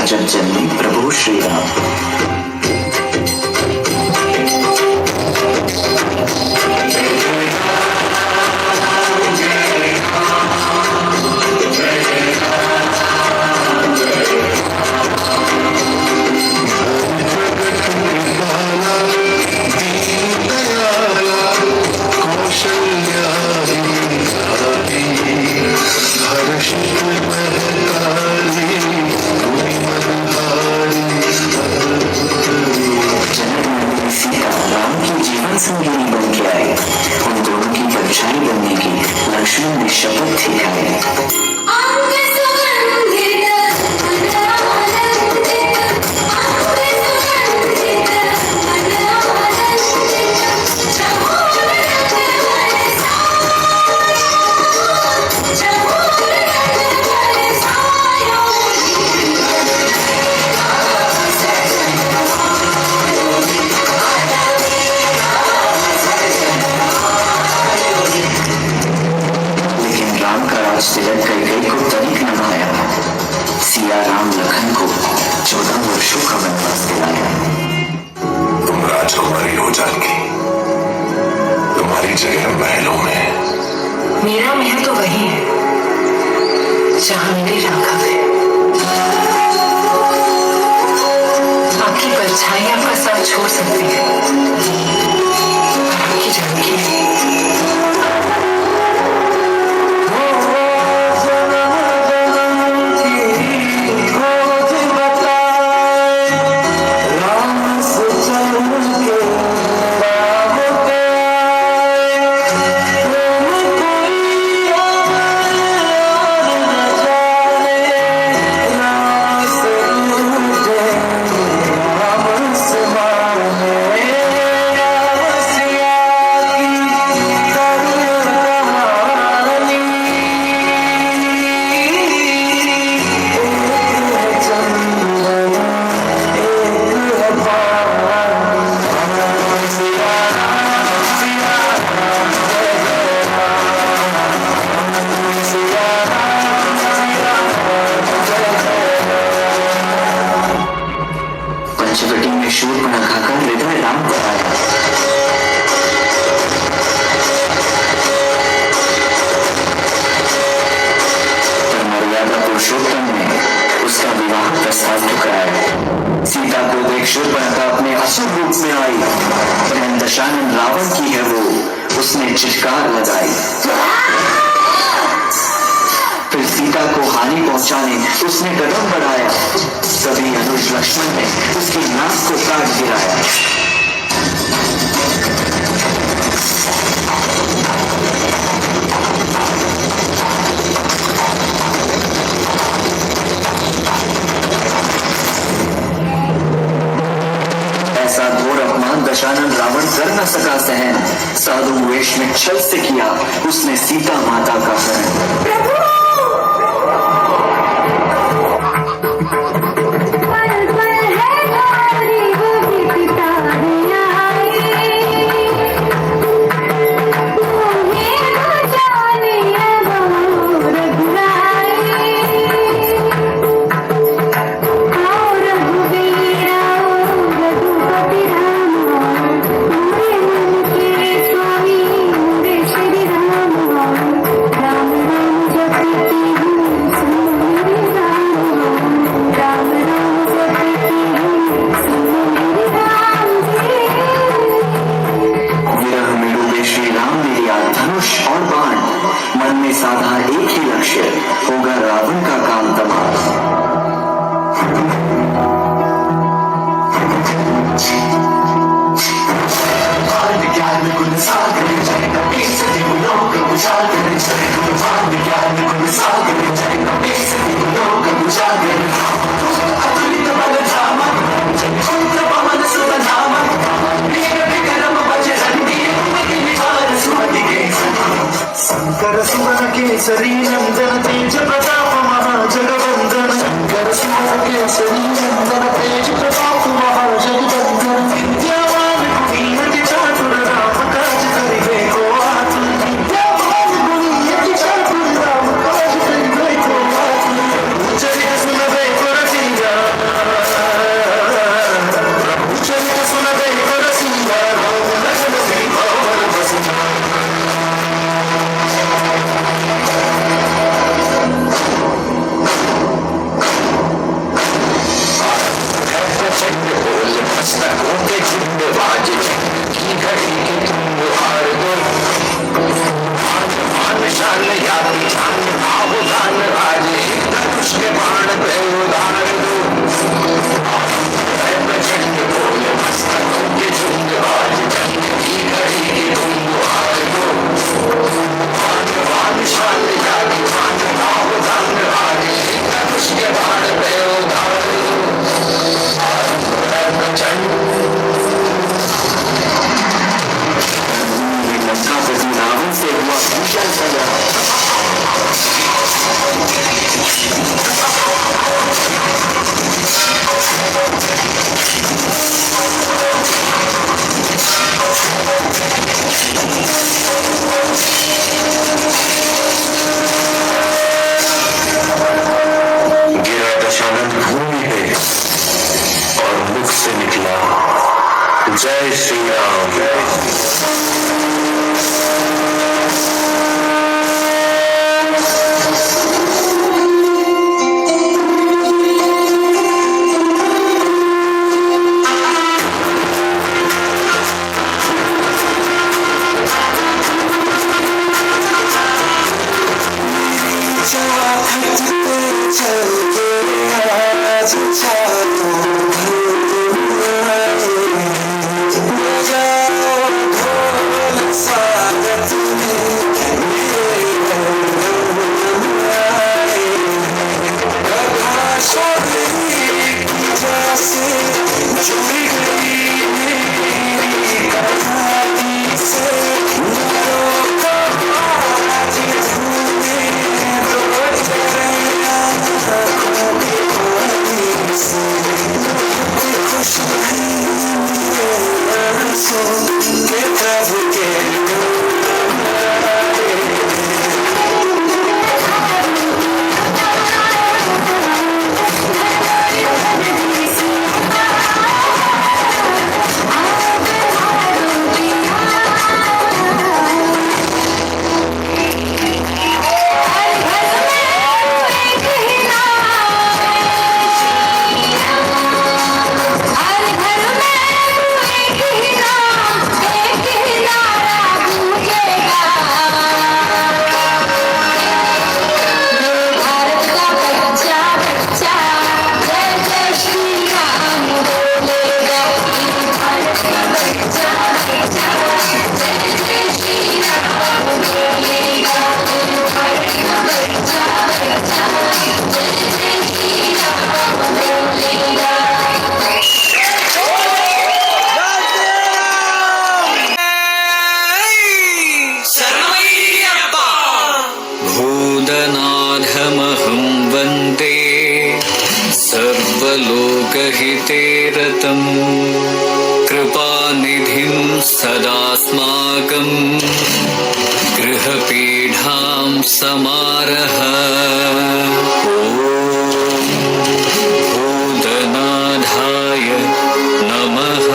जब जन्मे प्रभु श्री राम। जनक नंदिनी सीता राम की जीवन संगिनी बन के आई। उन दोनों की परछाई बनने की लक्ष्मण ने शपथ थी खाई। अंग सुगंधित मन आनंदित, अंग सुगंधित मन आनंदित, चमूर रंग बरसायो, चमूर रंग बरसायो। लेकिन राम का राज तिलक कैकेयी को तनिक न भाया। सिया राम लखन को 14 वर्षों का वनवास दिलाया। तुम राजकुमारी हो जानकी, तुम्हारी जगह महलों में। मेरा महल तो वही है जहां मेरे राघव है। आपकी परछाई आपका साथ छोड़ सकती है, पर आपकी जानकी नहीं। पंचवटी में शूर्पणखा का हृदय राम पर आया। पर मर्यादा पुरुषोत्तम ने उसका विवाह प्रस्ताव ठुकराया। सीता को देख शूर्पणखा अपने असुर रूप में आई। बहन दशानन रावण की है वो, उसने चिटकार लगाई। फिर सीता को हानि पहुंचाने उसने कदम बढ़ाया। तभी अनुज लक्ष्मण ने उसकी नाक को काट गिराया। ऐसा घोर अपमान दशानन रावण कर न सका सहन। साधु वेश में छल से किया उसने सीता माता का हरण। पल पल है भारी वो विपदा आई, तुम्हें बचाने अब रघुराई। आओ रघुवीर, आओ रघुपति रामा, मोरे मन के स्वामी, मोरे श्री रामा। राम नाम जपते। केसरी नंदन तेज प्रताप महाजगवंदन। शंकर सुवन केसरी नंदन तेज प्रताप महाजगवंदन। विद्यावान गुणी चातुर राम काज करिबे को आतुर। विद्यावान गुणी चातुर राम काज करिबे को आतुर। चरित सुनबे को रसिया, प्रभु चरित सुनबे को रसिया, राम लखन सीता मन बसिया। प्रचंड बोल मस्तकों के झुंड बाज की घड़ी के तुम हार दो। मान मान शान याति जान आहुदान राज, धनुष के बाण पे उधार दो। है प्रचंड बोल मस्तकों के झुंड बाज की घड़ी के तुम हार दो। मान मान शान याति जान आहुदान राज, धनुष के बाण पे उधार दो। प्रचंड लंकापति रावण से हुआ भीषण संग्राम। गिरा दशानन भूमि पे और मुख से निकला जय श्री राम। हर घर में एक ही नाम, एक ही नारा गूंजेगा। भारत का बच्चा बच्चा जय जय श्री राम बोलेगा। भारत का बच्चा बच्चा जय जय श्री राम बोलेगा। भारत का बच्चा बच्चा जय जय श्री राम बोलेगा। भूतनाथमहं वन्दे सर्वलोकहिते रतम्, कृपानिधिं सदास्माकं गृहपीठां समारह। ॐ भूतनाथाय नमः।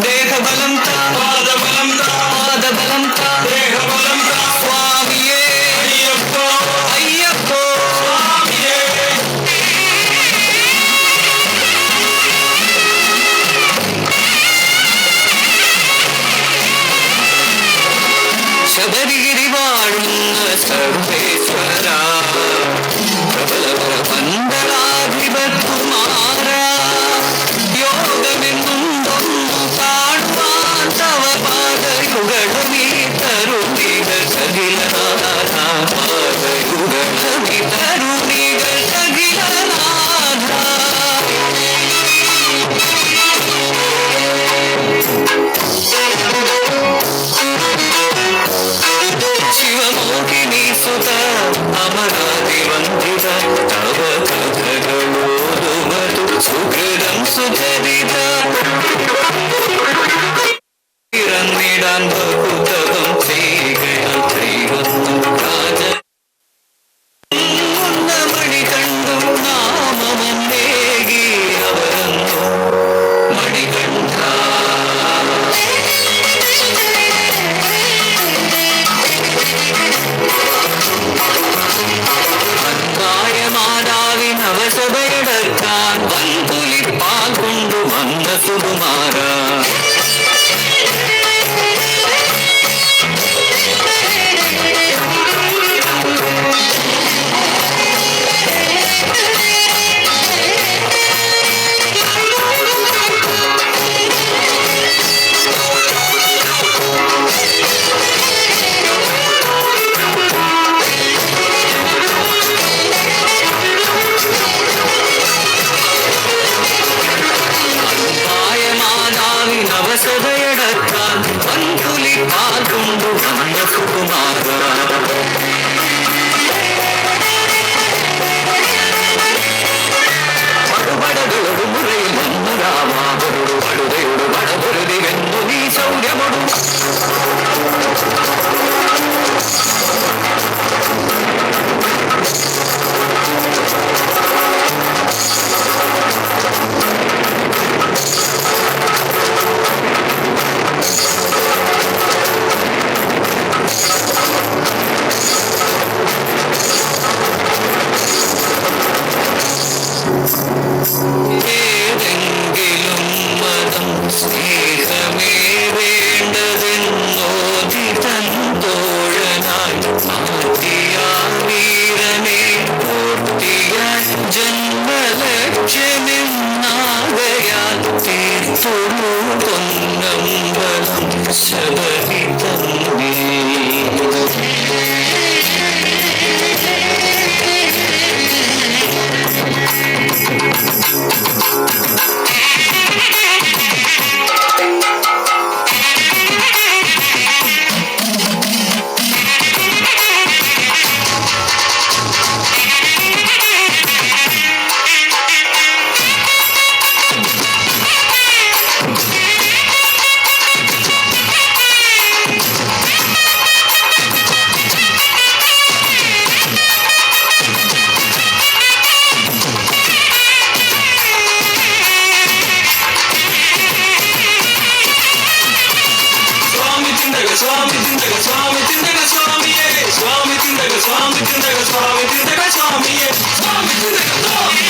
ದೇಹಬಲಂತ ಪಾದಬಲಂತ ಪಾದಬಲಂತ ದೇಹಬಲಂತ ಸ್ವಾಮಿಯೇ ಅಯ್ಯಪ್ಪ ಅಯ್ಯಪ್ಪ ಸ್ವಾಮಿಯೇ. സ്വാമി തിന്തക സ്വാമി തിന്തക സ്വാമിയേ സ്വാമി തിന്തക സ്വാമി.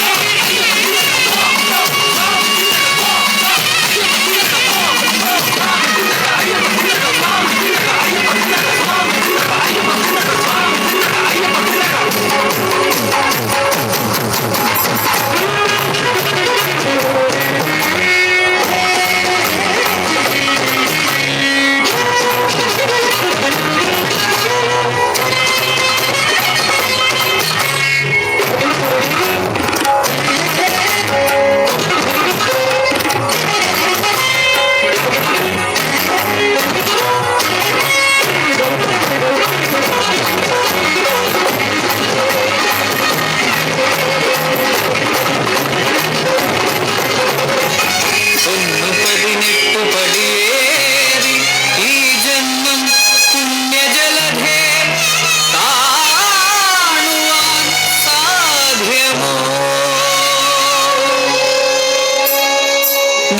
ഒന്ന് പതിനെട്ടു പടിയേറി ഈ ജന്മം പുണ്യജലധേ കാണുവാൻ സാധ്യമോ?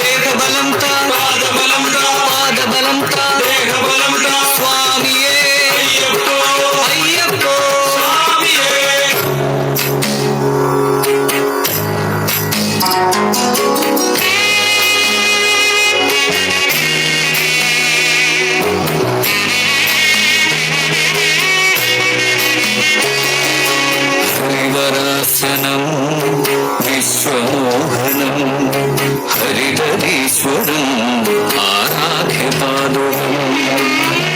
ദേഹബലം താ, പാദബലം താ, പാദബലം താ, ദേഹബലം താ, സ്വാമിയേ അയ്യപ്പോ അയ്യപ്പോ. സ്വാമിയേ. ഹരിവരാസനം വിശ്വമോഹനം ഹരിഹരീശ്വരം ആരാധ്യപാദുകം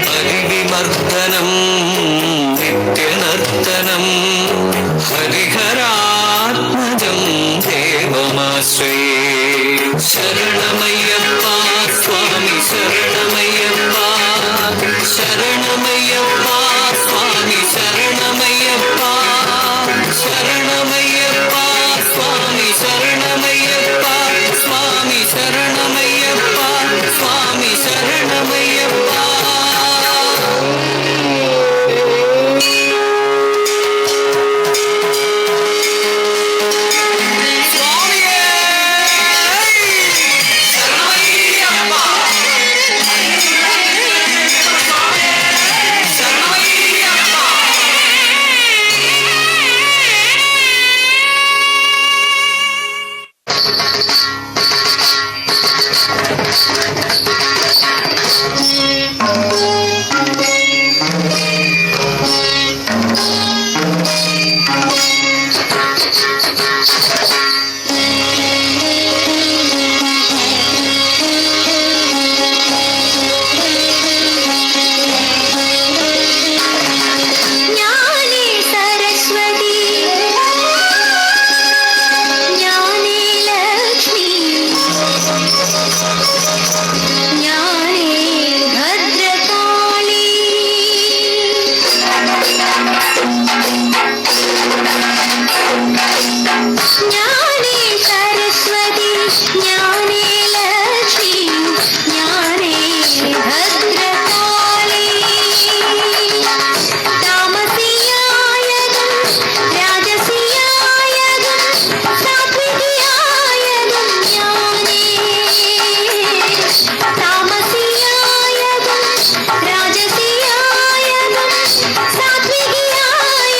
ഹരിവിമർദ്ദനം നിത്യനർത്തനം ഹരിഹരാത്മജം ദേവമാശ്രയേ. ശരണമയ്യപ്പ സ്വാമി ശരണമയ്യപ്പ, ശരണമയ്യപ്പ സ്വാമി ശരണമയ്യപ്പ, ശരണമയ്യപ്പ സ്വാമി ശരണമയ്യപ്പ, സ്വാമി ശരണമയ്യപ്പ, സ്വാമി ശരണമയ്യപ്പ. സ്വാമിയേ ശരണമയ്യപ്പ, ശരണമയ്യപ്പ. ജ്ഞാനേ സരസ്വതി, ജ്ഞാനേ ലക്ഷ്മി, ജ്ഞാനേ ഭദ്രകാളി. ജ്ഞാനേ സരസ്വതി, ജ്ഞാനേ ലക്ഷ്മി, ജ്ഞാനേ ഭദ്രകാളി. താമസിയായതും രാജസിയായതും സാത്വികിയായതും ഞാനേ. താമസിയായതും രാജസിയായതും സാത്വികിയായതും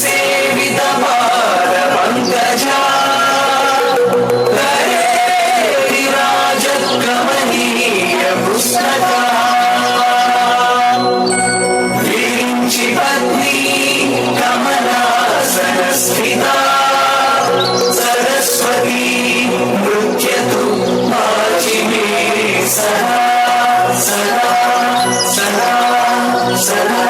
सेवित पाद पंकजा करे विराजत्कमनीय पुस्तका विरिञ्चि पत्नी कमलासनस्थिता सरस्वती नृत्यतु वाचि मे सदा सदा सदा सदा।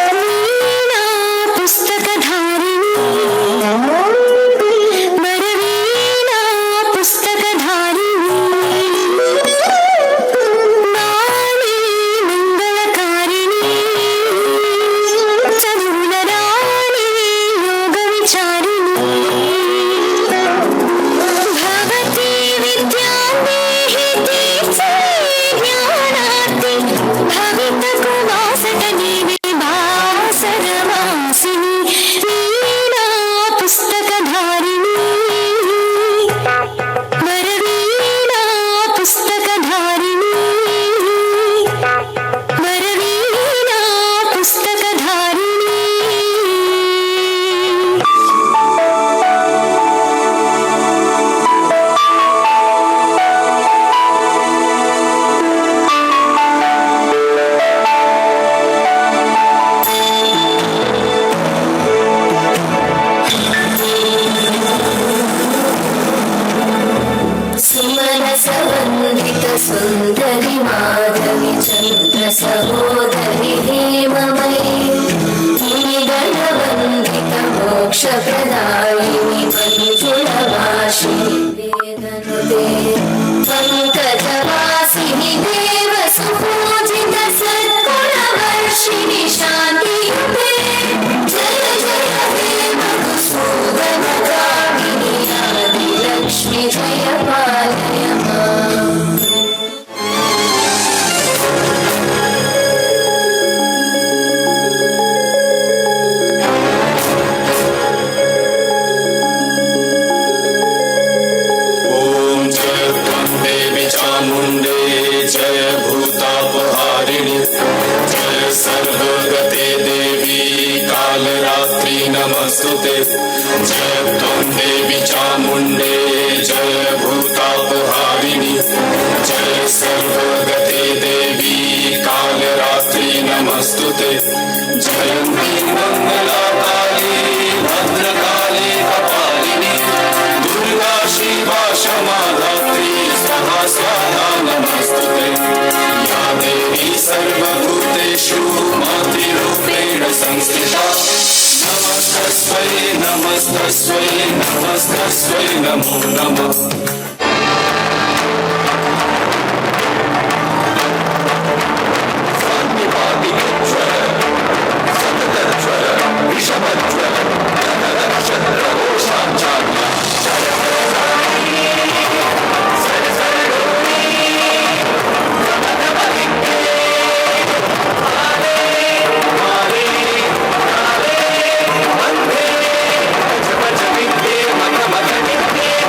ವೀಣಾ ಪುಸ್ತಕಧಾರಿಣಿ ವರವೀಣಾ ಪುಸ್ತಕಧಾರಿಣಿ ವಾಣಿ ಮಂಗಳಕಾರಿಣಿ ಚದುಲ ರಾಣಿ ಯೋಗ ವಿಚಾರಿಣಿ ಭವತಿ ವಿದ್ಯಾಂ ದೇಹಿ ತೀರ್ಥೇ ಜ್ಞಾನಾರ್ತಿ ಭವಿತಕುವಾಸಟನಿ ವಿಭಾಸರವಾಸಿನಿ ವೀಣಾ ಪುಸ್ತಕಧಾರಿಣಿ ವರವೀಣಾ ಪುಸ್ತಕಧಾರಿಣಿ ವರವೀಣಾ ಪುಸ್ತಕಧಾರಿಣಿ. सुमनसवन्दित सुन्दरि माधवि चन्द्र सहोदरि हेममयि मुनिगणवन्दित मोक्षप्रदायिनि मञ्जुलवासिनि वेदनुते पङ्कजवासिनि देव सुपूजित सद्गुणवर्षिणि शान्तियुते जय जय हे मधुसूदनकामिनि आदिलक्ष्मि जय पालय माम्। ॐ जय त्वं देवि चामुण्डे जय भूतापहारिणि जय सर्वगते देवी कालरात्रि नमस्तुते। जय त्वं देवि चामुण्डे जय भूतापहारिणि जय सर्वगते देवी कालरात्रि नमस्तुते। जयन्ती मङ्गला काली भद्रकाली कपालिनी दुर्गा शिवा क्षमा धात्री स्वाहा स्वाहा नमस्तुते। या देवी सर्वभूतेषु मातृरूपेण संस्थिता नमस्तस्यै नमस्तस्यै नमस्तस्यै नमो नमः।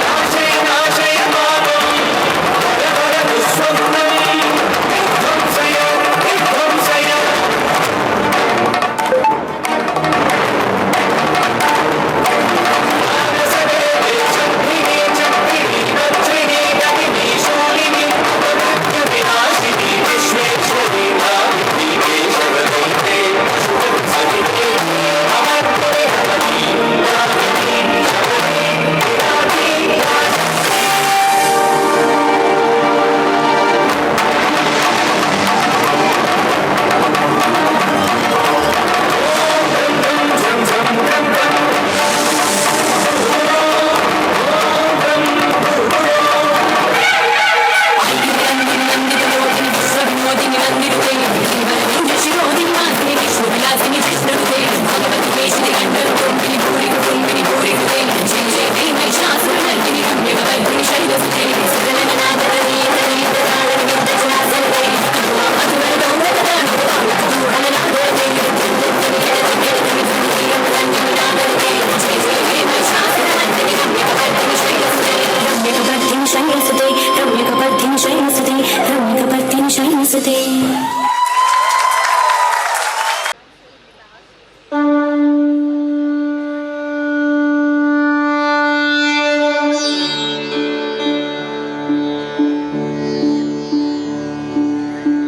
नाशय नाशय। नमोऽस्तु ते.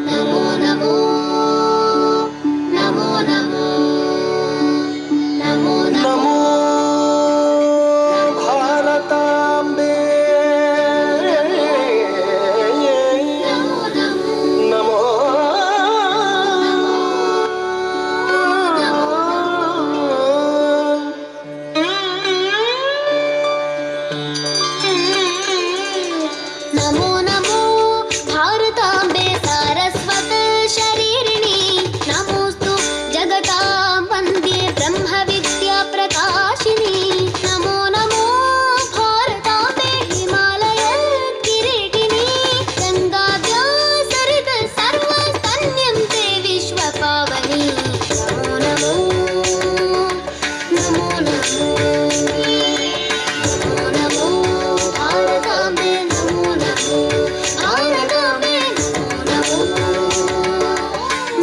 ನಮೋ ನಮೋ ನಮೋ ನಮೋ ನಮೋ ನಮೋ ಭಾರತಾಂಬೆ ನಮೋ ನಮೋ ನಮೋ ನಮೋ ಭಾರತಾಂಬೆ ಸಾರಸ್ವತ ಶರೀರಿಣಿ ನಮೋಸ್ತು ಜಗತಾಂ ವಂದ್ಯೆ ಬ್ರಹ್ಮ ವಿದ್ಯಾ ಪ್ರಕಾಶಿನಿ. ನಮೋ ನಮೋ ಭಾರತಾಂಬೆ ಹಿಮಾಲಯ ಕಿರೀಟಿನಿ ಗಂಗಾವ್ಯಾಸರಿತ ಸರ್ವಸ್ತನ್ಯಂ ತೇ ವಿಶ್ವ ಪಾವನಿ. ನಮೋ ನಮೋ ನಮೋ ನಮೋ ನಮೋ ನಮೋ ಭಾರತಾಂಬೆ ನಮೋ ನಮೋ ಭಾರತಾಂಬೆ ನಮೋ ನಮೋ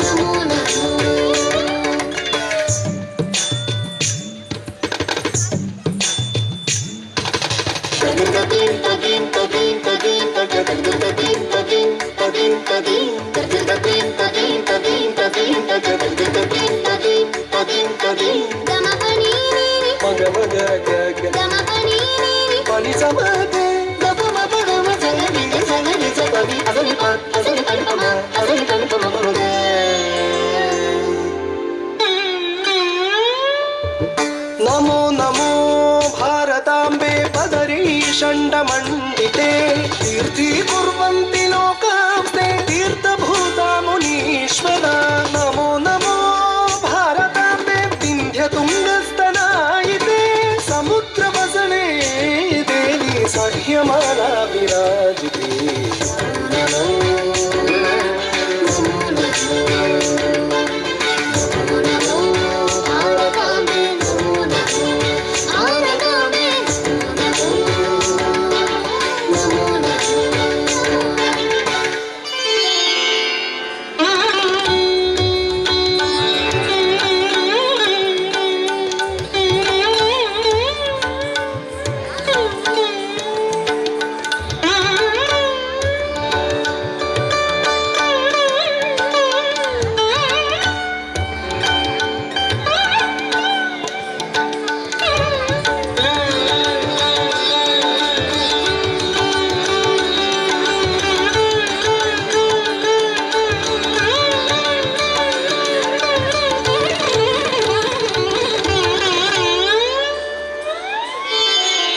ನಮೋ ನಮೋ. ಮಗ ಮಗ ಗ ಗ ಪನಿ ಸಮತೆ ಗಪ ಮಪ ಗಮ ಸಗ ನಿ ಸಗ ನಿ ಸ ಪನಿ ಅಸನಿ ಪ ಅಸನಿ ಪನಿ ಪಮ ಅಸನಿ ಪನಿ ಪಮ ಪಮ ಗ. ನಮೋ ನಮೋ ಭಾರತಾಂಬೆ ಪದರಿ ಷಂಡಮಂಡಿತೆ ತೀರ್ಥೀಕುರ್ವಂತಿ ಲೋಕಾಂಸ್ತೆ ತೀರ್ಥಭೂತ ಮುನೀಶ್ವರ. ನಮೋ ನಮೋ ಭಾರತಾಂಬೆ ವಿಂಧ್ಯ ತುಂಗಸ್ತನಾಯಿತೆ ಸಮುದ್ರ ವಸನೆ ದೇವಿ ಸಹ್ಯಮಾಲಾ ವಿರಾಜಿತೆ.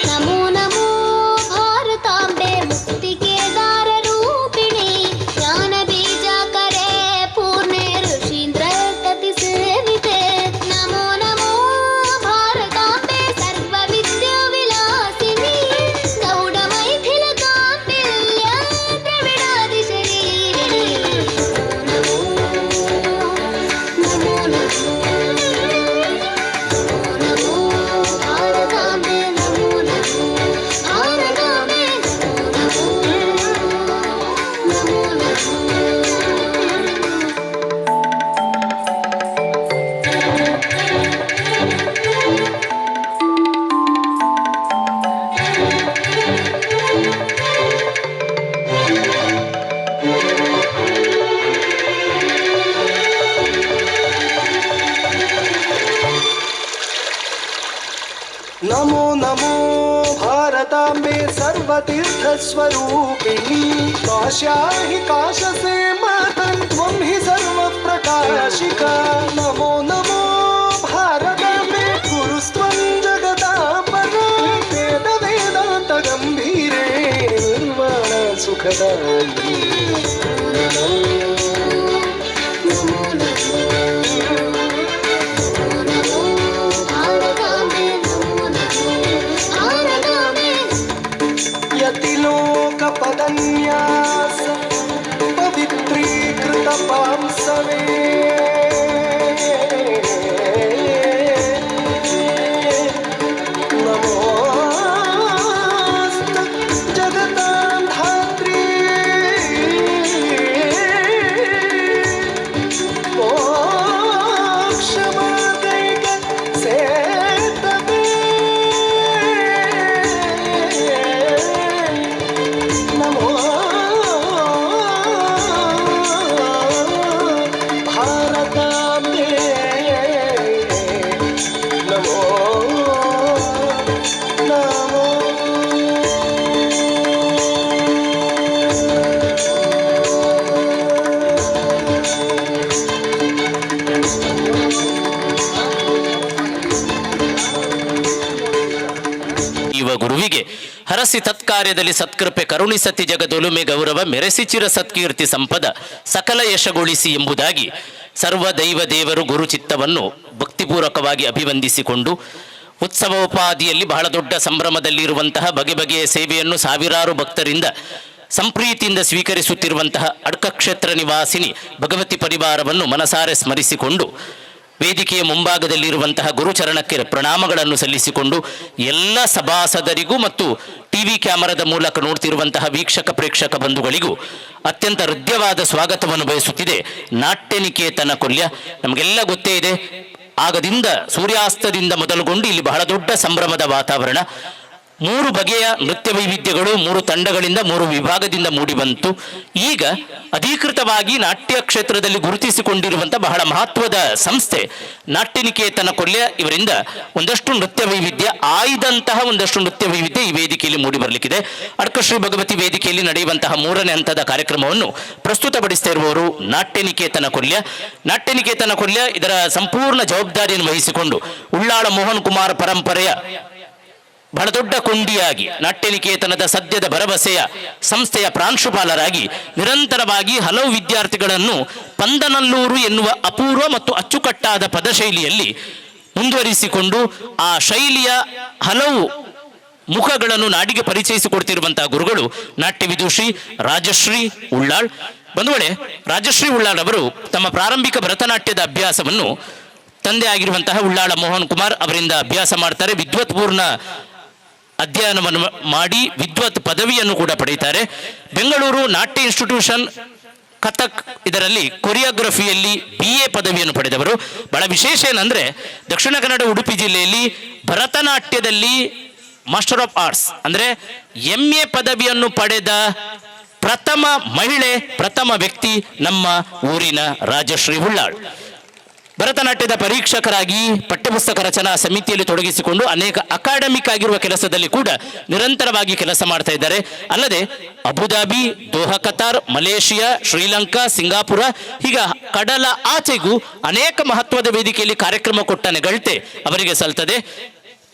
ನಮೋ ನಮೋ ಭಾರತಾಂಬೆ ಮುಕ್ತಿಕೇದಾರರೂಪಿಣಿ ಜ್ಞಾನ ಬೀಜಾಕರೆ ಪೂರ್ಣೆ ಋಷೀಂದ್ರ ತತಿ ಸೇವಿತೆ. ನಮೋ ನಮೋ ಭಾರತಾಂಬೆ ಸರ್ವ ವಿದ್ಯಾ ವಿಲಾಸಿನಿ ಗೌಡ ಮೈಥಿಲ ಕಾಂಪಿಲ್ಯ ದ್ರವಿಡಾದಿ ಶರೀರಿಣಿ. ನಮೋ ನಮೋ ನಮೋ ನಮೋ ಭಾರತಾಂಬೆ ನಮೋ ನಮೋ ಭಾರತಾಂಬೆ ನಮೋ ನಮೋ ನಮೋ. ನಮೋ ನಮೋ ಭಾರತಾಂಬೆ ಸರ್ವತೀರ್ಥಸ್ವರೂಪಿಣಿ ಕಾಶ್ಯಾ ಹಿ ಕಾಶಸೇ ಮಾತನ್ ತ್ವಂ ಹಿ ಸರ್ವಪ್ರಕಾಶಿಕಾ. ನಮೋ ನಮೋ ಭಾರತಾಂಬೆ ಗುರುಸ್ತ್ವಂ ಜಗತಾಂ ಪರಾ ವೇದ ವೇದಾಂತ ಗಂಭೀರೇ ನಿರ್ವಾಣ ಸುಖದಾಯಿನಿ. ಯತಿಲೋಕಪದನ್ಯಾಸ ಪವಿತ್ರೀಕೃತ ಪಾಂಸವೇ ನಮೋಸ್ತು ಜಗತಾಂ ಧಾತ್ರಿ. ಹರಸಿ ತತ್ಕಾರ್ಯದಲ್ಲಿ ಸತ್ಕೃಪೆ ಕರುಣಿಸತಿ ಜಗದೊಲುಮೆ ಗೌರವ ಮೆರೆಸಿ ಚಿರ ಸತ್ಕೀರ್ತಿ ಸಂಪದ ಸಕಲ ಯಶಗೊಳಿಸಿ ಎಂಬುದಾಗಿ ಸರ್ವ ದೈವ ದೇವರು ಗುರುಚಿತ್ತವನ್ನು ಭಕ್ತಿಪೂರ್ವಕವಾಗಿ ಅಭಿವಂದಿಸಿಕೊಂಡು ಉತ್ಸವೋಪಾದಿಯಲ್ಲಿ ಬಹಳ ದೊಡ್ಡ ಸಂಭ್ರಮದಲ್ಲಿರುವಂತಹ ಬಗೆ ಬಗೆಯ ಸೇವೆಯನ್ನು ಸಾವಿರಾರು ಭಕ್ತರಿಂದ ಸಂಪ್ರೀತಿಯಿಂದ ಸ್ವೀಕರಿಸುತ್ತಿರುವಂತಹ ಅಡ್ಕಕ್ಷೇತ್ರ ನಿವಾಸಿನಿ ಭಗವತಿ ಪರಿವಾರವನ್ನು ಮನಸಾರೆ ಸ್ಮರಿಸಿಕೊಂಡು ವೇದಿಕೆಯ ಮುಂಭಾಗದಲ್ಲಿರುವಂತಹ ಗುರುಚರಣಕ್ಕೆ ಪ್ರಣಾಮಗಳನ್ನು ಸಲ್ಲಿಸಿಕೊಂಡು ಎಲ್ಲ ಸಭಾಸದರಿಗೂ ಮತ್ತು ಟಿವಿ ಕ್ಯಾಮರಾದ ಮೂಲಕ ನೋಡ್ತಿರುವಂತಹ ವೀಕ್ಷಕ ಪ್ರೇಕ್ಷಕ ಬಂಧುಗಳಿಗೂ ಅತ್ಯಂತ ಹೃದಯವಾದ ಸ್ವಾಗತವನ್ನು ಬಯಸುತ್ತಿದೆ ನಾಟ್ಯನಿಕೇತನ ಕೊಲ್ಯ. ನಮಗೆಲ್ಲ ಗೊತ್ತೇ ಇದೆ, ಆಗದಿಂದ ಸೂರ್ಯಾಸ್ತದಿಂದ ಮೊದಲುಗೊಂಡು ಇಲ್ಲಿ ಬಹಳ ದೊಡ್ಡ ಸಂಭ್ರಮದ ವಾತಾವರಣ. ಮೂರು ಬಗೆಯ ನೃತ್ಯ ವೈವಿಧ್ಯಗಳು ಮೂರು ತಂಡಗಳಿಂದ ಮೂರು ವಿಭಾಗದಿಂದ ಮೂಡಿಬಂತು. ಈಗ ಅಧಿಕೃತವಾಗಿ ನಾಟ್ಯ ಕ್ಷೇತ್ರದಲ್ಲಿ ಗುರುತಿಸಿಕೊಂಡಿರುವಂಥ ಬಹಳ ಮಹತ್ವದ ಸಂಸ್ಥೆ ನಾಟ್ಯನಿಕೇತನ ಕೊಲ್ಯ. ಇವರಿಂದ ಒಂದಷ್ಟು ನೃತ್ಯ ವೈವಿಧ್ಯ ಆಯ್ದಂತಹ ಒಂದಷ್ಟು ನೃತ್ಯ ವೈವಿಧ್ಯ ಈ ವೇದಿಕೆಯಲ್ಲಿ ಮೂಡಿ ಬರಲಿಕ್ಕಿದೆ. ಅಡ್ಕಶ್ರೀ ಭಗವತಿ ವೇದಿಕೆಯಲ್ಲಿ ನಡೆಯುವಂತಹ ಮೂರನೇ ಹಂತದ ಕಾರ್ಯಕ್ರಮವನ್ನು ಪ್ರಸ್ತುತಪಡಿಸ್ತಾ ಇರುವವರು ನಾಟ್ಯನಿಕೇತನ ಕೊಲ್ಯ. ನಾಟ್ಯನಿಕೇತನ ಕೊಲ್ಯ ಇದರ ಸಂಪೂರ್ಣ ಜವಾಬ್ದಾರಿಯನ್ನು ವಹಿಸಿಕೊಂಡು ಉಳ್ಳಾಳ ಮೋಹನ್ ಕುಮಾರ್ ಪರಂಪರೆಯ ಬಹಳ ದೊಡ್ಡ ಕೊಂಡಿಯಾಗಿ ನಾಟ್ಯನಿಕೇತನದ ಸದ್ಯದ ಭರವಸೆಯ ಸಂಸ್ಥೆಯ ಪ್ರಾಂಶುಪಾಲರಾಗಿ ನಿರಂತರವಾಗಿ ಹಲವು ವಿದ್ಯಾರ್ಥಿಗಳನ್ನು ಪಂದನಲ್ಲೂರು ಎನ್ನುವ ಅಪೂರ್ವ ಮತ್ತು ಅಚ್ಚುಕಟ್ಟಾದ ಪದಶೈಲಿಯಲ್ಲಿ ಮುಂದುವರಿಸಿಕೊಂಡು ಆ ಶೈಲಿಯ ಹಲವು ಮುಖಗಳನ್ನು ನಾಡಿಗೆ ಪರಿಚಯಿಸಿಕೊಡ್ತಿರುವಂತಹ ಗುರುಗಳು ನಾಟ್ಯ ವಿದುಷಿ ರಾಜಶ್ರೀ ಉಳ್ಳಾಳ್. ಬಂಧುಗಳೇ, ರಾಜಶ್ರೀ ಉಳ್ಳಾಳ್ ಅವರು ತಮ್ಮ ಪ್ರಾರಂಭಿಕ ಭರತನಾಟ್ಯದ ಅಭ್ಯಾಸವನ್ನು ತಂದೆ ಆಗಿರುವಂತಹ ಉಳ್ಳಾಳ ಮೋಹನ್ ಕುಮಾರ್ ಅವರಿಂದ ಅಭ್ಯಾಸ ಮಾಡ್ತಾರೆ. ವಿದ್ವತ್ಪೂರ್ಣ ಅಧ್ಯಯನವನ್ನು ಮಾಡಿ ವಿದ್ವತ್ ಪದವಿಯನ್ನು ಕೂಡ ಪಡೆಯುತ್ತಾರೆ. ಬೆಂಗಳೂರು ನಾಟ್ಯ ಇನ್ಸ್ಟಿಟ್ಯೂಷನ್ ಕಥಕ್ ಇದರಲ್ಲಿ ಕೊರಿಯೋಗ್ರಫಿಯಲ್ಲಿ BA ಪದವಿಯನ್ನು ಪಡೆದವರು. ಬಹಳ ವಿಶೇಷ ಏನಂದ್ರೆ, ದಕ್ಷಿಣ ಕನ್ನಡ ಉಡುಪಿ ಜಿಲ್ಲೆಯಲ್ಲಿ ಭರತನಾಟ್ಯದಲ್ಲಿ ಮಾಸ್ಟರ್ ಆಫ್ ಆರ್ಟ್ಸ್ ಅಂದ್ರೆ MA ಪದವಿಯನ್ನು ಪಡೆದ ಪ್ರಥಮ ಮಹಿಳೆ, ಪ್ರಥಮ ವ್ಯಕ್ತಿ ನಮ್ಮ ಊರಿನ ರಾಜಶ್ರೀ ಉಳ್ಳಾಳ್. ಭರತನಾಟ್ಯದ ಪರೀಕ್ಷಕರಾಗಿ ಪಠ್ಯಪುಸ್ತಕ ರಚನಾ ಸಮಿತಿಯಲ್ಲಿ ತೊಡಗಿಸಿಕೊಂಡು ಅನೇಕ ಅಕಾಡೆಮಿಕ್ ಆಗಿರುವ ಕೆಲಸದಲ್ಲಿ ಕೂಡ ನಿರಂತರವಾಗಿ ಕೆಲಸ ಮಾಡ್ತಾ ಇದ್ದಾರೆ. ಅಲ್ಲದೆ Abu Dhabi, Doha Qatar, Malaysia, Sri Lanka, Singapore, ಹೀಗ ಕಡಲ ಆಚೆಗೂ ಅನೇಕ ಮಹತ್ವದ ವೇದಿಕೆಯಲ್ಲಿ ಕಾರ್ಯಕ್ರಮ ಕೊಟ್ಟ ನೆಗಳ್ತೆ ಅವರಿಗೆ ಸಲ್ತದೆ.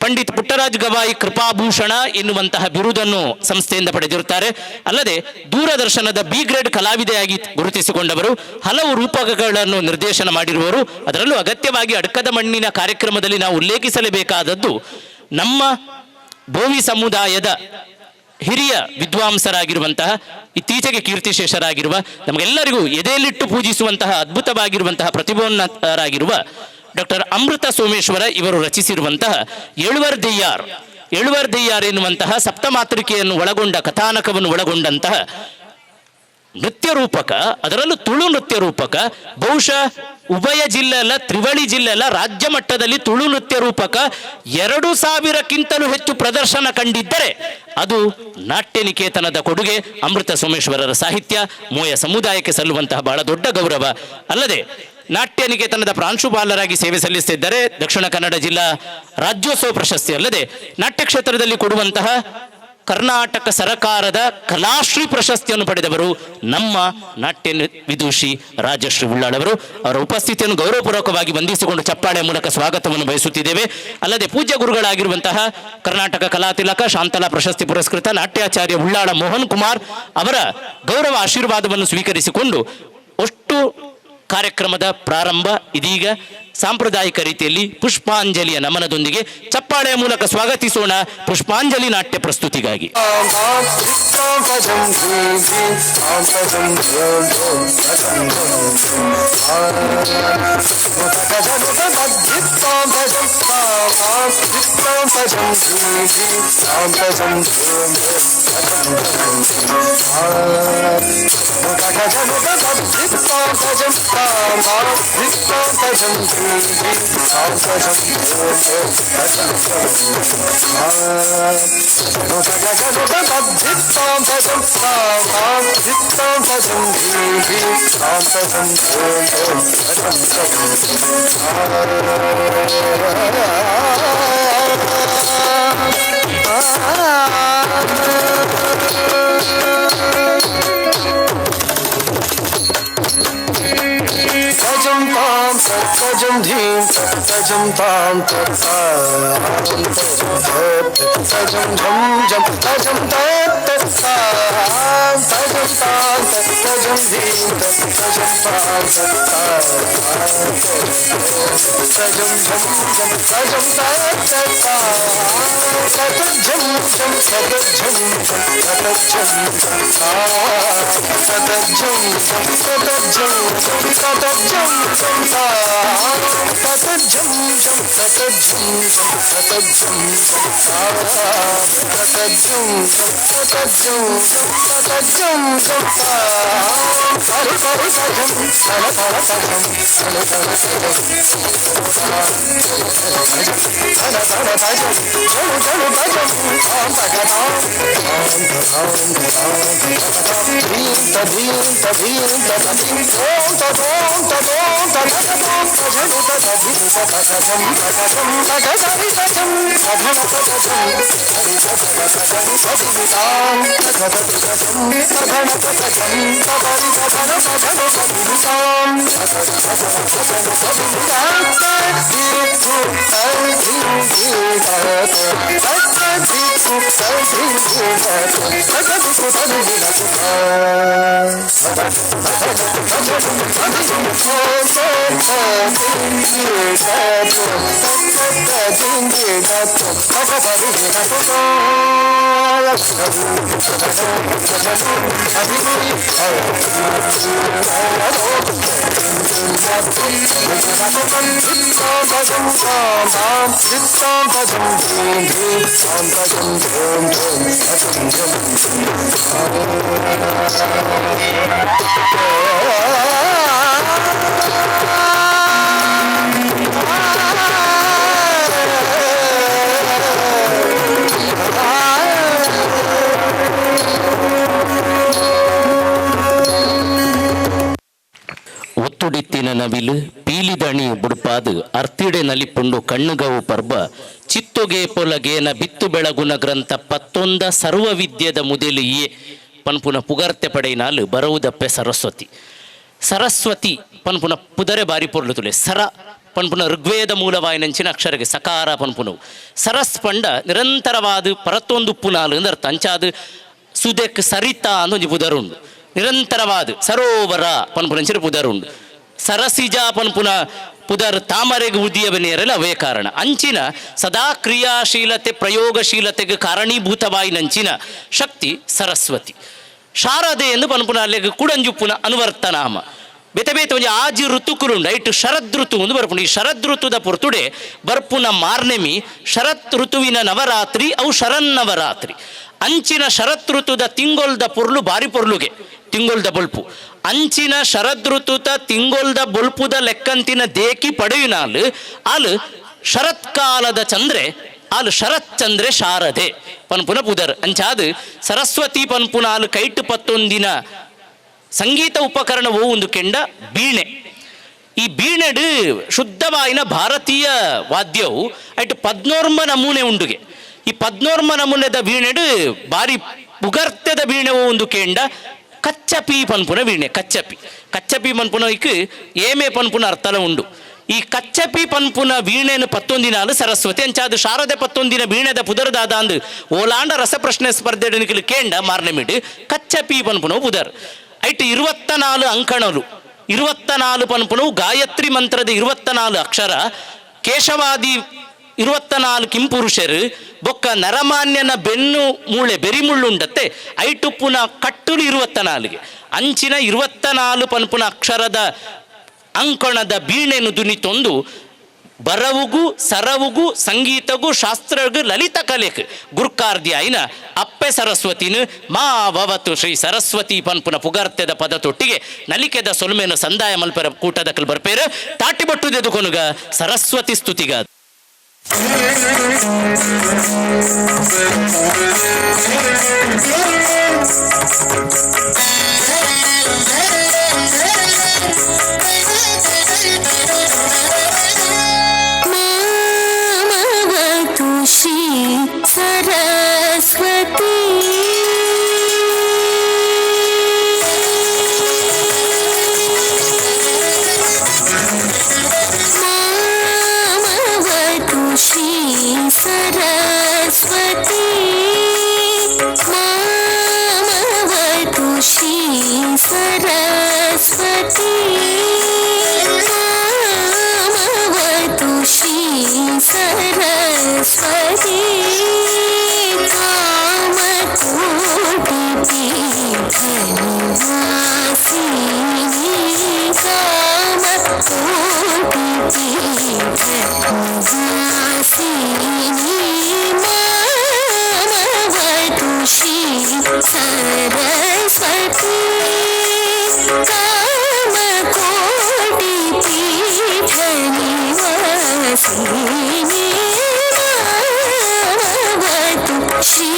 ಪಂಡಿತ್ ಪುಟ್ಟರಾಜ್ ಗವಾಯಿ ಕೃಪಾಭೂಷಣ ಎನ್ನುವಂತಹ ಬಿರುದನ್ನು ಸಂಸ್ಥೆಯಿಂದ ಪಡೆದಿರುತ್ತಾರೆ. ಅಲ್ಲದೆ ದೂರದರ್ಶನದ ಬಿ ಗ್ರೇಡ್ ಕಲಾವಿದೆಯಾಗಿ ಗುರುತಿಸಿಕೊಂಡವರು, ಹಲವು ರೂಪಕಗಳನ್ನು ನಿರ್ದೇಶನ ಮಾಡಿರುವವರು. ಅದರಲ್ಲೂ ಅಗತ್ಯವಾಗಿ ಅಡ್ಕದ ಮಣ್ಣಿನ ಕಾರ್ಯಕ್ರಮದಲ್ಲಿ ನಾವು ಉಲ್ಲೇಖಿಸಲೇಬೇಕಾದದ್ದು ನಮ್ಮ ಬೋವಿ ಸಮುದಾಯದ ಹಿರಿಯ ವಿದ್ವಾಂಸರಾಗಿರುವಂತಹ, ಇತ್ತೀಚೆಗೆ ಕೀರ್ತಿಶೇಷರಾಗಿರುವ, ನಮಗೆಲ್ಲರಿಗೂ ಎದೆಯಲ್ಲಿಟ್ಟು ಪೂಜಿಸುವಂತಹ ಅದ್ಭುತವಾಗಿರುವಂತಹ ಪ್ರತಿಭೋನ್ನತರಾಗಿರುವ ಡಾಕ್ಟರ್ ಅಮೃತ ಸೋಮೇಶ್ವರ ಇವರು ರಚಿಸಿರುವಂತಹ ಏಳುವರ್ ದೆಯ್ಯಾರ್, ಏಳುವರ್ ದೆಯ್ಯಾರ್ ಎನ್ನುವಂತಹ ಸಪ್ತಮಾತೃಕೆಯನ್ನು ಒಳಗೊಂಡ ಕಥಾನಕವನ್ನು ಒಳಗೊಂಡಂತಹ ನೃತ್ಯ ರೂಪಕ, ಅದರಲ್ಲೂ ತುಳು ನೃತ್ಯ ರೂಪಕ. ಬಹುಶಃ ಉಭಯ ಜಿಲ್ಲೆ ಅಲ್ಲ, ತ್ರಿವಳಿ ಜಿಲ್ಲೆ ಅಲ್ಲ, ರಾಜ್ಯ ಮಟ್ಟದಲ್ಲಿ ತುಳು ನೃತ್ಯ ರೂಪಕ 2000ಕ್ಕಿಂತಲೂ ಹೆಚ್ಚು ಪ್ರದರ್ಶನ ಕಂಡಿದ್ದರೆ ಅದು ನಾಟ್ಯನಿಕೇತನದ ಕೊಡುಗೆ. ಅಮೃತ ಸೋಮೇಶ್ವರರ ಸಾಹಿತ್ಯ ಮೋಯ ಸಮುದಾಯಕ್ಕೆ ಸಲ್ಲುವಂತಹ ಬಹಳ ದೊಡ್ಡ ಗೌರವ. ಅಲ್ಲದೆ ನಾಟ್ಯನಿಕೇತನದ ಪ್ರಾಂಶುಪಾಲರಾಗಿ ಸೇವೆ ಸಲ್ಲಿಸುತ್ತಿದ್ದರೆ ದಕ್ಷಿಣ ಕನ್ನಡ ಜಿಲ್ಲಾ ರಾಜ್ಯೋತ್ಸವ ಪ್ರಶಸ್ತಿ, ಅಲ್ಲದೆ ನಾಟ್ಯ ಕ್ಷೇತ್ರದಲ್ಲಿ ಕೊಡುವಂತಹ ಕರ್ನಾಟಕ ಸರಕಾರದ ಕಲಾಶ್ರೀ ಪ್ರಶಸ್ತಿಯನ್ನು ಪಡೆದವರು ನಮ್ಮ ನಾಟ್ಯ ವಿದುಷಿ ರಾಜಶ್ರೀ ಉಳ್ಳಾಳವರು. ಅವರ ಉಪಸ್ಥಿತಿಯನ್ನು ಗೌರವಪೂರ್ವಕವಾಗಿ ವಂದಿಸಿಕೊಂಡು ಚಪ್ಪಾಳೆ ಮೂಲಕ ಸ್ವಾಗತವನ್ನು ಬಯಸುತ್ತಿದ್ದೇವೆ. ಅಲ್ಲದೆ ಪೂಜ್ಯ ಗುರುಗಳಾಗಿರುವಂತಹ ಕರ್ನಾಟಕ ಕಲಾತಿಲಕ ಶಾಂತಲಾ ಪ್ರಶಸ್ತಿ ಪುರಸ್ಕೃತ ನಾಟ್ಯಾಚಾರ್ಯ ಉಳ್ಳಾಳ ಮೋಹನ್ ಕುಮಾರ್ ಅವರ ಗೌರವ ಆಶೀರ್ವಾದವನ್ನು ಸ್ವೀಕರಿಸಿಕೊಂಡು ಅಷ್ಟು ಕಾರ್ಯಕ್ರಮದ ಪ್ರಾರಂಭ ಇದೀಗ ಸಾಂಪ್ರದಾಯಿಕ ರೀತಿಯಲ್ಲಿ ಪುಷ್ಪಾಂಜಲಿಯ ನಮನದೊಂದಿಗೆ ಚಪ್ಪಾಳೆಯ ಮೂಲಕ ಸ್ವಾಗತಿಸೋಣ ಪುಷ್ಪಾಂಜಲಿ ನಾಟ್ಯ ಪ್ರಸ್ತುತಿಗಾಗಿ. तजम धीं तजम तां तजम झम झम तजम तत् तां तजम तां तजम धीं तजम तां तजम झम झम तजम तत् तां तजम झम तजम झम तजम तजम तजम तजम झम तजम झम तजम तजम तजम तजम तजम हरे हरे तजम हर हर तजम हर हर हर हर तजम जल जल तजम ताम तगताम ताम ताम धीम तधीम तधीम तधीम ओम तदोम तदोम तदतोम तजम तदधीम तदजम तदजम तदधरि तजम तधम तदजम हरि तदजम तदिताम तदतजम तधन तदजम तदरि तधन तधन तदिताम ಒತ್ತುಡಿತ್ತಿನ ನವಿಲು ಪೀಲಿದಣಿ ಬುಡ್ಪಾದು ಅರ್ತಿಡೆ ನಲಿಪುಂಡು ಕಣ್ಣುಗವು ಪರ್ಬ ಚಿತ್ತೊಗೆ ಪೊಲಗೇನ ಬಿತ್ತು ಬೆಳಗುನ ಗ್ರಂಥ ಪತ್ತೊಂದ ಸರ್ವವಿದ್ಯದ ಮುದೆಲು ಇಯೆ ಪನ್ಪುನ ಪುಗರ್ತೆ ಪಡೆಯಿನಾಲು ಬರವುದಪ್ಪೆ ಸರಸ್ವತಿ. ಸರಸ್ವತಿ ಪನ್ಪುನ ಪುದರೆ ಬಾರಿ ಪೊರ್ಲು ತುಲೆ ಸರ ಪನ್ಪುನ ಋಗ್ವೇದ ಮೂಲವಾಯಿನಂಚಿನ ಅಕ್ಷರಗೆ ಸಕಾರ ಪನ್ಪುನವು ಸರಸ್ ಪಂಡ ನಿರಂತರವಾದ ಪರತ್ತೊಂದು ಉಪ್ಪುನಾಲು ಅಂದರ್ಥ ಅಂಚಾದು ಸುದೆಕ್ ಸರಿತಾ ಅಂದ್ ಒಂಜಿ ಪುದರುಂಡು ನಿರಂತರವಾದ ಸರೋವರ ಪನ್ಪುನಂಚಿನ ಪುದರುಂಡು ಸರಸಿಜ ಪನ್ಪುನ ಪುದರ್ ತಾಮರೆಗೆ ಉದಿಯ ಬನಿಯರಲ್ಲ ಅವೇ ಕಾರಣ ಅಂಚಿನ ಸದಾ ಕ್ರಿಯಾಶೀಲತೆ ಪ್ರಯೋಗಶೀಲತೆಗೆ ಕಾರಣೀಭೂತವಾಯಿನಂಚಿನ ಶಕ್ತಿ ಸರಸ್ವತಿ. ಶಾರದೆ ಎಂದು ಪನ್ಪುನ ಅಲ್ಲಿಗೆ ಕುಡಂಜುಪ್ಪುನ ಅನುವರ್ತನಾಮ ಬೇತೆ ಬೇತೆ ಒಂಜಿ ಆಜಿ ಋತುಕುಲುಂಡು ಐಟ್ ಶರದ್ ಋತು ಒಂದು ಬರ್ಪುಂಡು. ಈ ಶರದ್ ಋತುದ ಪೊರ್ತುಡೆ ಬರ್ಪುನ ಮಾರ್ನೆಮಿ ಶರತ್ ಋತುವಿನ ನವರಾತ್ರಿ ಅವು ಶರನ್ನವರಾತ್ರಿ. ಅಂಚಿನ ಶರತ್ ಋತುದ ತಿಂಗೊಲ್ದ ಪೊರ್ಲು ಬಾರಿ ಪೊರ್ಲುಗೆ ತಿಂಗೊಲ್ದ ಬೊಲ್ಪು ಅಂಚಿನ ಶರದ್ ಋತುತ ತಿಂಗೊಲ್ದ ಬೊಲ್ಪುದ ಲೆಕ್ಕಂತಿನ ದೇಕಿ ಪಡೆಯುನಾಲ್ ಆಲ್ ಶರತ್ಕಾಲದ ಚಂದ್ರೆ ಆಲ್ ಶರತ್ ಚಂದ್ರೆ ಶಾರದೆ ಪನ್ಪುನ ಪುದರ್ ಅಂಚಾದು ಸರಸ್ವತಿ ಪನ್ಪುನಾಲ್ ಕೈಟು ಪತ್ತೊಂದಿನ ಸಂಗೀತ ಉಪಕರಣವು ಒಂದು ಕೆಂಡ ಬೀಣೆ. ಈ ಬೀಣೆಡು ಶುದ್ಧವಾಯಿನ ಭಾರತೀಯ ವಾದ್ಯವು ಐಟ್ ಪದ್ನೋರ್ಮ ನಮೂನೆ ಉಂಡುಗೆ. ಈ ಪದ್ನೋರ್ಮ ನಮೂನೆದ ವೀಣೆಡು ಬಾರಿ ಪುಗರ್ತೆದ ವೀಣೆವು ಒಂದು ಕೆಂಡ ಕಚ್ಚಪಿ ಪನ್ಪುನ ವೀಣೆ. ಕಚ್ಚಪಿ ಕಚ್ಚಪಿ ಪನ್ಪುನ ಇಕ್ ಏಮೆ ಪನ್ಪುನ ಅರ್ಥಲ ಉಂಡು. ಈ ಕಚ್ಚಪಿ ಪನ್ಪುನ ವೀಣೆನು ಪತ್ತೊಂದಿನಾಲು ಸರಸ್ವತಿ ಅಂಚಾದು ಶಾರದೆ ಪತ್ತೊಂದಿನ ವೀಣೆದ ಪುದರ್ದಾದ ಅಂದು ಓಲಾಂಡ ರಸಪ್ರಶ್ನೆ ಸ್ಪರ್ಧೆ ಕೇಂಡ ಮಾರ್ನೆಮಿಡು ಕಚ್ಚಪಿ ಪನ್ಪುನ ಪುದರ್. ಐಟ್ 24 ಅಂಕಣಲು 24 ಪನ್ಪುನವು ಗಾಯತ್ರಿ ಮಂತ್ರದ 24 ಅಕ್ಷರ ಕೇಶವಾದಿ 24 ಕಿಂಪುರುಷರು ಬೊಕ್ಕ ನರಮಾನ್ಯನ ಬೆನ್ನು ಮೂಳೆ ಬೆರಿಮುಳ್ಳುಂಡತ್ತೆ ಐಟುಪ್ಪುನ ಕಟ್ಟುಲು 24 ಅಂಚಿನ 24 ಪನ್ಪುನ ಅಕ್ಷರದ ಅಂಕಣದ ಬೀಣೆನು ದುನಿತೊಂದು ಬರವುಗು ಸರವುಗು ಸಂಗೀತಗು ಶಾಸ್ತ್ರಗು ಲಲಿತ ಕಲೆಕ್ ಗುರ್ಕಾರ್ದಿ ಆಯಿನ ಅಪ್ಪೆ ಸರಸ್ವತಿನ ಮಾ ಭವತು ಶ್ರೀ ಸರಸ್ವತಿ ಪನ್ಪುನ ಪುಗರ್ತೆದ ಪದ ತೊಟ್ಟಿಗೆ ನಲಿಕೆದ ಸೊಲ್ಮೆನ ಸಂದಾಯ ಮಲ್ಪರ ಕೂಟದಕಲ್ ಬರ್ಪೇರು ತಾಟಿಬಟ್ಟು ದೆದುಕೊನುಗ ಸರಸ್ವತಿ ಸ್ತುತಿಗ. ಮಾಮವತು ಶ್ರೀ ಸರಸ್ವತಿ. सरस्वती मामवतु श्री सरस्वती कामकोटिपीठनिवासिनी कामकोटिपीठनिवासिनी मामवतु श्री सरस्वती कामकोटिपीठनिवासिनी मामवतु श्री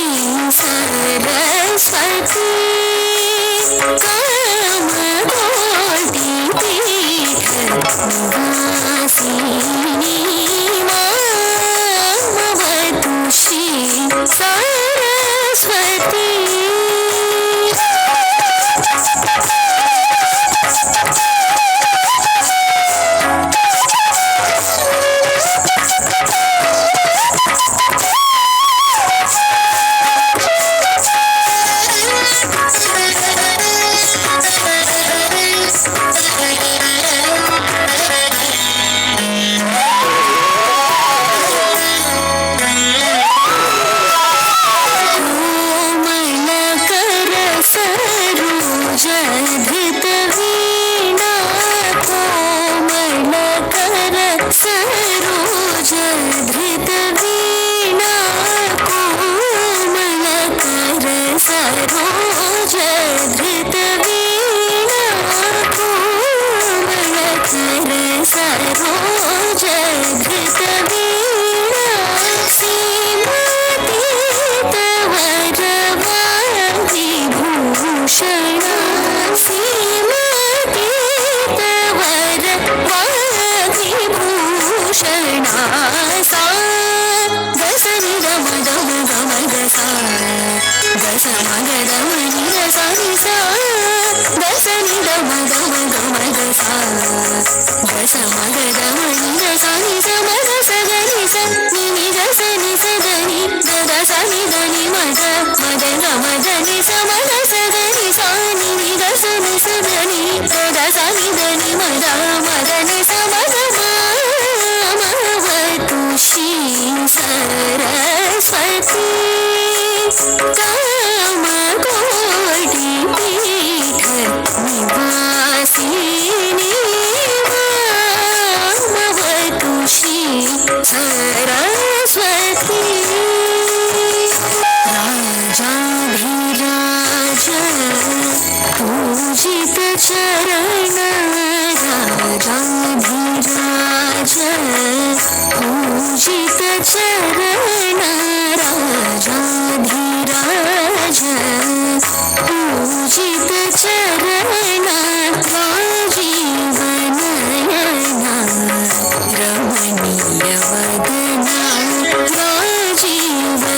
सरस्वती कामकोटिपीठनिवासिनी मामवतु श्री सरस्वती. कोमलकर सरोजधृत वीणा कोमलकर सरोजधृत वीणा कोमलकर सरोजधृत वीणा कोमलकर सरोजधृत वीणा सीमातीतवरवादिभूषण सीमातीतवरवादिभूषण सा गस नि ग म ग म ग म ग सा गस म ग ग म नि ग सा नि सा गस नि ग म ग म ग म ग सा गस म ग ग म नि ग सा नि सा म ग स ग नि सा नि नि ग स नि स ग नि ग ग सा नि ग नि म ग म ग ग म ग नि सा म ग स ग नि सा नि नि ग स नि स ग नि ग ग सा नि ग नि म ग म ग नि सा म ग म मामवतु श्री सरस्वती कामकोटिपीठ निवासिनी मामवतु श्री सरस्वती. राजाधिराज पूजित चरण राजाधिराज पूजित चरण राजाधिराज पूजित चरण राजीवनयना रमणीय वदना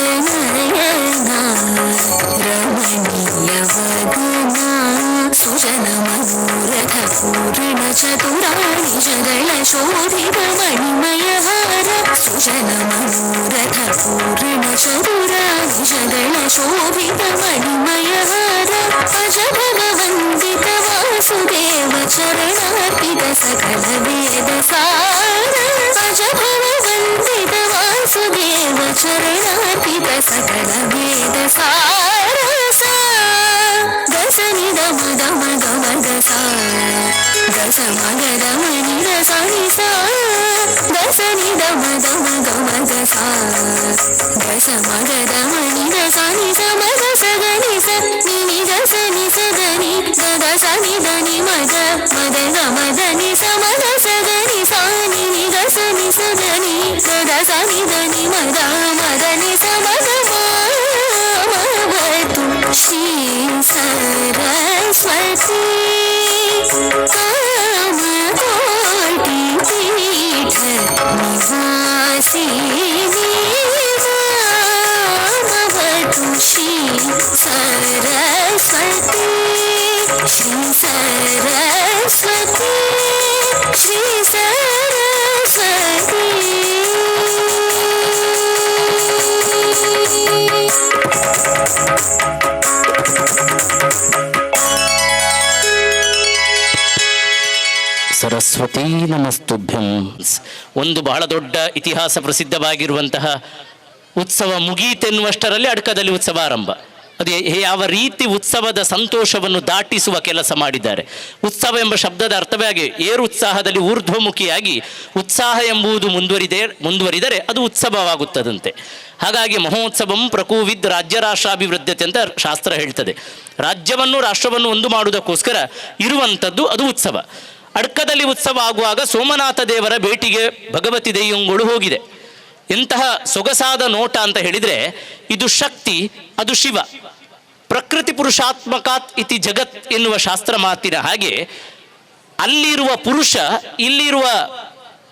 राजीवनयना रमणीय वदना सुजन मनोरथ पूर्ण चतुराणि जगल शोभित मणिमय हार सुजन मनोरथ पूर्ण चतुराणि जगल शोभित मणिमय हार अज भगवन्दित वासुदेव चरणार्पित सकल वेद सार अज भगवन्दित वासुदेव चरणार्पित सकल वेद सार सा गस नि ग म ग म ग म ग सा गस म ग ग म नि ग सा नि सा गस नि ग म ग म ग म ग सा गस म ग ग म नि ग सा नि सा म ग स ग नि सा नि नि ग स नि स ग नि ग ग सा नि ग नि म ग म ग ग म ग नि सा म ग स ग नि सा नि नि ग स नि स ग नि ग ग सा नि ग नि म ग म ग नि सा म ग म मामवतु श्री सरस्वती कामकोटिपीठ निवासिनी मामवतु श्री सरस्वती श्री सरस्वती श्री सरस्वती. ಸರಸ್ವತೀ ನಮಸ್ತುಭ್ಯಂ. ಒಂದು ಬಹಳ ದೊಡ್ಡ ಇತಿಹಾಸ ಪ್ರಸಿದ್ಧವಾಗಿರುವಂತಹ ಉತ್ಸವ ಮುಗೀತೆನ್ನುವಷ್ಟರಲ್ಲಿ ಅಡ್ಕದಲ್ಲಿ ಉತ್ಸವ ಆರಂಭ. ಅದು ಯಾವ ರೀತಿ ಉತ್ಸವದ ಸಂತೋಷವನ್ನು ದಾಟಿಸುವ ಕೆಲಸ ಮಾಡಿದ್ದಾರೆ. ಉತ್ಸವ ಎಂಬ ಶಬ್ದದ ಅರ್ಥವೇ ಹಾಗೆ, ಏರುತ್ಸಾಹದಲ್ಲಿ ಊರ್ಧ್ವಮುಖಿಯಾಗಿ ಉತ್ಸಾಹ ಎಂಬುದು ಮುಂದುವರಿದರೆ ಅದು ಉತ್ಸವವಾಗುತ್ತದಂತೆ. ಹಾಗಾಗಿ ಮಹೋತ್ಸವಂ ಪ್ರಕೂವಿದ್ ರಾಜ್ಯ ರಾಷ್ಟ್ರಾಭಿವೃದ್ಧತೆ ಅಂತ ಶಾಸ್ತ್ರ ಹೇಳ್ತದೆ. ರಾಜ್ಯವನ್ನು ರಾಷ್ಟ್ರವನ್ನು ಒಂದು ಮಾಡುವುದಕ್ಕೋಸ್ಕರ ಇರುವಂಥದ್ದು ಅದು ಉತ್ಸವ. ಅಡ್ಕದಲ್ಲಿ ಉತ್ಸವ ಆಗುವಾಗ ಸೋಮನಾಥ ದೇವರ ಭೇಟಿಗೆ ಭಗವತಿ ದೆಯ್ಯಂಗಳು ಹೋಗಿದೆ. ಎಂತಹ ಸೊಗಸಾದ ನೋಟ ಅಂತ ಹೇಳಿದರೆ, ಇದು ಶಕ್ತಿ, ಅದು ಶಿವ. ಪ್ರಕೃತಿ ಪುರುಷಾತ್ಮಕಾತ್ ಇತಿ ಜಗತ್ ಎನ್ನುವ ಶಾಸ್ತ್ರ ಮಾತಿನ ಹಾಗೆ ಅಲ್ಲಿರುವ ಪುರುಷ ಇಲ್ಲಿರುವ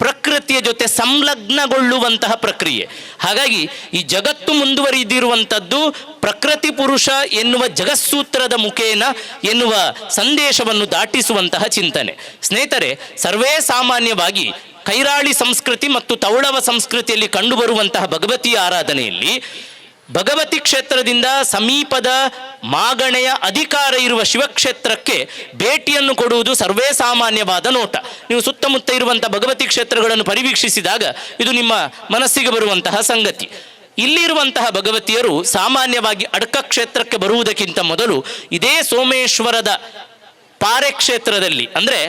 ಪ್ರಕೃತಿಯ ಜೊತೆ ಸಂಲಗ್ನಗೊಳ್ಳುವಂತಹ ಪ್ರಕ್ರಿಯೆ. ಹಾಗಾಗಿ ಈ ಜಗತ್ತು ಮುಂದುವರಿದಿರುವಂಥದ್ದು ಪ್ರಕೃತಿ ಪುರುಷ ಎನ್ನುವ ಜಗತ್ಸೂತ್ರದ ಮುಖೇನ ಎನ್ನುವ ಸಂದೇಶವನ್ನು ದಾಟಿಸುವಂತಹ ಚಿಂತನೆ. ಸ್ನೇಹಿತರೆ, ಸರ್ವೇ ಸಾಮಾನ್ಯವಾಗಿ ಕೈರಾಳಿ ಸಂಸ್ಕೃತಿ ಮತ್ತು ತೌಳವ ಸಂಸ್ಕೃತಿಯಲ್ಲಿ ಕಂಡುಬರುವಂತಹ ಭಗವತಿಯ ಆರಾಧನೆಯಲ್ಲಿ ಭಗವತಿ ಕ್ಷೇತ್ರದಿಂದ ಸಮೀಪದ ಮಾಗಣೆಯ ಅಧಿಕಾರ ಇರುವ ಶಿವಕ್ಷೇತ್ರಕ್ಕೆ ಭೇಟಿಯನ್ನು ಕೊಡುವುದು ಸರ್ವೇ ಸಾಮಾನ್ಯವಾದ ನೋಟ. ನೀವು ಸುತ್ತಮುತ್ತ ಇರುವಂಥ ಭಗವತಿ ಕ್ಷೇತ್ರಗಳನ್ನು ಪರಿವೀಕ್ಷಿಸಿದಾಗ ಇದು ನಿಮ್ಮ ಮನಸ್ಸಿಗೆ ಬರುವಂತಹ ಸಂಗತಿ. ಇಲ್ಲಿರುವಂತಹ ಭಗವತಿಯರು ಸಾಮಾನ್ಯವಾಗಿ ಅಡ್ಕ ಕ್ಷೇತ್ರಕ್ಕೆ ಬರುವುದಕ್ಕಿಂತ ಮೊದಲು ಇದೇ ಸೋಮೇಶ್ವರದ ಪಾರೆ ಕ್ಷೇತ್ರದಲ್ಲಿ, ಅಂದರೆ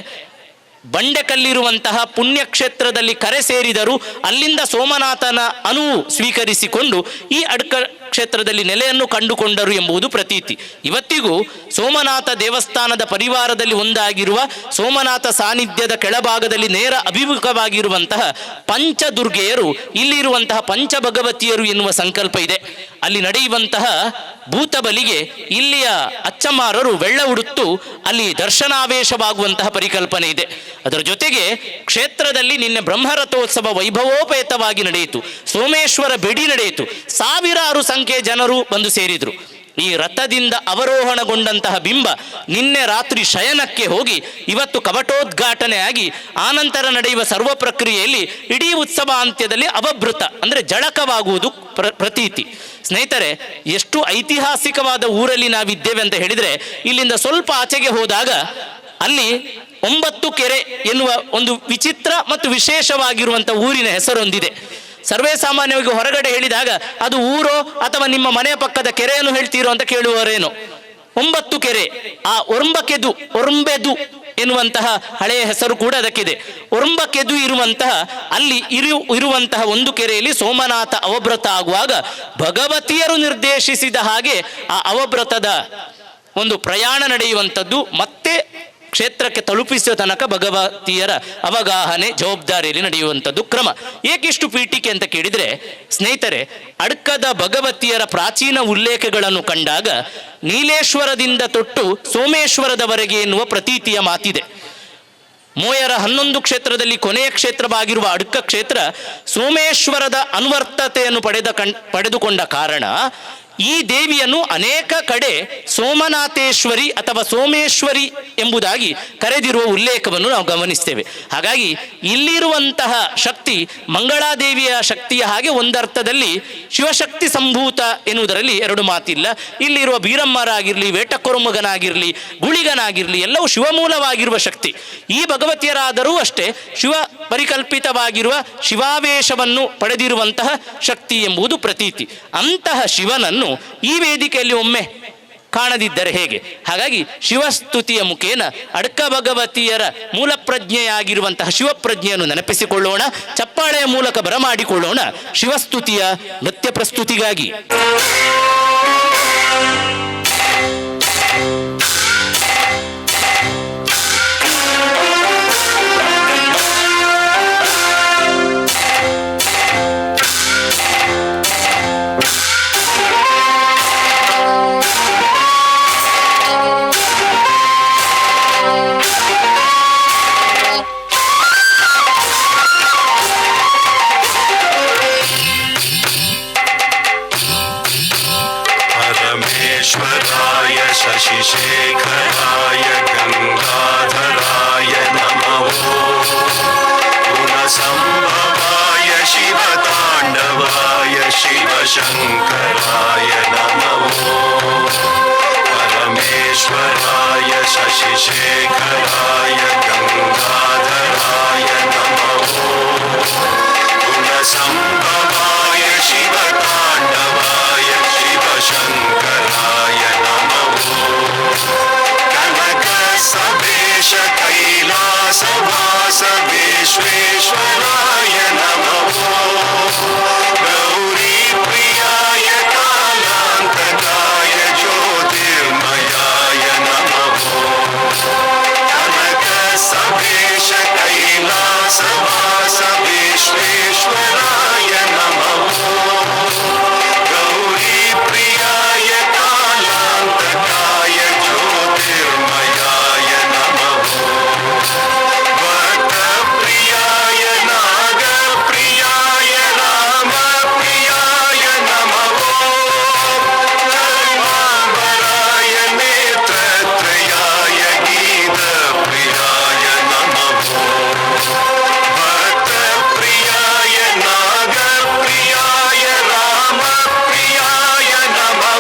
ಬಂಡೆಕಲ್ಲಿರುವಂತಹ ಪುಣ್ಯಕ್ಷೇತ್ರದಲ್ಲಿ ಕರೆ ಸೇರಿದರು. ಅಲ್ಲಿಂದ ಸೋಮನಾಥನ ಅನುವು ಸ್ವೀಕರಿಸಿಕೊಂಡು ಈ ಅಡ್ಕ ಕ್ಷೇತ್ರದಲ್ಲಿ ನೆಲೆಯನ್ನು ಕಂಡುಕೊಂಡರು ಎಂಬುದು ಪ್ರತೀತಿ. ಇವತ್ತಿಗೂ ಸೋಮನಾಥ ದೇವಸ್ಥಾನದ ಪರಿವಾರದಲ್ಲಿ ಒಂದಾಗಿರುವ ಸೋಮನಾಥ ಸಾನ್ನಿಧ್ಯದ ಕೆಳಭಾಗದಲ್ಲಿ ನೇರ ಅಭಿಮುಖವಾಗಿರುವಂತಹ ಪಂಚದುರ್ಗೆಯರು ಇಲ್ಲಿರುವಂತಹ ಪಂಚಭಗವತಿಯರು ಎನ್ನುವ ಸಂಕಲ್ಪ ಇದೆ. ಅಲ್ಲಿ ನಡೆಯುವಂತಹ ಭೂತಬಲಿಗೆ ಇಲ್ಲಿಯ ಅಚ್ಚಮಾರರು ಬೆಳ್ಳ ಉಡುತ್ತು ಅಲ್ಲಿ ದರ್ಶನಾವೇಶವಾಗುವಂತಹ ಪರಿಕಲ್ಪನೆ ಇದೆ. ಅದರ ಜೊತೆಗೆ ಕ್ಷೇತ್ರದಲ್ಲಿ ನಿನ್ನೆ ಬ್ರಹ್ಮರಥೋತ್ಸವ ವೈಭವೋಪೇತವಾಗಿ ನಡೆಯಿತು. ಸೋಮೇಶ್ವರ ಬೆಡಿ ನಡೆಯಿತು. ಸಾವಿರಾರು ಸಂಖ್ಯೆಯ ಜನರು ಬಂದು ಸೇರಿದರು. ಈ ರಥದಿಂದ ಅವರೋಹಣಗೊಂಡಂತಹ ಬಿಂಬ ನಿನ್ನೆ ರಾತ್ರಿ ಶಯನಕ್ಕೆ ಹೋಗಿ ಇವತ್ತು ಕವಟೋದ್ಘಾಟನೆಯಾಗಿ ಆನಂತರ ನಡೆಯುವ ಸರ್ವ ಪ್ರಕ್ರಿಯೆಯಲ್ಲಿ ಇಡೀ ಉತ್ಸವ ಅಂತ್ಯದಲ್ಲಿ ಅವಭೃತ ಅಂದರೆ ಜಳಕವಾಗುವುದು ಪ್ರತೀತಿ. ಸ್ನೇಹಿತರೆ, ಎಷ್ಟು ಐತಿಹಾಸಿಕವಾದ ಊರಲ್ಲಿ ನಾವಿದ್ದೇವೆ ಅಂತ ಹೇಳಿದರೆ, ಇಲ್ಲಿಂದ ಸ್ವಲ್ಪ ಆಚೆಗೆ ಹೋದಾಗ ಅಲ್ಲಿ 9 ಕೆರೆ ಎನ್ನುವ ಒಂದು ವಿಚಿತ್ರ ಮತ್ತು ವಿಶೇಷವಾಗಿರುವಂಥ ಊರಿನ ಹೆಸರೊಂದಿದೆ. ಸರ್ವೇ ಸಾಮಾನ್ಯವಾಗಿ ಹೊರಗಡೆ ಹೇಳಿದಾಗ ಅದು ಊರೋ ಅಥವಾ ನಿಮ್ಮ ಮನೆಯ ಪಕ್ಕದ ಕೆರೆಯನ್ನು ಹೇಳ್ತೀರೋ ಅಂತ ಕೇಳುವರೇನೋ. 9 ಕೆರೆ, ಆ ಒರ್ಂಬಕೆದು, ಒರ್ಂಬೆದು ಎನ್ನುವಂತಹ ಹಳೆಯ ಹೆಸರು ಕೂಡ ಅದಕ್ಕಿದೆ. ಒರ್ಂಬಕೆದು ಇರುವಂತಹ ಅಲ್ಲಿ ಇರುವಂತಹ ಒಂದು ಕೆರೆಯಲ್ಲಿ ಸೋಮನಾಥ ಅವಭೃತ ಆಗುವಾಗ ಭಗವತಿಯರು ನಿರ್ದೇಶಿಸಿದ ಹಾಗೆ ಆ ಅವಭೃತದ ಒಂದು ಪ್ರಯಾಣ ನಡೆಯುವಂಥದ್ದು ಮತ್ತೆ ಕ್ಷೇತ್ರಕ್ಕೆ ತಲುಪಿಸುವ ತನಕ ಭಗವತಿಯರ ಅವಗಾಹನೆ ಜವಾಬ್ದಾರಿಯಲ್ಲಿ ನಡೆಯುವಂಥದ್ದು ಕ್ರಮ. ಏಕಿಷ್ಟು ಪೀಠಿಕೆ ಅಂತ ಕೇಳಿದರೆ, ಸ್ನೇಹಿತರೆ, ಅಡ್ಕದ ಭಗವತಿಯರ ಪ್ರಾಚೀನ ಉಲ್ಲೇಖಗಳನ್ನು ಕಂಡಾಗ ನೀಲೇಶ್ವರದಿಂದ ತೊಟ್ಟು ಸೋಮೇಶ್ವರದವರೆಗೆ ಎನ್ನುವ ಪ್ರತೀತಿಯ ಮಾತಿದೆ. ಮೋಯರ 11 ಕ್ಷೇತ್ರದಲ್ಲಿ ಕೊನೆಯ ಕ್ಷೇತ್ರವಾಗಿರುವ ಅಡ್ಕ ಕ್ಷೇತ್ರ ಸೋಮೇಶ್ವರದ ಅನ್ವರ್ತತೆಯನ್ನು ಪಡೆದುಕೊಂಡ ಕಾರಣ ಈ ದೇವಿಯನ್ನು ಅನೇಕ ಕಡೆ ಸೋಮನಾಥೇಶ್ವರಿ ಅಥವಾ ಸೋಮೇಶ್ವರಿ ಎಂಬುದಾಗಿ ಕರೆದಿರುವ ಉಲ್ಲೇಖವನ್ನು ನಾವು ಗಮನಿಸ್ತೇವೆ. ಹಾಗಾಗಿ ಇಲ್ಲಿರುವಂತಹ ಶಕ್ತಿ ಮಂಗಳಾದೇವಿಯ ಶಕ್ತಿಯ ಹಾಗೆ ಒಂದರ್ಥದಲ್ಲಿ ಶಿವಶಕ್ತಿ ಸಂಭೂತ ಎನ್ನುವುದರಲ್ಲಿ ಎರಡು ಮಾತಿಲ್ಲ. ಇಲ್ಲಿರುವ ಬೀರಮ್ಮರಾಗಿರಲಿ, ವೇಟಕೊರುಮಗನಾಗಿರಲಿ, ಗುಳಿಗನಾಗಿರಲಿ, ಎಲ್ಲವೂ ಶಿವಮೂಲವಾಗಿರುವ ಶಕ್ತಿ. ಈ ಭಗವತಿಯರಾದರೂ ಅಷ್ಟೇ ಶಿವ ಪರಿಕಲ್ಪಿತವಾಗಿರುವ ಶಿವಾವೇಶವನ್ನು ಪಡೆದಿರುವಂತಹ ಶಕ್ತಿ ಎಂಬುದು ಪ್ರತೀತಿ. ಅಂತಹ ಶಿವನನ್ನು ಈ ವೇದಿಕೆಯಲ್ಲಿ ಒಮ್ಮೆ ಕಾಣದಿದ್ದರೆ ಹೇಗೆ? ಹಾಗಾಗಿ ಶಿವಸ್ತುತಿಯ ಮುಖೇನ ಅಡ್ಕ ಭಗವತಿಯರ ಮೂಲಪ್ರಜ್ಞೆಯಾಗಿರುವಂತಹ ಶಿವಪ್ರಜ್ಞೆಯನ್ನು ನೆನಪಿಸಿಕೊಳ್ಳೋಣ, ಚಪ್ಪಾಳೆಯ ಮೂಲಕ ಬರಮಾಡಿಕೊಳ್ಳೋಣ ಶಿವಸ್ತುತಿಯ ನೃತ್ಯ ಪ್ರಸ್ತುತಿಗಾಗಿ. परमेश्वराय शशिशेखराय गङ्गाधराय नमो गुणसम्भवाय शिवताण्डवाय शिवशङ्कराय नमो परमेश्वराय शशिशेखराय गङ्गाधराय विश्वेश्वराय नमो। गौरीप्रियाय कालान्तकाय ज्योतिर्मयाय नमो। कनकसभेश कैलासवास विश्वेश्वराय नमो। गौरीप्रियाय कालान्तकाय ज्योतिर्मयाय नमो। भक्तप्रियाय नागप्रियाय रामप्रियाय नमो। चर्माम्बराय नेत्रत्रयाय गीतप्रियाय नमो। भक्तप्रियाय नागप्रियाय रामप्रियाय नमो।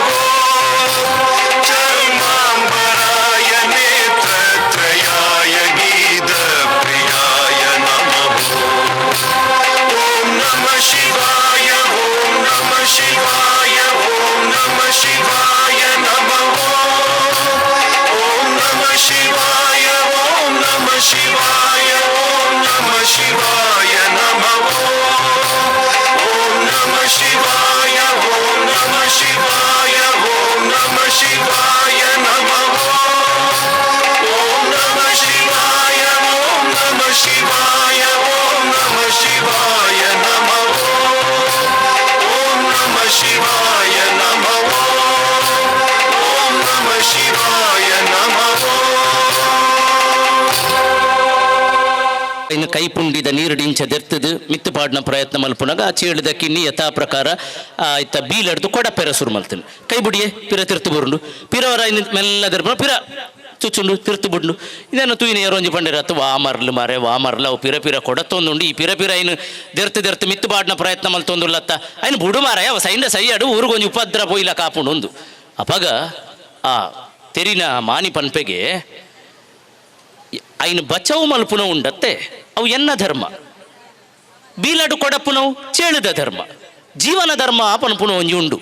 चर्माम्बराय नेत्रत्रयाय गीतप्रियाय नमः। ॐ नमः शिवाय ॐ नमः शिवाय ॐ नमः शिवाय नमः। ॐ नमः शिवाय ॐ नमः शिवाय ॐ नमः शिवाय नमः। ॐ नमः शिवाय ॐ नमः शिवाय ॐ नमः शिवाय नमः। ॐ नमः शिवाय ॐ नमः शिवाय ॐ नमः शिवाय नमः। ॐ नमः शिवाय नमः। ॐ नमः शिवाय नमः। ಇನ್ನು ಕೈಪುಂಡಿದ ನೀರುಡಿಂಚ ದೆರ್ತದು ಮಿತ್ತು ಪಾಡಿನ ಪ್ರಯತ್ನ ಮಲ್ಪುನಾಗ ಆ ಚೇಳಿದ ಕಿನ್ನಿ ಯಥಾ ಪ್ರಕಾರ ಇತ್ತ ಬೀಲಡ್ದು ಕೊಡಪೆರ ಸುರು ಮಲ್ತನು. ಕೈ ಬುಡಿಯೆ ಪಿರ ತಿರ್ತು ಬರುಂಡು ಪಿರವರ ಇನ್ನು ಮೆಲ್ಲ ದರ್ಪಣ ಪಿರ ಚುಚ್ಚುಂಡು ತಿರ್ತು ಬುಡ್ಡು. ಇದನ್ನು ತೂಯಿನ ಏರೋಂಜಿ ಪಂಡಿರತ್ತು ವಾ ಮರ್ಲು ಮಾರೆ ವಾ ಮರ್ಲು ಅವು ಪಿರ ಪಿರ ಕೊಡತ್ತೊಂದುಂಡು. ಈ ಪಿರ ಪಿರ ಇನ್ನು ದೆರ್ತು ದೆರ್ತು ಮಿತ್ತು ಪಾಡಿನ ಪ್ರಯತ್ನ ಮಲ್ತೊಂದುಲ್ಲತ್ತ ಅಯ್ನು ಬುಡು ಮಾರಾಯ ಅವ ಸೈಂಡ ಸೈಯಾಡು ಊರುಗೊಂಜಿ ಉಪದ್ರ ಪೋಯಿಲ ಕಾಪುಂಡು ಒಂದು. ಅಪಗ ಆ ತೆರಿನ ಮಾನಿ ಪನ್ಪೆಗೆ ಐನು ಬಚವು ಮಲ್ಪುನ ಉಂಡತ್ತೆ ಅವು ಎನ್ನ ಧರ್ಮ, ಬೀಲಡು ಕೊಡಪುನವು ಚೇಳುದ ಧರ್ಮ, ಜೀವನ ಧರ್ಮ ಪನ್ಪುನ ಒಂಜಿ ಉಂಡು.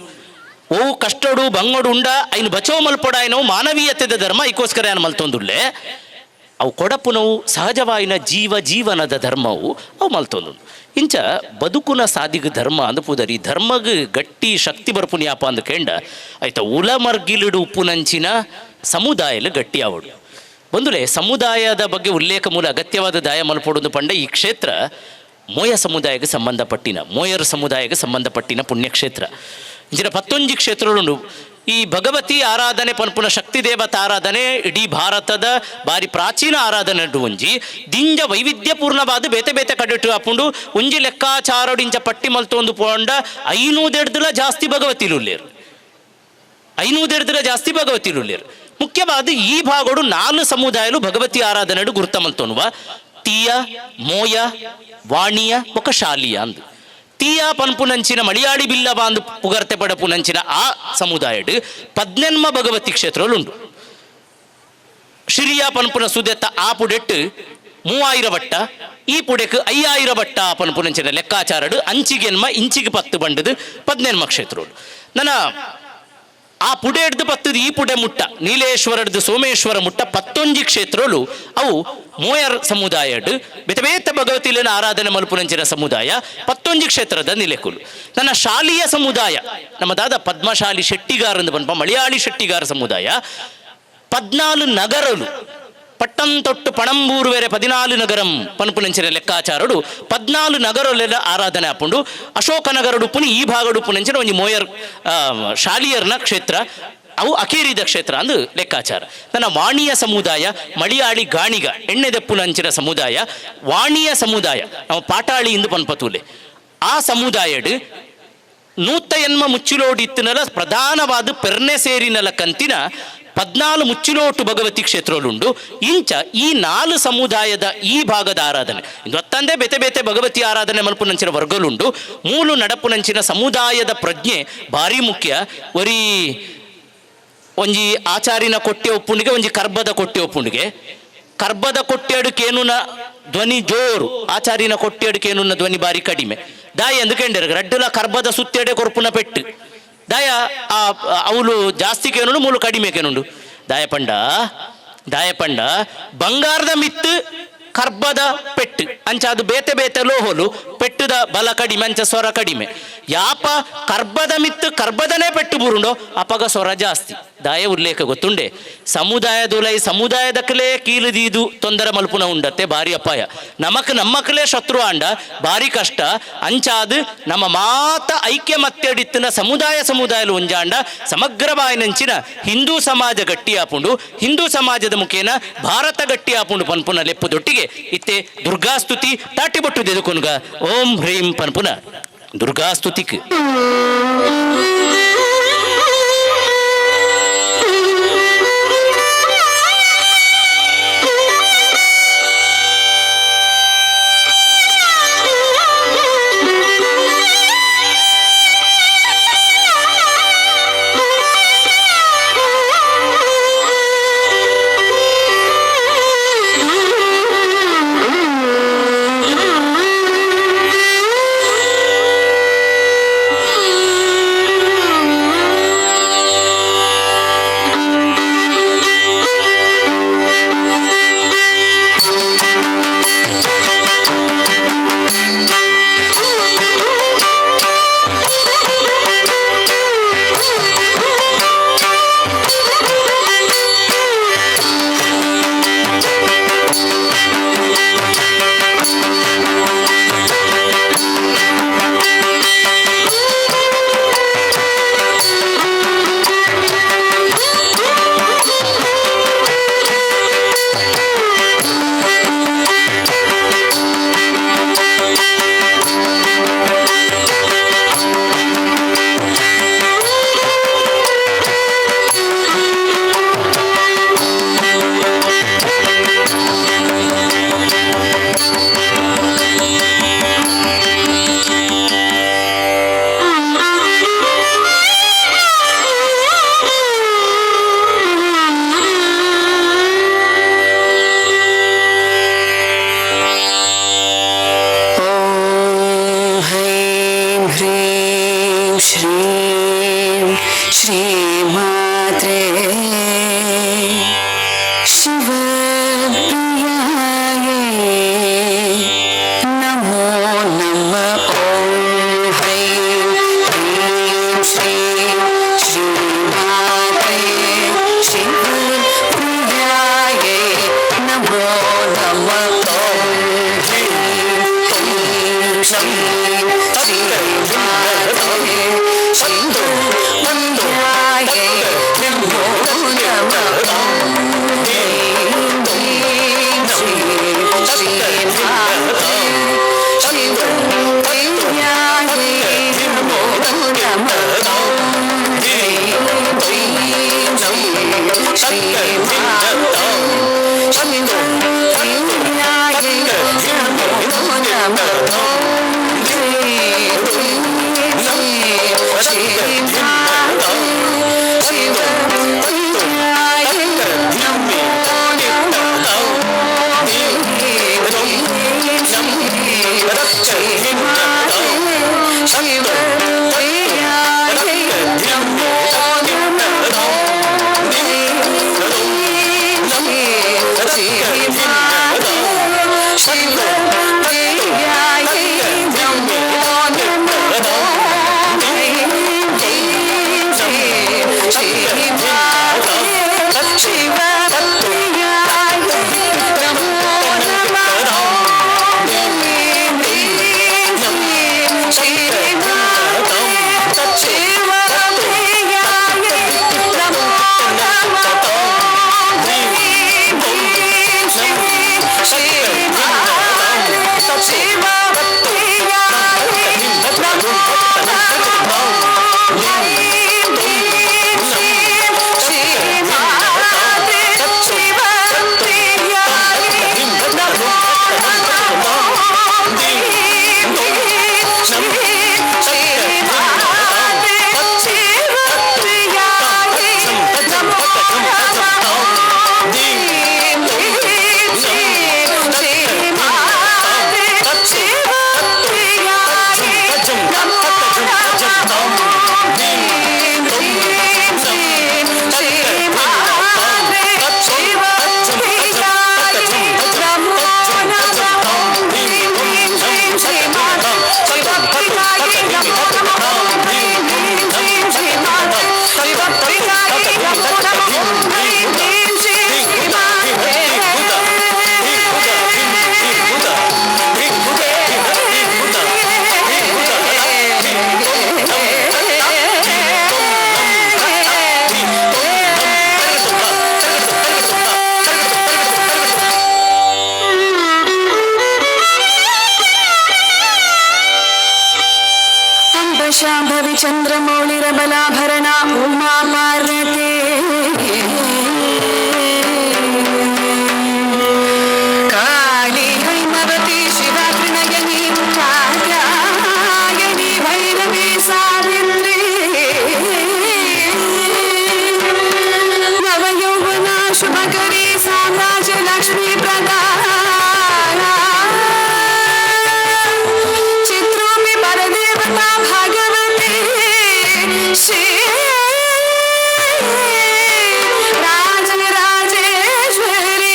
ಓ ಕಷ್ಟಡು ಬಂಗಡು ಉಂಡ ಐನು ಬಚವು ಮಲ್ಪೊಡ ಐನವು ಮಾನವೀಯತೆದ ಧರ್ಮ ಐಕೋಸ್ಕರ ಏನು ಮಲ್ತೊಂದುಳ್ಳೆ. ಅವು ಕೊಡಪುನವು ಸಹಜವಾಯಿನ ಜೀವ ಜೀವನದ ಧರ್ಮವು ಅವು ಮಲ್ತೊಂದುಂಡು. ಇಂಚ ಬದುಕುನ ಸಾದಿಗ ಧರ್ಮ ಅಂದ್ ಪೂದರಿ ಧರ್ಮಗ್ ಗಟ್ಟಿ ಶಕ್ತಿ ಬರ್ಪುನಿ ಯಾಪ ಅಂದ್ ಕೇಂಡ ಆಯ್ತ ಉಲಮರ್ಗಿಲಿಡು ಉಪ್ಪುನಂಚಿನ ಸಮುದಾಯಲು ಗಟ್ಟಿ ಆವಡು. ಬಂದುಲೆ ಸಮುದಾಯದ ಬಗ್ಗೆ ಉಲ್ಲೇಖ ಮೂಲ ಅಗತ್ಯವಾದ ದಾಯ ಮಲ್ಪೊಡುಂದು ಪಂಡ ಈ ಕ್ಷೇತ್ರ ಮೋಯ ಸಮುದಾಯಕ್ಕೆ ಸಂಬಂಧಪಟ್ಟಿನ ಮೋಯರ್ ಸಮುದಾಯಕ್ಕೆ ಸಂಬಂಧಪಟ್ಟಿನ ಪುಣ್ಯಕ್ಷೇತ್ರ. ಇಂಚಿನ ಪತ್ತೊಂಜಿ ಕ್ಷೇತ್ರಗಳು ಈ ಭಗವತಿ ಆರಾಧನೆ ಪನ್ಪುನ ಶಕ್ತಿ ದೇವತಾ ಆರಾಧನೆ ಇಡೀ ಭಾರತದ ಬಾರಿ ಪ್ರಾಚೀನ ಆರಾಧನೆ ಒಂಜಿ ದಿಂಜ ವೈವಿಧ್ಯಪೂರ್ಣವಾದ ಬೇತೆ ಬೇತೆ ಕಡೆಟು ಅಪುಂಡು ಒಂಜಿ ಲೆಕ್ಕಾಚಾರಡಿಂಚ ಪಟ್ಟಿ ಮಲ್ತೊಂದು ಪೋಂಡ 500 ಜಾಸ್ತಿ ಭಗವತಿಲುಲ್ಲೇರು, 500 ಜಾಸ್ತಿ ಭಗವತಿಲುಲ್ಲೇರು. ಮುಖ್ಯವಾದ ಈ ಭಾಗಡು 4 ಸಮುದಾಯಲು ಭಗವತಿ ಆರಾಧನೆಡು ಗುರುತ ಮಲ್ತೊನುವ ತೀಯ ಮೋಯ ವಾಣಿಯ ಬೊಕ ಶಾಲಿಯ ಅಂದು. ತೀಯ ಪನ್ಪುನಂಚಿನ ಮಳಿಯಾಳಿ ಬಿಲ್ಲವ ಅಂದು ಪುಗರ್ತೆ ಪಡಪುನಂಚಿನ ಆ ಸಮುದಾಯಡು ಪದ್ನೆನ್ಮ ಭಗವತಿ ಕ್ಷೇತ್ರಲುಂಡು. ಶಿರಿಯ ಪನ್ಪುನ ಸುದೆತ್ತ ಆ ಪುಡೆಟ್ಟು 3000 ಬಟ್ಟ, ಈ ಪುಡೆಕ್ 5000 ಬಟ್ಟ ಪನ್ಪುನಂಚಿನ ಲೆಕ್ಕಾಚಾರಡು ಅಂಚಿಗೆನ್ಮ ಇಂಚಿಗೆ 10 ಬಂಡದು ಪದ್ನೆನ್ಮ ಕ್ಷೇತ್ರಲು. ನನ್ನ ಆ ಪುಡೆ ಹಿಡ್ದು ಪತ್ತದು ಈ ಪುಡೆ ಮುಟ್ಟ ನೀಲೇಶ್ವರಡ್ದು ಸೋಮೇಶ್ವರ ಮುಟ್ಟ ಪತ್ತೊಂಜಿ ಕ್ಷೇತ್ರಲು ಅವು ಮೋಯರ್ ಸಮುದಾಯಡ್ ಬೇತೆ ಬೇತೆ ಭಗವತಿಲಿನ ಆರಾಧನೆ ಮಲ್ಪುನಂಚಿನ ಸಮುದಾಯ ಪತ್ತೊಂಜಿ ಕ್ಷೇತ್ರದ ನಿಲೆಕುಲು. ನನ್ನ ಶಾಲೆಯ ಸಮುದಾಯ ನಮ್ಮ ದಾದ ಪದ್ಮಶಾಲಿ ಶೆಟ್ಟಿಗಾರ ಎಂದು ಪನ್ಪ ಮಲಯಾಳಿ ಶೆಟ್ಟಿಗಾರ ಸಮುದಾಯ 14 ನಗರಲು ಪಟ್ಟಂತೊಟ್ಟು ಪಣಂಬೂರು ವೇರೆ 14 ನಗರಂ ಪನ್ಪುನಂಚಿನ ಲೆಕ್ಕಾಚಾರಡು 14 ನಗರಲೆಲ್ಲ ಆರಾಧನೆ ಆಪುಂಡು. ಅಶೋಕ ನಗರಡು ಪುನಿ ಈ ಭಾಗಡು ಪುನಂಚಿನ ಒಂಜಿ ಮೋಯರ್ ಶಾಲಿಯರ್ನ ಕ್ಷೇತ್ರ ಅವು ಅಕೇರಿದ ಕ್ಷೇತ್ರ ಅಂದು ಲೆಕ್ಕಾಚಾರ. ನನ್ನ ವಾಣಿಯ ಸಮುದಾಯ ಮಳಿಯಾಳಿ ಗಾಣಿಗ ಎಣ್ಣೆದೆಪ್ಪುನಂಚಿನ ಸಮುದಾಯ ವಾಣಿಯ ಸಮುದಾಯ ನಾವು ಪಾಟಾಳಿ ಇಂದು ಪನ್ಪತೂಲೆ ಆ ಸಮುದಾಯಡು 108 ಮುಚ್ಚಿಲೋಡಿತ್ತಿನಲ ಪ್ರಧಾನವಾದ ಪೆರ್ನೆ ಸೇರಿನಲ ಕಂತಿನ 14 ಮುಚ್ಚಿಲೋಟು ಭಗವತಿ ಕ್ಷೇತ್ರಲುಂಡು. ಇಂಚ ಈ 4 ಸಮುದಾಯದ ಈ ಭಾಗದ ಆರಾಧನೆ ಇಂದು ಅತ್ತಂದೆ ಬೇತೆ ಬೇತೆ ಭಗವತಿ ಆರಾಧನೆ ಮಲ್ಪುನಂಚಿನ ವರ್ಗಲುಂಡು. ಮೂಲು ನಡಪುನಂಚಿನ ಸಮುದಾಯದ ಪ್ರಜ್ಞೆ ಭಾರಿ ಮುಖ್ಯ. ಒರಿ ಒಂಜಿ ಆಚಾರಿನ ಕೊಟ್ಟೆ ಒಪ್ಪುಂಡಿಗೆ ಒಂಜಿ ಕರ್ಬದ ಕೊಟ್ಟೆ ಒಪ್ಪುಂಡಿಗೆ ಕರ್ಬದ ಕೊಟ್ಟೆಡು ಕೇನುನ ಧ್ವನಿ ಜೋರು, ಆಚಾರಿನ ಕೊಟ್ಟೆಡು ಕೇನುನ ಧ್ವನಿ ಬಾರಿ ಕಡಿಮೆ. ದಾಯ ಎಂದು ರಡ್ಡುಲ ಕರ್ಬದ ಸುತ್ತೆಡೆ ಕೊರ್ಪುನ ಪೆಟ್ಟು ದಾಯ ಆ ಅವಳು ಜಾಸ್ತಿ ಕೇನುಂಡು ಮೂಲು ಕಡಿಮೆ ಕೇನುಂಡು. ದಾಯಪಂಡ ದಾಯಪಂಡ ಬಂಗಾರದ ಮಿತ್ತು ಕರ್ಬದ ಪೆಟ್ಟು ಅಂಚ ಅದು ಬೇತೆ ಬೇತೆ ಲೋಹಲು ಪೆಟ್ಟುದ ಬಲ ಕಡಿಮೆ ಅಂಚ ಸ್ವರ ಕಡಿಮೆ. ಯಾಪ ಕರ್ಬದ ಮಿತ್ತು ಕರ್ಬದನೇ ಪೆಟ್ಟು ಬುರುಂಡೋ ಅಪಗ ಸ್ವರ ಜಾಸ್ತಿ. ದಾಯ ಉಲ್ಲೇಖ ಗೊತ್ತುಂಡೆ ಸಮುದಾಯದುಲೈ ಸಮುದಾಯದಕ್ಕಲೇ ಕೀಲುದೀದು ತೊಂದರೆ ಮಲ್ಪುನ ಉಂಡತ್ತೆ ಭಾರಿ ಅಪಾಯ. ನಮಕ್ ನಮ್ಮಕ್ಕಲೇ ಶತ್ರು ಆಂಡ ಭಾರಿ ಕಷ್ಟ. ಅಂಚಾದು ನಮ್ಮ ಮಾತ ಐಕ್ಯಮತ್ಯಡಿತ್ತಿನ ಸಮುದಾಯ ಸಮುದಾಯಲು ಒಂಜಾಂಡ ಸಮಗ್ರ ಬಾಯಿನಂಚಿನ ಹಿಂದೂ ಸಮಾಜ ಗಟ್ಟಿ ಆಪುಂಡು, ಹಿಂದೂ ಸಮಾಜದ ಮುಖೇನ ಭಾರತ ಗಟ್ಟಿ ಆಪುಂಡು ಪನ್ಪುನ ಲೆಪ್ಪುದೊಟ್ಟಿಗೆ ಇತ್ತೆ ದುರ್ಗಾಸ್ತುತಿ ತಾಟಿಬೊಟ್ಟು ದೆದುಕೊನುಗ ಓಂ ಹ್ರೀಂ ಪನ್ಪುನ ದುರ್ಗಾಸ್ತುತಿಕ್. ॐ ह्रीं ह्रीं श्रीं श्रीमात्रे शिवप्रियायै नमो नमः। ॐ ह्रीं ह्रीं श्रीं श्रीमात्रे शिवप्रियायै नमो नमः। ॐ ह्रीं ह्रीं श्रीं श्रीमात्रे शिवप्रियायै नमो नमः। ॐ ह्रीं ह्रीं श्रीं श्रीमात्रे शिवप्रियायै नमो नमः। ह्रीं ह्रीं श्रीं श्रीमात्रे शिवप्रियायै नमो नमः। ह्रीं ह्रीं श्रीं श्रीमात्रे शिवप्रियायै नमो नमः। ह्रीं ह्रीं श्रीं श्रीमात्रे शिवप्रियायै नमो नमः। ह्रीं ह्रीं श्रीमात्रे शिवप्रियायै नमो नमः। ह्रीं ह्रीं ಶಿವಶಾಂಭವಿ ಚಂದ್ರಮೌಳಿರಬಲಾಭರಣ ಉಮಾ ಪಾರ್ವತಿ ಕಾಳಿ ಹೈಮವತಿ ಶಿವ ತ್ರಿನಯನಿ ಕಾತ್ಯಾಯನಿ ಭೈರವಿ ಸಾವಿತ್ರಿ ನವಯೌವನ ಶುಭಕರಿ ಸಾಮ್ರಾಜ್ಯ ಲಕ್ಷ್ಮೀ ಪ್ರದಾನ ಚಿತ್ರೋಪಿ ಪರದೇವತಾ ಭಾಗವತಿ ಶ್ರೀ ರಾಜರಾಜೇಶ್ವರಿ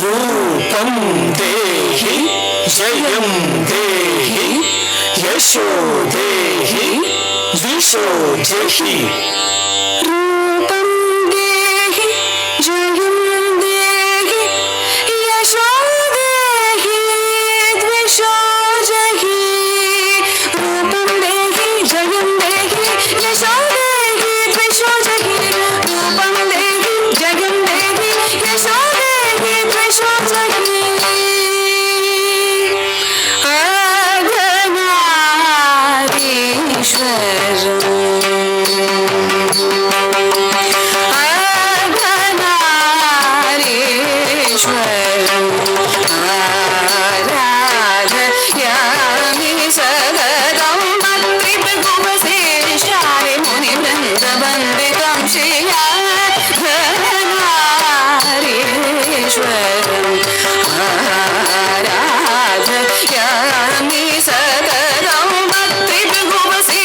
ರೂಪಂ ದೇಹಿ ಜಯಂ ದೇಹಿ ಯಶೋ ದೇಹಿ ದ್ವಿಷೋ ಜಹಿ. ರೂಪಂ ದೇಹಿ ಜಯಂ ದೇಹಿ ಯಶೋ ದೇಹಿ ದ್ವಿಷೋ ಜಹಿ. ರೂಪಂ ದೇಹಿ ಜಯಂ ದೇಹಿ ಯಶೋ ದೇಹಿ ದ್ವಿಷೋ ಜಹಿ. ರೂಪಂ ದೇಹಿ ಜಯಂ ದೇಹಿ ಯಶೋ ದೇಹಿ ದ್ವಿಷೋ ಜಹಿ. అర్ధనారీశ్వరం ఆరాధయామి సదరం మాతృభువశేషారి మునివృందవందితం శ్రీయార్ధనారీశ్వరం ఆరాధయామి సదరం మాతృభువశేషారి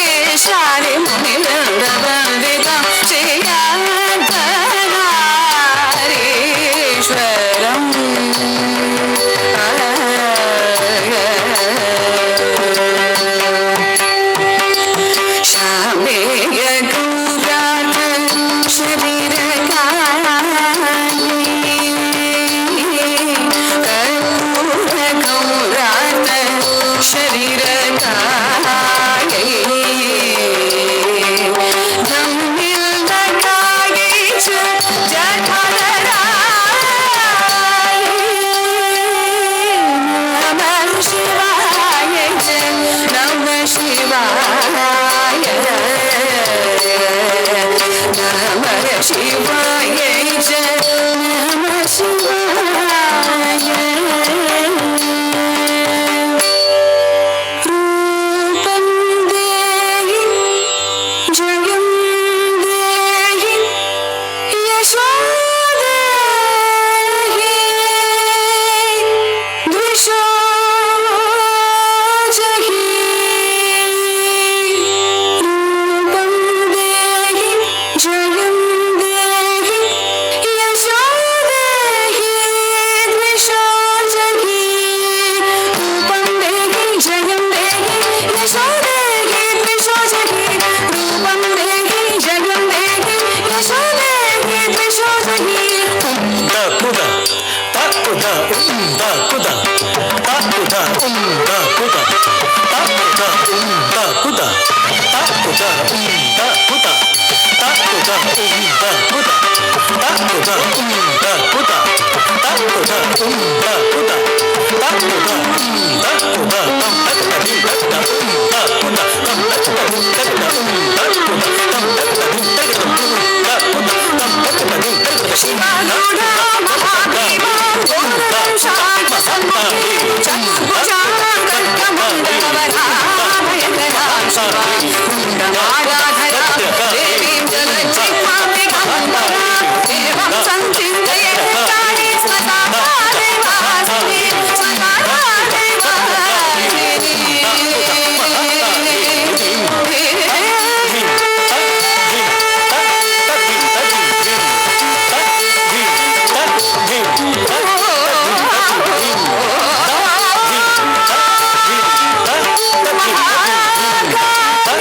మునివృందవందితం శ్రీయార్ధనారీశ్వరం. శామేయ గౌరాధ శరీరకాళి కర్పూర గౌరాధ శరీరకాళి ధమ్మిల్దకాయై చ జఠరరాయ నమః శివాయ చ నమః శివాయ నమః శివాయ చ నమః శివాయ. రూపం దేహి జయం దేహి యశో దేహి ద్విషో జహి. రూపం దేహి జయం దేహి యశో దేహి ద్విషో జహి. రూపం దేహి జయం దేహి యశో దేహి ద్విషో జహి. రూపం దేహి జయం దేహి యశో దేహి ద్విషో జహి. The కుద త కుద ఉం the కుద త కుద ఉం the కుద త కుద ఉం the కుద త కుద ఉం the కుద త కుద ఉం the కుద త కుద ఉం the కుద త కుద ఉం the కుద త కుద ఉం the కుద తం తత్త ధిం తత్త ఉం the కుద తం తత్త ధిం తత్త ఉం the కుద తం తత్త ధిం తత్త ఉం the కుద తం తత్త ధిం తత్త శివారూఢ మహాభీమా దేవీం జగజ్జిహ్వాం సంచింతయే కాళీ స్మతా దేవాసిని స్మతా దేవాసిని. ధ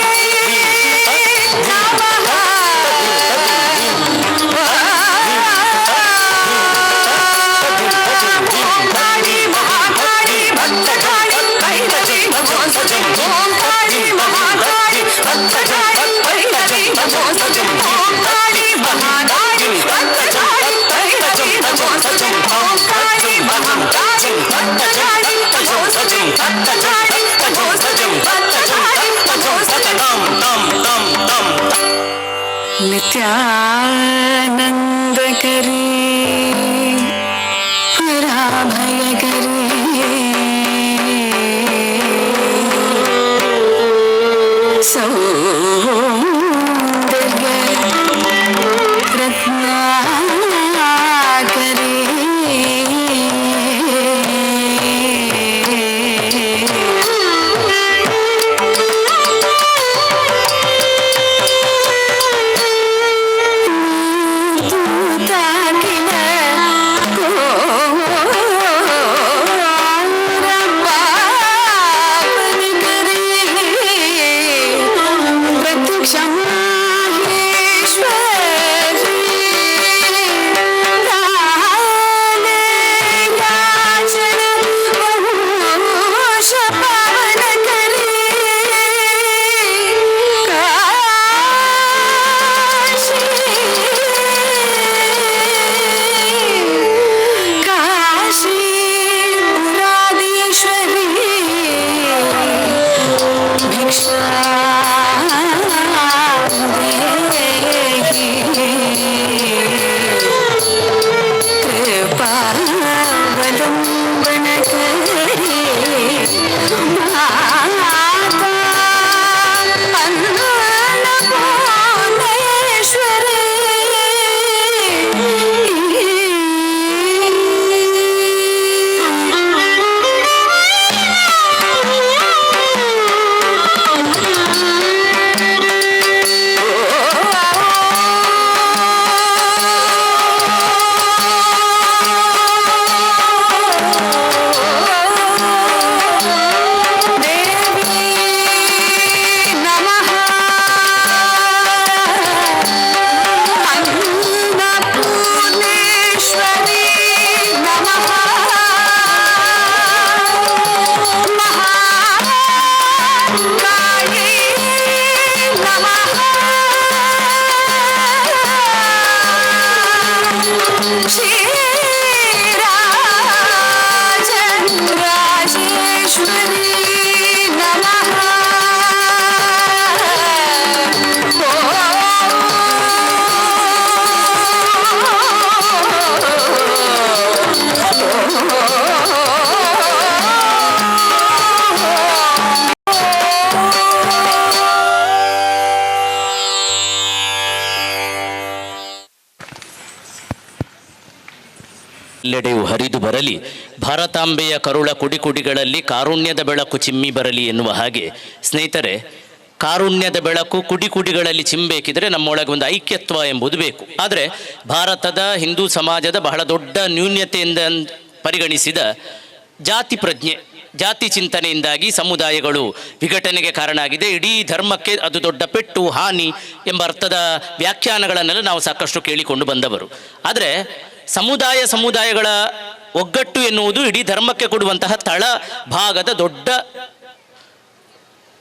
ನಿತ್ಯಾನಂದ ಕರಿ ಪರಾಭಯ ಕರಿ ಸೌಂದರ್ಯ ರತ್ನಾಕರಿ ದೂತಾಕಿನ ಕೋರ ಪಾಪನ ಕರಿ ಪ್ರತ್ಯಕ್ಷ ಮಾಹೇಶ್ವರಿ ಕಾಲೇ ಯಾಚನ ಬಹುಶ ಪಾವನ ಕರಿ ಕಾಶಿ ಕಾಶಿ ಪುರಾಧೀಶ್ವರಿ ಭಿಕ್ಷಾ ಕೃಪಾವಲಂಬನ ಕರಿ ಮಾತಾ ಅನ್ನಪೂರ್ಣೇಶ್ವರಿ. ದೇವಿ ನಮಃ ಅನ್ನಪೂರ್ಣೇಶ್ವರಿ ನಮಃ ಮಹಾಕಾಳಿ ನಮಃ ಶ್ರೀರಾಜ ರಾಜೇಶ್ವರಿ ನಮಃ. ಎಲ್ಲೆಡೆಯೂ ಹರಿದು ಬರಲಿ ಭಾರತಾಂಬೆಯ ಕರುಳ ಕುಡಿಕುಡಿಗಳಲ್ಲಿ ಕಾರುಣ್ಯದ ಬೆಳಕು ಚಿಮ್ಮಿ ಬರಲಿ ಎನ್ನುವ ಹಾಗೆ ಸ್ನೇಹಿತರೆ, ಕಾರುಣ್ಯದ ಬೆಳಕು ಕುಡಿಕುಡಿಗಳಲ್ಲಿ ಚಿಮ್ಮಬೇಕಿದ್ರೆ ನಮ್ಮೊಳಗೆ ಒಂದು ಐಕ್ಯತ್ವ ಎಂಬುದು ಬೇಕು. ಆದರೆ ಭಾರತದ ಹಿಂದೂ ಸಮಾಜದ ಬಹಳ ದೊಡ್ಡ ನ್ಯೂನ್ಯತೆಯಿಂದ ಪರಿಗಣಿಸಿದ ಜಾತಿ ಪ್ರಜ್ಞೆ, ಜಾತಿ ಚಿಂತನೆಯಿಂದಾಗಿ ಸಮುದಾಯಗಳು ವಿಘಟನೆಗೆ ಕಾರಣ ಆಗಿದೆ. ಇಡೀ ಧರ್ಮಕ್ಕೆ ಅದು ದೊಡ್ಡ ಪೆಟ್ಟು, ಹಾನಿ ಎಂಬ ಅರ್ಥದ ವ್ಯಾಖ್ಯಾನಗಳನ್ನೆಲ್ಲ ನಾವು ಸಾಕಷ್ಟು ಕೇಳಿಕೊಂಡು ಬಂದವರು. ಆದರೆ ಸಮುದಾಯ ಸಮುದಾಯಗಳ ಒಗ್ಗಟ್ಟು ಎನ್ನುವುದು ಇಡೀ ಧರ್ಮಕ್ಕೆ ಕೊಡುವಂತಹ ತಳ ಭಾಗದ ದೊಡ್ಡ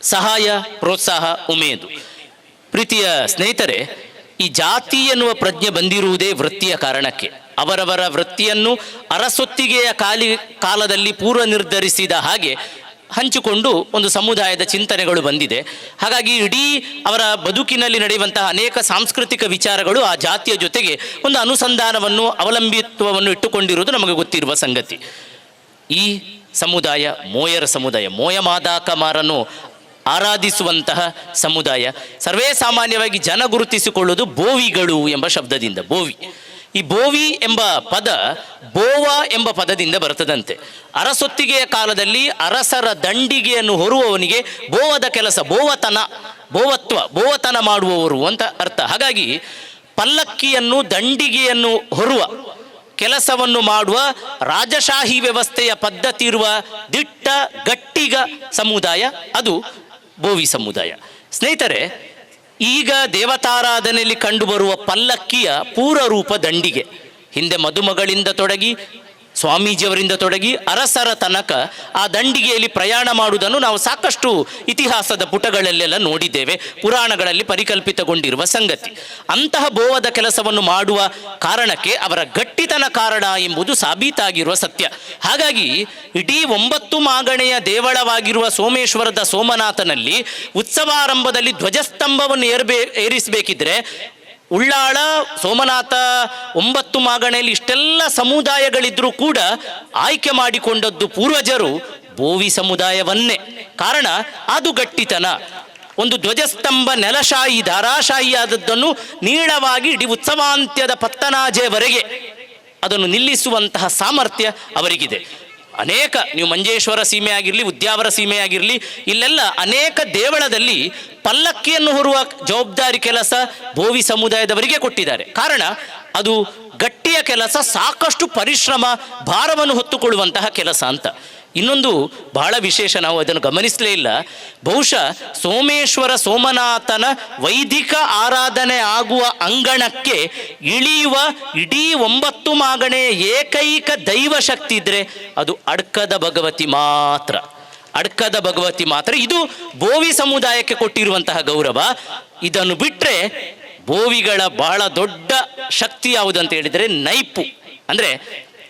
ಸಹಾಯ, ಪ್ರೋತ್ಸಾಹ, ಉಮೇದು. ಪ್ರೀತಿಯ ಸ್ನೇಹಿತರೆ, ಈ ಜಾತಿ ಎನ್ನುವ ಪ್ರಜ್ಞೆ ಬಂದಿರುವುದೇ ವೃತ್ತಿಯ ಕಾರಣಕ್ಕೆ. ಅವರವರ ವೃತ್ತಿಯನ್ನು ಅರಸೊತ್ತಿಗೆಯ ಕಾಲದಲ್ಲಿ ಪೂರ್ವ ನಿರ್ಧರಿಸಿದ ಹಾಗೆ ಹಂಚಿಕೊಂಡು ಒಂದು ಸಮುದಾಯದ ಚಿಂತನೆಗಳು ಬಂದಿದೆ. ಹಾಗಾಗಿ ಇಡೀ ಅವರ ಬದುಕಿನಲ್ಲಿ ನಡೆಯುವಂತಹ ಅನೇಕ ಸಾಂಸ್ಕೃತಿಕ ವಿಚಾರಗಳು ಆ ಜಾತಿಯ ಜೊತೆಗೆ ಒಂದು ಅನುಸಂಧಾನವನ್ನು, ಅವಲಂಬಿತ್ವವನ್ನು ಇಟ್ಟುಕೊಂಡಿರುವುದು ನಮಗೆ ಗೊತ್ತಿರುವ ಸಂಗತಿ. ಈ ಸಮುದಾಯ ಮೋಯರ ಸಮುದಾಯ, ಮೋಯ ಮಾದಾಕಮಾರನ್ನು ಆರಾಧಿಸುವಂತಹ ಸಮುದಾಯ. ಸರ್ವೇ ಸಾಮಾನ್ಯವಾಗಿ ಜನ ಗುರುತಿಸಿಕೊಳ್ಳುವುದು ಬೋವಿಗಳು ಎಂಬ ಶಬ್ದದಿಂದ. ಬೋವಿ, ಈ ಬೋವಿ ಎಂಬ ಪದ ಬೋವಾ ಎಂಬ ಪದದಿಂದ ಬರ್ತದಂತೆ. ಅರಸೊತ್ತಿಗೆಯ ಕಾಲದಲ್ಲಿ ಅರಸರ ದಂಡಿಗೆಯನ್ನು ಹೊರುವವನಿಗೆ ಬೋವದ ಕೆಲಸ, ಬೋವತನ, ಬೋವತ್ವ, ಬೋವತನ ಮಾಡುವವರು ಅಂತ ಅರ್ಥ. ಹಾಗಾಗಿ ಪಲ್ಲಕ್ಕಿಯನ್ನು, ದಂಡಿಗೆಯನ್ನು ಹೊರುವ ಕೆಲಸವನ್ನು ಮಾಡುವ ರಾಜಶಾಹಿ ವ್ಯವಸ್ಥೆಯ ಪದ್ಧತಿ ಇರುವ ದಿಟ್ಟ ಗಟ್ಟಿಗ ಸಮುದಾಯ ಅದು ಬೋವಿ ಸಮುದಾಯ. ಸ್ನೇಹಿತರೆ, ಈಗ ದೇವತಾರಾಧನೆಯಲ್ಲಿ ಕಂಡುಬರುವ ಪಲ್ಲಕ್ಕಿಯ ಪೂರ್ವರೂಪ ದಂಡಿಗೆ. ಹಿಂದೆ ಮದುಮಗಳಿಂದ ತೊಡಗಿ ಸ್ವಾಮೀಜಿಯವರಿಂದ ತೊಡಗಿ ಅರಸರ ತನಕ ಆ ದಂಡಿಗೆಯಲ್ಲಿ ಪ್ರಯಾಣ ಮಾಡುವುದನ್ನು ನಾವು ಸಾಕಷ್ಟು ಇತಿಹಾಸದ ಪುಟಗಳಲ್ಲೆಲ್ಲ ನೋಡಿದ್ದೇವೆ, ಪುರಾಣಗಳಲ್ಲಿ ಪರಿಕಲ್ಪಿತಗೊಂಡಿರುವ ಸಂಗತಿ. ಅಂತಹ ಬೋವದ ಕೆಲಸವನ್ನು ಮಾಡುವ ಕಾರಣಕ್ಕೆ ಅವರ ಗಟ್ಟಿತನ ಕಾರಣ ಎಂಬುದು ಸಾಬೀತಾಗಿರುವ ಸತ್ಯ. ಹಾಗಾಗಿ ಇಡೀ 9 ಮಾಗಣೆಯ ದೇವಳವಾಗಿರುವ ಸೋಮೇಶ್ವರದ ಸೋಮನಾಥನಲ್ಲಿ ಉತ್ಸವಾರಂಭದಲ್ಲಿ ಧ್ವಜಸ್ತಂಭವನ್ನು ಏರಿಸಬೇಕಿದ್ರೆ ಉಳ್ಳಾಳ ಸೋಮನಾಥ 9 ಮಾಗಣೆಯಲ್ಲಿ ಇಷ್ಟೆಲ್ಲ ಸಮುದಾಯಗಳಿದ್ರೂ ಕೂಡ ಆಯ್ಕೆ ಮಾಡಿಕೊಂಡದ್ದು ಪೂರ್ವಜರು ಬೋವಿ ಸಮುದಾಯವನ್ನೇ. ಕಾರಣ ಅದು ಗಟ್ಟಿತನ. ಒಂದು ಧ್ವಜಸ್ತಂಭ ನೆಲಶಾಹಿ ಧಾರಾಶಾಹಿಯಾದದ್ದನ್ನು ನೀಳವಾಗಿ ಇಡೀ ಉತ್ಸವಾಂತ್ಯದ ಪತ್ತನಾಜೆವರೆಗೆ ಅದನ್ನು ನಿಲ್ಲಿಸುವಂತಹ ಸಾಮರ್ಥ್ಯ ಅವರಿಗಿದೆ. ಅನೇಕ ನೀವು ಮಂಜೇಶ್ವರ ಸೀಮೆ ಆಗಿರಲಿ, ಉದ್ಯಾವರ ಸೀಮೆ ಆಗಿರಲಿ, ಇಲ್ಲೆಲ್ಲ ಅನೇಕ ದೇವಳದಲ್ಲಿ ಪಲ್ಲಕ್ಕಿಯನ್ನು ಹೊರುವ ಜವಾಬ್ದಾರಿ ಕೆಲಸ ಬೋವಿ ಸಮುದಾಯದವರಿಗೆ ಕೊಟ್ಟಿದ್ದಾರೆ. ಕಾರಣ ಅದು ಗಟ್ಟಿಯ ಕೆಲಸ, ಸಾಕಷ್ಟು ಪರಿಶ್ರಮ ಭಾರವನ್ನು ಹೊತ್ತುಕೊಳ್ಳುವಂತಹ ಕೆಲಸ ಅಂತ. ಇನ್ನೊಂದು ಬಹಳ ವಿಶೇಷ, ನಾವು ಅದನ್ನು ಗಮನಿಸಲೇ ಇಲ್ಲ. ಬಹುಶಃ ಸೋಮೇಶ್ವರ ಸೋಮನಾಥನ ವೈದಿಕ ಆರಾಧನೆ ಆಗುವ ಅಂಗಣಕ್ಕೆ ಇಳಿಯುವ ಇಡೀ 9 ಮಾಗಣೆಯ ಏಕೈಕ ದೈವ ಶಕ್ತಿ ಇದ್ದರೆ ಅದು ಅಡ್ಕದ ಭಗವತಿ ಮಾತ್ರ. ಅಡ್ಕದ ಭಗವತಿ ಮಾತ್ರ. ಇದು ಬೋವಿ ಸಮುದಾಯಕ್ಕೆ ಕೊಟ್ಟಿರುವಂತಹ ಗೌರವ. ಇದನ್ನು ಬಿಟ್ಟರೆ ಬೋವಿಗಳ ಬಹಳ ದೊಡ್ಡ ಶಕ್ತಿ ಯಾವುದಂತ ಹೇಳಿದರೆ ನೈಪು, ಅಂದರೆ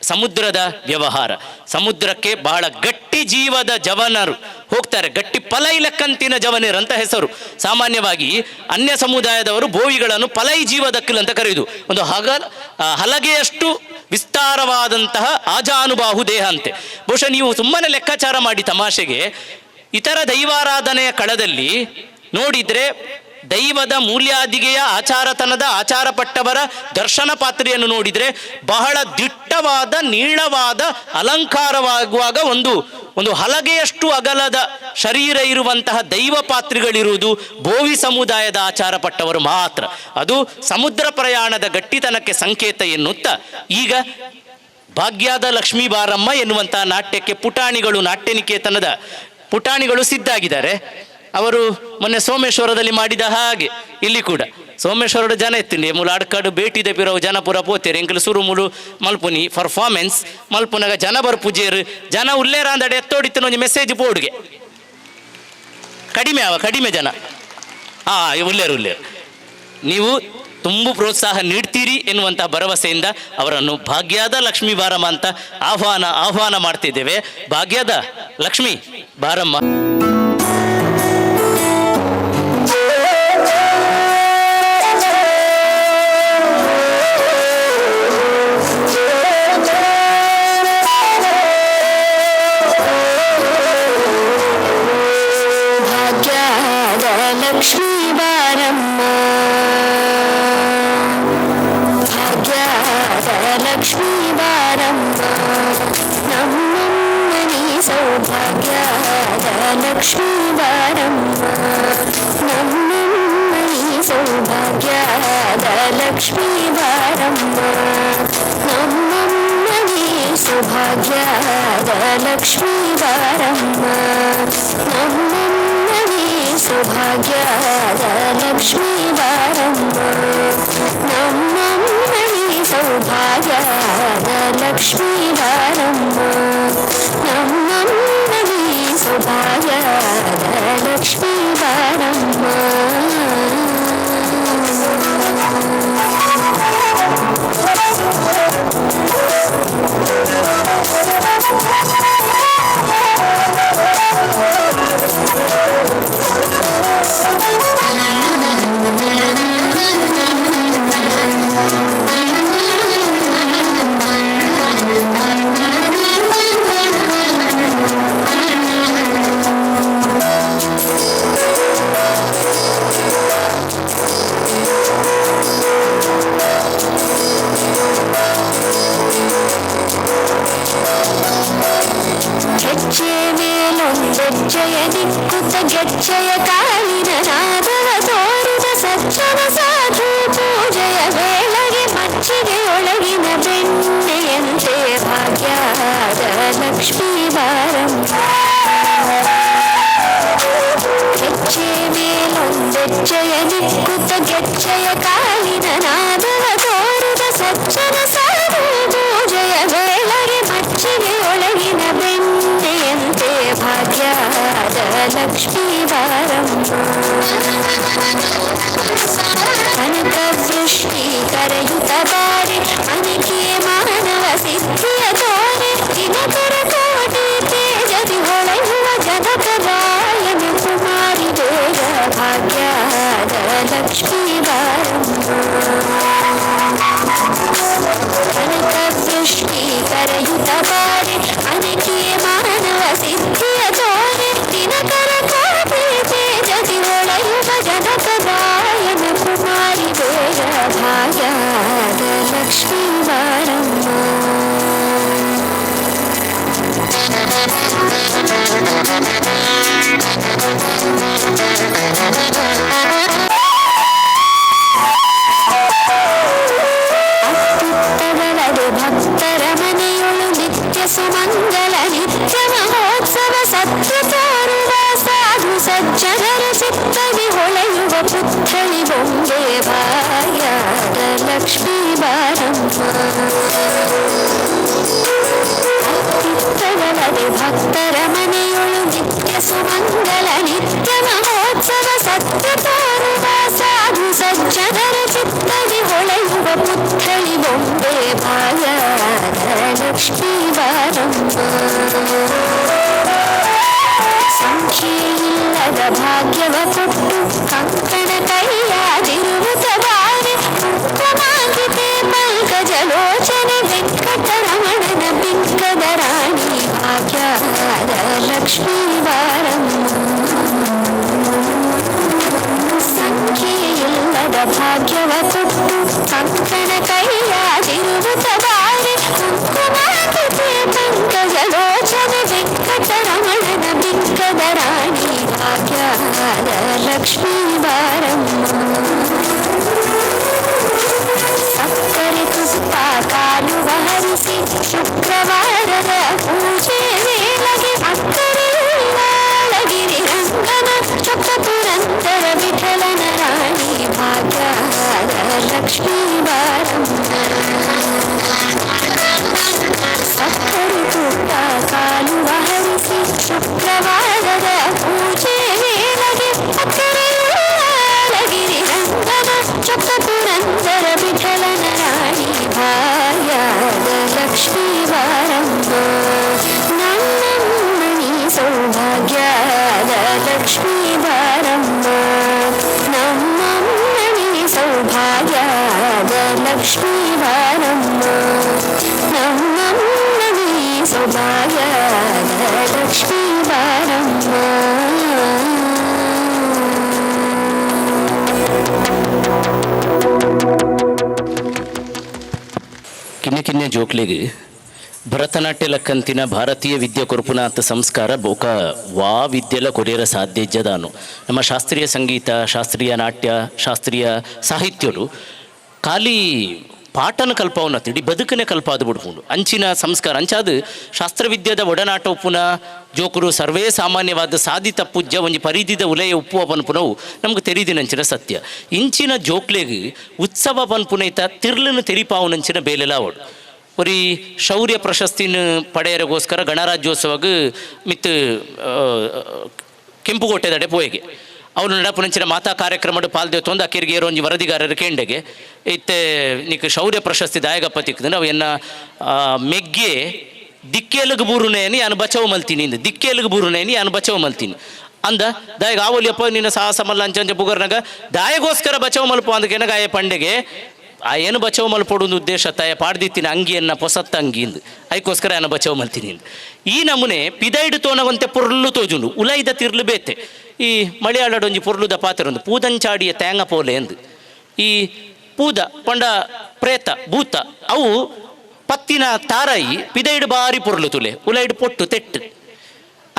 ಸಮುದ್ರದ ವ್ಯವಹಾರ. ಸಮುದ್ರಕ್ಕೆ ಬಹಳ ಗಟ್ಟಿ ಜೀವದ ಜವನರು ಹೋಗ್ತಾರೆ. ಗಟ್ಟಿ ಪಲೈ ಲೆಕ್ಕಂತಿನ ಜವನರು ಅಂತ ಹೆಸರು. ಸಾಮಾನ್ಯವಾಗಿ ಅನ್ಯ ಸಮುದಾಯದವರು ಬೋವಿಗಳನ್ನು ಪಲೈ ಜೀವದಕ್ಕಿಲ್ ಅಂತ ಕರೆಯುವುದು. ಒಂದು ಹಲಗೆಯಷ್ಟು ವಿಸ್ತಾರವಾದಂತಹ ಆಜಾನುಬಾಹು ದೇಹ ಅಂತೆ. ಬಹುಶಃ ನೀವು ಸುಮ್ಮನೆ ಲೆಕ್ಕಾಚಾರ ಮಾಡಿ ತಮಾಷೆಗೆ, ಇತರ ದೈವಾರಾಧನೆಯ ಕಳದಲ್ಲಿ ನೋಡಿದರೆ ದೈವದ ಮೂಲ್ಯಾದಿಗೆಯ ಆಚಾರತನದ ಆಚಾರಪಟ್ಟವರ ದರ್ಶನ ಪಾತ್ರೆಯನ್ನು ನೋಡಿದರೆ ಬಹಳ ದಿಟ್ಟವಾದ ನೀಳವಾದ ಅಲಂಕಾರವಾಗುವಾಗ ಒಂದು ಒಂದು ಹಲಗೆಯಷ್ಟು ಅಗಲದ ಶರೀರ ಇರುವಂತಹ ದೈವ ಪಾತ್ರೆಗಳಿರುವುದು ಬೋವಿ ಸಮುದಾಯದ ಆಚಾರಪಟ್ಟವರು ಮಾತ್ರ. ಅದು ಸಮುದ್ರ ಪ್ರಯಾಣದ ಗಟ್ಟಿತನಕ್ಕೆ ಸಂಕೇತ ಎನ್ನುತ್ತಾ ಈಗ ಭಾಗ್ಯದ ಲಕ್ಷ್ಮೀ ಬಾರಮ್ಮ ಎನ್ನುವಂತಹ ನಾಟ್ಯಕ್ಕೆ ಪುಟಾಣಿಗಳು, ನಾಟ್ಯನಿಕೇತನದ ಪುಟಾಣಿಗಳು ಸಿದ್ಧಾಗಿದ್ದಾರೆ. ಅವರು ಮೊನ್ನೆ ಸೋಮೇಶ್ವರದಲ್ಲಿ ಮಾಡಿದ ಹಾಗೆ ಇಲ್ಲಿ ಕೂಡ ಸೋಮೇಶ್ವರದ ಜನ ಎತ್ತಿನಿ ಮೂಲ ಅಡ್ಕಾಡು ಬೇಟಿದ ಪಿರವು ಜನಪುರ ಪೋತೇರು ಎಂಕಲು ಸುರುಮುಲು ಮಲ್ಪುನಿ ಪರ್ಫಾರ್ಮೆನ್ಸ್ ಮಲ್ಪುನಗ ಜನ ಬರ್ಪುಜೇರು ಜನ ಉಲ್ಲೇರ ಅಂದಡೆ ಎತ್ತೋಡಿತ್ತು ಒಂಜಿ ಮೆಸೇಜ್ ಬೋರ್ಡ್ಗೆ ಕಡಿಮೆ ಅವ ಕಡಿಮೆ ಜನ ಉಲ್ಲೇರು ಉಲ್ಲೇರು ನೀವು ತುಂಬ ಪ್ರೋತ್ಸಾಹ ನೀಡ್ತೀರಿ ಎನ್ನುವಂಥ ಭರವಸೆಯಿಂದ ಅವರನ್ನು ಭಾಗ್ಯದ ಲಕ್ಷ್ಮೀ ಬಾರಮ್ಮ ಅಂತ ಆಹ್ವಾನ ಆಹ್ವಾನ ಮಾಡ್ತಿದ್ದೇವೆ. ಭಾಗ್ಯದ ಲಕ್ಷ್ಮೀ ಬಾರಮ್ಮ. ಭಾಗ್ಯದ ಲಕ್ಷ್ಮೀ ಬಾರಮ್ಮ, ಭಾಗ್ಯದ ಲಕ್ಷ್ಮೀ ಬಾರಮ್ಮ, ನಮ್ಮಮ್ಮನಿ ಸೌಭಾಗ್ಯದ ಲಕ್ಷ್ಮೀ ಬಾರಮ್ಮ, ನಮ್ಮಮ್ಮನಿ ಸೌಭಾಗ್ಯದ ಲಕ್ಷ್ಮೀ ಬಾರಮ್ಮ, ನಮ್ಮಮ್ಮನಿ ಸೌಭಾಗ್ಯದ ಲಕ್ಷ್ಮೀ ಬಾರಮ್ಮ, ನಮ್ಮಮ್ಮನಿ ಸೌಭಾಗ್ಯದ ಲಕ್ಷ್ಮೀ ಬಾರಮ್ಮ, ನಮ್ಮಮ್ಮನಿ ಸೌಭಾಗ್ಯದ ಲಕ್ಷ್ಮೀ ಬಾರಮ್ಮ, ನಮ್ಮಮ್ಮನಿ ಸೌಭಾಗ್ಯದ ಲಕ್ಷ್ಮೀ ಬಾರಮ್ಮ. ಗೆಜ್ಜೆ ಮೇಲೊಂದೆಜ್ಜೆಯ ದಿಕ್ಕುತ್ತ ಗೆಜ್ಜೆಯ ಕಾಲಿನ ನಾದವ ತೋರಿದ ಸಜ್ಜನ ಸಾಧು ಪೂಜೆಯ ವೇಳೆಗೆ ಮಜ್ಜಿಗೆ ಒಳಗಿನ ಬೆಣ್ಣೆಯಂತೆ ಭಾಗ್ಯದ ಲಕ್ಷ್ಮೀ ಬಾರಮ್ಮ. ಗೆಜ್ಜೆ ಮೇಲೊಂದೆಜ್ಜೆಯ ದಿಕ್ಕುತ್ತ ಗೆಜ್ಜೆಯ ಕಾಲಿನ ನಾದವ ತೋರಿದ ಸಜ್ಜನ ಸಾಧು ಪೂಜೆಯ ವೇಳೆಗೆ ಮಜ್ಜಿಗೆ ಒಳಗಿನ ಬೆಣ್ಣೆಯಂತೆ ಭಾಗ್ಯದ ಲಕ್ಷ್ಮೀ ಬಾರಮ್ಮ. ಕನಕ ವೃಷ್ಟಿ ಕರೆಯುತ್ತ ಬಾರೆ ಮನಕ್ಕೆ ಮಾನವ ಸಿದ್ಧಿಯ ತೋರೆ ದಿನಕರ ಕೋಟಿ ತೇಜದಿ ಹೊಳೆಯುವ ಜನಕರಾಯನ ಕುಮಾರಿ ದೇವ ಭಾಗ್ಯದ ಲಕ್ಷ್ಮೀ ಲಕ್ಷ್ಮೀ ಬಾರಮ್ಮ. ಕನಕ ವೃಷ್ಟಿ ಕರಯುತ ಬಾರೆ ಅನಕಿಯ ಮಾನವ ಸಿದ್ಧಿಯ ತೋರೆ ದಿನಕರ ಕೋಪೆ ತೇಜದಿ ಒಳೆಯುವ ಜನಕದಾಯನ ಕುಮಾರಿ ಬೇಗ ಭಾಗ್ಯದ ಲಕ್ಷ್ಮೀ ಬಾರಮ್ಮ. ಅತ್ಯುತ್ತಮವದು ಭಕ್ತರ ಮನೆಯೊಳು ನಿತ್ಯ ಸುಮಂಗಲ ನಿತ್ಯ ಮಹೋತ್ಸವ ಸತ್ಯ ತೋರುವ ಸಾಧು ಸಜ್ಜನರ ಚಿತ್ತದಿ ಹೊಳೆಯುವ ಪುತ್ಥಳಿ ಬೊಂಬೆ ಭಾಗ್ಯದ ಲಕ್ಷ್ಮೀ ಬಾರಮ್ಮ. ಅತ್ಯುತ್ತಮವದು ಭಕ್ತರ ಮನೆಯೊಳು ನಿತ್ಯ ಸುಮಂಗಲ ನಿತ್ಯ ಮಹೋತ್ಸವ ಸತ್ಯ ತೋರುವ ಸಾಧು ಸಜ್ಜನರ ಚಿತ್ತದಿ ಹೊಳೆಯುವ ಪುತ್ಥಳಿ ಬೊಂಬೆ ಭಾಗ್ಯದ ಲಕ್ಷ್ಮೀ ಬಾರಮ್ಮ. ಸಂಖ್ಯೆಯಿಲ್ಲದ ಭಾಗ್ಯವ ಕೊಟ್ಟು ಕಂಕಣ ಕೈಯಾದಿರುವುದ ಬಾರಿ ಕುಂಕುಮಾಂಕಿತೆ ಪಂಕಜಲೋಚನೆ ವೆಂಕಟರಮಣನ ಬಿಂಕದ ರಾಣಿ ಭಾಗ್ಯದ ಲಕ್ಷ್ಮೀ ಬಾರಮ್ಮ. ಸಂಖ್ಯೆಯಿಲ್ಲದ ಭಾಗ್ಯವ ಕೊಟ್ಟು ಕಂಕಣ ಕೈಯಾದಿರುವುದ ಬಾರಿ ಕುಂಕುಮಾಂಕಿತೆ ಪಂಕಜಲೋಚನೆ ವೆಂಕಟರಮಣನ ಬಿಂಕದ ರಾಣಿ ಭಾಗ್ಯದ ಲಕ್ಷ್ಮೀ ಬಾರಮ್ಮ. ಸಕ್ಕರೆ ತುಪ್ಪ ಕಾಲುವ ಹರಿಸಿ ಶುಕ್ರವಾರದ ಪೂಜೆ ವೇಳೆಗೆ ಅಕ್ಕರೆಯುಳ್ಳಗಿರಿ ರಂಗನ ಚೊಕ್ಕ ಪುರಂದರ ವಿಠಲನ ರಾಣಿ ಭಾಗ್ಯದ ಲಕ್ಷ್ಮೀ ಬಾರಮ್ಮ. ಸಕ್ಕರೆ ತುಪ್ಪ ಕಾಲುವ ಹರಿಸಿ ಶುಕ್ರವಾರದ ಪೂಜೆ ವೇಳೆಗೆ ಅಕ್ಕರೆಯುಳ್ಳಗಿರಿ ರಂಗನ ಚೊಕ್ಕ ಪುರಂದರ ವಿಠಲನ ರಾಣಿ ಭಾಗ್ಯದ ಲಕ್ಷ್ಮೀ ಬಾರಮ್ಮ. ನಮ್ಮಮ್ಮನಿ ಸೌಭಾಗ್ಯದ ಲಕ್ಷ್ಮೀ ಬಾರಮ್ಮ. ನಮ್ಮಮ್ಮನಿ ಸೌಭಾಗ್ಯದ ಲಕ್ಷ್ಮೀ ಬಾರಮ್ಮ. ನಮ್ಮಮ್ಮನಿ ಸೌಭಾಗ್ಯದ ಲಕ್ಷ್ಮೀ ಬಾರಮ್ಮ. ಕಿನ್ನೆ ಕಿನ್ನೆ ಜೋಕ್ಲಿಗೆ ಭರತನಾಟ್ಯ ಲಕ್ಕಂತಿನ ಭಾರತೀಯ ವಿದ್ಯೆ ಕೊರ್ಪುನಾಥ ಸಂಸ್ಕಾರ ಬೋಕ ವಾ ವಿದ್ಯೆಲ ಕೊರಿಯರ ಸಾಧ್ಯ ಇಜ್ಜದಾನು. ನಮ್ಮ ಶಾಸ್ತ್ರೀಯ ಸಂಗೀತ, ಶಾಸ್ತ್ರೀಯ ನಾಟ್ಯ, ಶಾಸ್ತ್ರೀಯ ಸಾಹಿತ್ಯಲು ಖಾಲಿ ಪಾಠನ ಕಲ್ಪವನ್ನ ತಿಡಿ ಬದುಕನೆ ಕಲ್ಪ ಅದು ಬಿಡ್ಕೊಂಡು ಅಂಚಿನ ಸಂಸ್ಕಾರ ಅಂಚಾದ ಶಾಸ್ತ್ರವಿದ್ಯದ ಒಡನಾಟ ಉಪ್ಪುನ ಜೋಕರು ಸರ್ವೇ ಸಾಮಾನ್ಯವಾದ ಸಾಧಿತ ಪೂಜ್ಯ ಒಂಜಿ ಪರಿಧಿದ ಉಲಯ ಉಪ್ಪುವ ಪನ್ಪುನವು ನಮ್ಗೆ ತೆರಿದಿನಂಚಿನ ಸತ್ಯ. ಇಂಚಿನ ಜೋಕ್ಲೆಗ್ ಉತ್ಸವ ಪನ್ಪುನೈತ ತಿರ್ಲನ ತೆರಿಪಾವುನಂಚಿನ ಬೇಲೆಲ ಅವಡು ಒರಿ ಶೌರ್ಯ ಪ್ರಶಸ್ತಿನ ಪಡೆಯರಿಗೋಸ್ಕರ ಗಣರಾಜ್ಯೋತ್ಸವಗ್ ಮಿತ್ ಕೆಂಪುಕೋಟೆದಡೆ ಪೋಯೆಗೆ ಅವನು ನಡಪುನಂಚಿನ ಮಾತಾ ಕಾರ್ಯಕ್ರಮಡು ಪಾಲ್ದೇವ್ ತೊಂದು ಅಕಿರಿಗೆ ಒಂಜಿ ವರದಿಗಾರರ ಕೇಂಡೆಗೆ ಇತ್ತೆ ನಿಕ್ ಶೌರ್ಯ ಪ್ರಶಸ್ತಿ ದಾಯಗಪ್ಪ ತಿಕ್ಕದ ಅವು ಎನ್ನ ಮೆಗ್ಗೆ ದಿಕ್ಕೇಲುಗ್ ಬೂರುನೇನಿ ಯಾನು ಬಚಾವ್ ಮಲ್ತೀನಿ ಇಂದು ದಿಕ್ಕೇಲುಗ್ ಬೂರುನೇನಿ ಯಾನು ಬಚಾವ್ ಮಲ್ತೀನಿ ಅಂದ ದಾಯಗ ಆವಲಿಯಪ್ಪ ನಿನ್ನ ಸಾಹಸ ಮಲ್ಲ ಅಂಚ ಅಂಚ ಬುಗರ್ನಾಗ ದಾಯಗೋಸ್ಕರ ಬಚಾವ್ ಮಲ್ಪ ಅಂದಕೆನಗ ಆಯ ಪಂಡೆಗೆ ಆ ಏನು ಬಚಾವ್ ಮಲ್ಪೊಡು ಉದ್ದೇಶ ತಾಯ ಪಾಡ್ದಿತ್ತಿನ ಅಂಗಿಯನ್ನ ಪೊಸತ್ತ ಅಂಗಿ ಇಂದು ಅದಕ್ಕೋಸ್ಕರ ಏನ ಬಚಾವ್ ಮಲ್ತೀನಿ ಇಂದು. ಈ ನಮೂನೆ ಪಿದೈಡು ತೋನವಂತೆ ಪೊರ್ಲು ತೋಜುಂಡು ಉಲೈದ ತಿರ್ಲು ಬೇತೆ ಈ ಮಲಯಾಳಡೊಂಜಿ ಪೊರ್ಲುದ ಪಾತ್ರ ಒಂದು ಪೂದಂಚಾಡಿಯ ತೇಂಗ ಪೋಲೆ ಎಂದು ಈ ಪೂದ ಪಂಡ ಪ್ರೇತ ಭೂತ ಅವು ಪತ್ತಿನ ತಾರಾಯಿ ಪಿದೈಡು ಬಾರಿ ಪೊರ್ಲು ತುಲೆ ಉಲೈಡು ಪೊಟ್ಟು ತೆಟ್ಟು